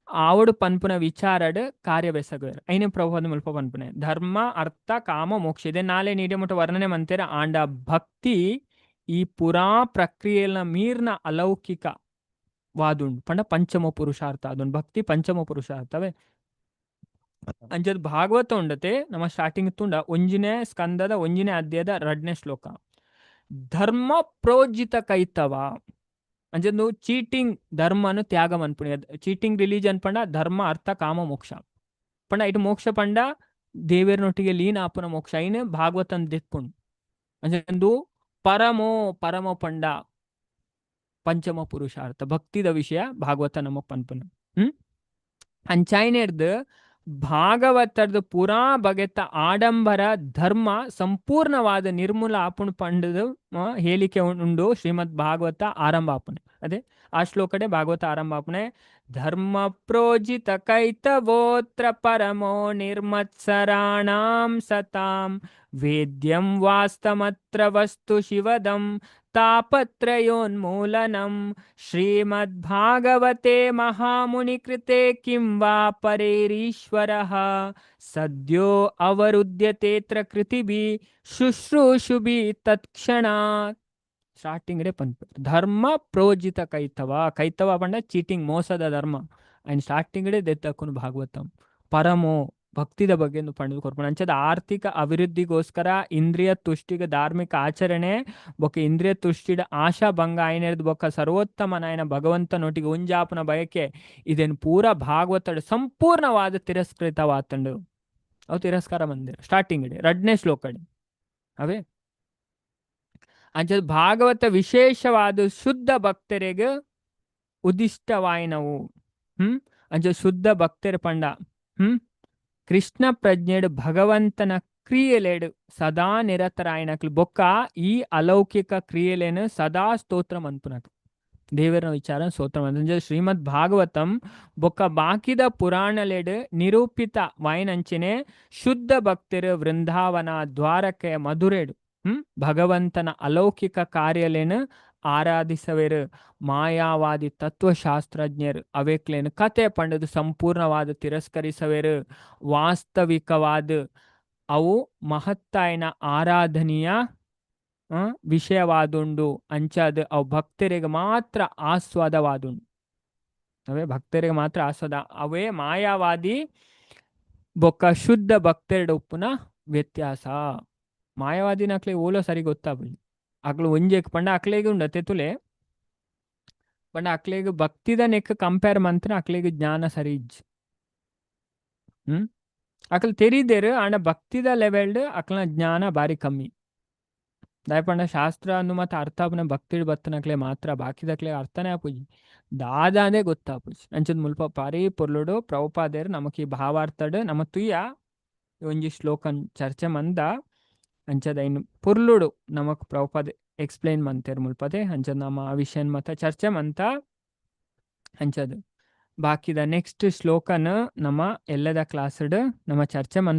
ಆವಡು ಪನ್ಪುನ ವಿಚಾರಡ್ ಕಾರ್ಯವೆಸಗುವೆರ್ ಐನ ಪ್ರಭುಪಾದ ಮುಲ್ಪ ಪನ್ಪುನೆ ಧರ್ಮ ಅರ್ಥ ಕಾಮ ಮೋಕ್ಷ ಇದೆ ನಾಳೆ ನೀಡಿಯ ವರ್ಣನೆ ಮಂತೇರ. ಆಂಡ ಭಕ್ತಿ ಈ ಪುರಾ ಪ್ರಕ್ರಿಯೆನ ಮೀರ್ನ ಅಲೌಕಿಕ ವಾದುಂಡು ಪಂಡ ಪಂಚಮ ಪುರುಷಾರ್ಥ ಅದೊಂದು ಭಕ್ತಿ ಪಂಚಮ ಪುರುಷಾರ್ಥವೇ. ಅಂಚದ ಭಾಗವತ ಉಂಡತೆ ನಮ್ಮ ಸ್ಟಾರ್ಟಿಂಗ್ ತುಂಡ ಒಂಜಿನೇ ಸ್ಕಂದದ ಒಂಜಿನೇ ಅಧ್ಯಾಯದ ರಡ್ನೇ ಶ್ಲೋಕ ಧರ್ಮ ಪ್ರೋಜಿತ ಕೈತವ ಅಂಚಂದು ಚೀಟಿಂಗ್ ಧರ್ಮನು ತ್ಯಾಗ ಮನ್ಪುಣಿ ಚೀಟಿಂಗ್ ರಿಲಿಜನ್ ಪಂಡ ಧರ್ಮ ಅರ್ಥ ಕಾಮ ಮೋಕ್ಷ ಪಂಡ ಇటు ಮೋಕ್ಷ ಪಂಡ ದೇವೇರ್ನೊಟ್ಟಿಗೆ ಲೀನ ಆಪುನ ಮೋಕ್ಷ ಐನ್ ಭಾಗವತನ್ ದೆತ್ಪುಂಡು ಅಂಚಂದು ಪರಮೋ ಪರಮ ಪಂಡ ಪಂಚಮ ಪುರುಷಾರ್ಥ ಭಕ್ತಿದ ವಿಷಯ ಭಾಗವತ ನಮಕ್ ಪನ್ಪುನ. ಅಂಚಾಯ್ನೆರ್ದು ಭಾಗವತರ್ದು ಪೂರಾ ಬಗೆತ ಆಡಂಬರ ಧರ್ಮ ಸಂಪೂರ್ಣವಾದ ನಿರ್ಮೂಲ ಆಪುಣ್ ಪಂಡದು ಹೇಳಿಕೆ ಉಂಡು ಶ್ರೀಮದ್ ಭಾಗವತ ಆರಂಭ ಆಪುಣೆ. ಅದೇ ಆ ಶ್ಲೋಕಡೆ ಭಾಗವತ ಆರಂಭ ಆಪುಣೆ ಧರ್ಮ ಪ್ರೋಜಿತ ಕೈತವೋತ್ರ ಪರಮೋ ನಿರ್ಮತ್ಸರಾಣಾಂ ಸತಾಂ ವೇದ್ಯಂ ವಾಸ್ತಮತ್ರ ವಸ್ತು ಶಿವದಂ ತಾಪತ್ರಯೋನ್ಮೂಲನಂ ಶ್ರೀಮದ್ಭಾಗವತೆ ಮಹಾಮುನಿಕೃತೆ ಕಿಂ ವಾ ಪರೇರೀಶ್ವರಃ ಸದ್ಯೋ ಅವರುದ್ಯತೇತ್ರ ಕೃತಿಭಿ ಶುಶ್ರೂಷುಭಿ ತತ್ಕ್ಷಣಾತ್. ಸ್ಟಾರ್ಟಿಂಗ್ ಡೇ ಪನ್ಪೆ ಧರ್ಮ ಪ್ರೋಜಿತ ಕೈತವ ಕೈತವ ಪಂಡ ಚೀಟಿಂಗ್ ಮೋಸದ ಧರ್ಮ ಅಂಡ್ ಸ್ಟಾರ್ಟಿಂಗ್ ಡೇ ದೆತ್ತಕ್ಕುನು ಭಾಗವತಂ ಪರಮೋ ಭಕ್ತಿದ ಬಗ್ಗೆ ಪಂಡುದು ಕೊರ್ಪುಂಡು. ಅಂಚದ ಆರ್ಥಿಕ ಅಭಿವೃದ್ಧಿಗೋಸ್ಕರ ಇಂದ್ರಿಯ ತುಷ್ಟಿಗೆ ಧಾರ್ಮಿಕ ಆಚರಣೆ ಬೊಕ್ಕ ಇಂದ್ರಿಯ ತುಷ್ಟಿಡ್ ಆಶಾ ಭಂಗ ಆಯ್ನೆರ್ದ್ ಬೊಕ್ಕ ಸರ್ವೋತ್ತಮನಾಯನ ಭಗವಂತನೊಟ್ಟಿಗೆ ಉಂಜಾಪುನ ಬಯಕೆ ಇದನ್ ಪೂರ ಭಾಗವತಡ್ ಸಂಪೂರ್ಣವಾದ ತಿರಸ್ಕೃತವಾತಂಡು. ಅವು ತಿರಸ್ಕಾರ ಮಂದಿರ ಸ್ಟಾರ್ಟಿಂಗ್ ಇಡೆ ರಡ್ನೇ ಶ್ಲೋಕಡ್ ಅವೇ. ಅಂಚದ ಭಾಗವತ ವಿಶೇಷವಾದ ಶುದ್ಧ ಭಕ್ತರಿಗೆ ಉದಿಷ್ಟವಾಯಿನವು. ಅಂಚ ಶುದ್ಧ ಭಕ್ತರ ಪಂಡ ಕೃಷ್ಣ ಪ್ರಜ್ಞೆಡ್ ಭಗವಂತನ ಕ್ರಿಯೆಲೆಡ್ ಸದಾ ನಿರತರಾಯನಕ್ಲು ಬೊಕ್ಕ ಈ ಅಲೌಕಿಕ ಕ್ರಿಯೆಲೇನು ಸದಾ ಸ್ತೋತ್ರ ಮನ್ಪುನಕ್ಲು, ದೇವರ ವಿಚಾರ ಸ್ತೋತ್ರ. ಅಂಚ ಶ್ರೀಮದ್ ಭಾಗವತಂ ಬೊಕ್ಕ ಬಾಕಿದ ಪುರಾಣಲೆಡ್ ನಿರೂಪಿತ ವಾಯಿನಂಚನೆ ಶುದ್ಧ ಭಕ್ತರು ವೃಂದಾವನ, ದ್ವಾರಕೆ, ಮಧುರೆಡ್ ಭಗವಂತನ ಅಲೌಕಿಕ ಕಾರ್ಯಲೇನು ಆರಾಧಿಸವೇರು. ಮಾಯಾವಾದಿ ತತ್ವಶಾಸ್ತ್ರಜ್ಞರು ಅವೇಕ್ಲೇನು ಕತೆ ಪಂಡದು ಸಂಪೂರ್ಣವಾದ ತಿರಸ್ಕರಿಸವೇರು. ವಾಸ್ತವಿಕವಾದ ಅವು ಮಹತ್ತಾಯನ ಆರಾಧನೀಯ ವಿಷಯವಾದುಂಡು. ಅಂಚಾದ ಅವು ಭಕ್ತರಿಗೆ ಮಾತ್ರ ಆಸ್ವಾದವಾದುಂಡು. ಅವೇ ಭಕ್ತರಿಗೆ ಮಾತ್ರ ಆಸ್ವಾದ. ಅವೇ ಮಾಯಾವಾದಿ ಬೊಕ್ಕ ಶುದ್ಧ ಭಕ್ತരുടെ ಉಪ್ಪುನ ವ್ಯತ್ಯಾಸ. ಮಾಯಾವಾದಿನಕ್ಲೆ ಓಲೋ ಸರಿ ಗೊತ್ತಾಪುಜಿ. ಅಕ್ಲು ಒಂಜೆಕ್ ಪಂಡ ಅಕ್ಲೆಗ್ ಉಂಡ ತೆತುಲೆ ಪಂಡ ಅಕ್ಲೆಗ್ ಭಕ್ತಿದ ನೆಕ್ ಕಂಪೇರ್ ಮಂತ್ನ ಅಕ್ಲೆಗ್ ಜ್ಞಾನ ಸರಿ ಇಜ್ಜಿ. ಅಕ್ಲು ತೆರಿದೇರು, ಆಂಡ ಭಕ್ತಿದ ಲೆವೆಲ್ಡ್ ಅಕ್ಲನ ಜ್ಞಾನ ಬಾರಿ ಕಮ್ಮಿ. ದಾಯ ಪಂಡ ಶಾಸ್ತ್ರ ಅನ್ನು ಮತ್ತೆ ಅರ್ಥ ಆಪುನ ಭಕ್ತಿಡ್ ಬತ್ತನಕ್ಲೆ ಮಾತ್ರ, ಬಾಕಿದಕ್ಲೆ ಅರ್ಥನೇ ಆಪುಜಿ, ದಾದಾಂದೇ ಗೊತ್ತಾಪುಜಿ. ಅಂಚದ ಮುಲ್ಪ ಪಾರಿ ಪೊರ್ಲುಡು ಪ್ರಭುಪಾದೇರು ನಮಕ್ ಈ ಭಾವಾರ್ಥಡ್ ನಮ ತುಯ್ಯ ಒಂಜಿ ಶ್ಲೋಕನ್ ಚರ್ಚೆ ಮಂದ. ಅಂಚದ ಇನ್ನು ಪೊರ್ಲುಡು ನಮಕ್ ಪ್ರಭುಪಾದ ಎಕ್ಸ್ಪ್ಲೈನ್ ಮಂತೇರ್ ಮುಲ್ಪದೆ. ಅಂಚದ ನಮ ಆ ವಿಷಯನ್ ಮತ ಚರ್ಚೆ ಮಂತ. ಅಂಚದ ಬಾಕಿದ ನೆಕ್ಸ್ಟ್ ಶ್ಲೋಕನ್ ನಮ್ಮ ಎಲ್ಲದ ಕ್ಲಾಸ್ಡ್ ನಮ್ಮ ಚರ್ಚೆ ಮನ್ಪ.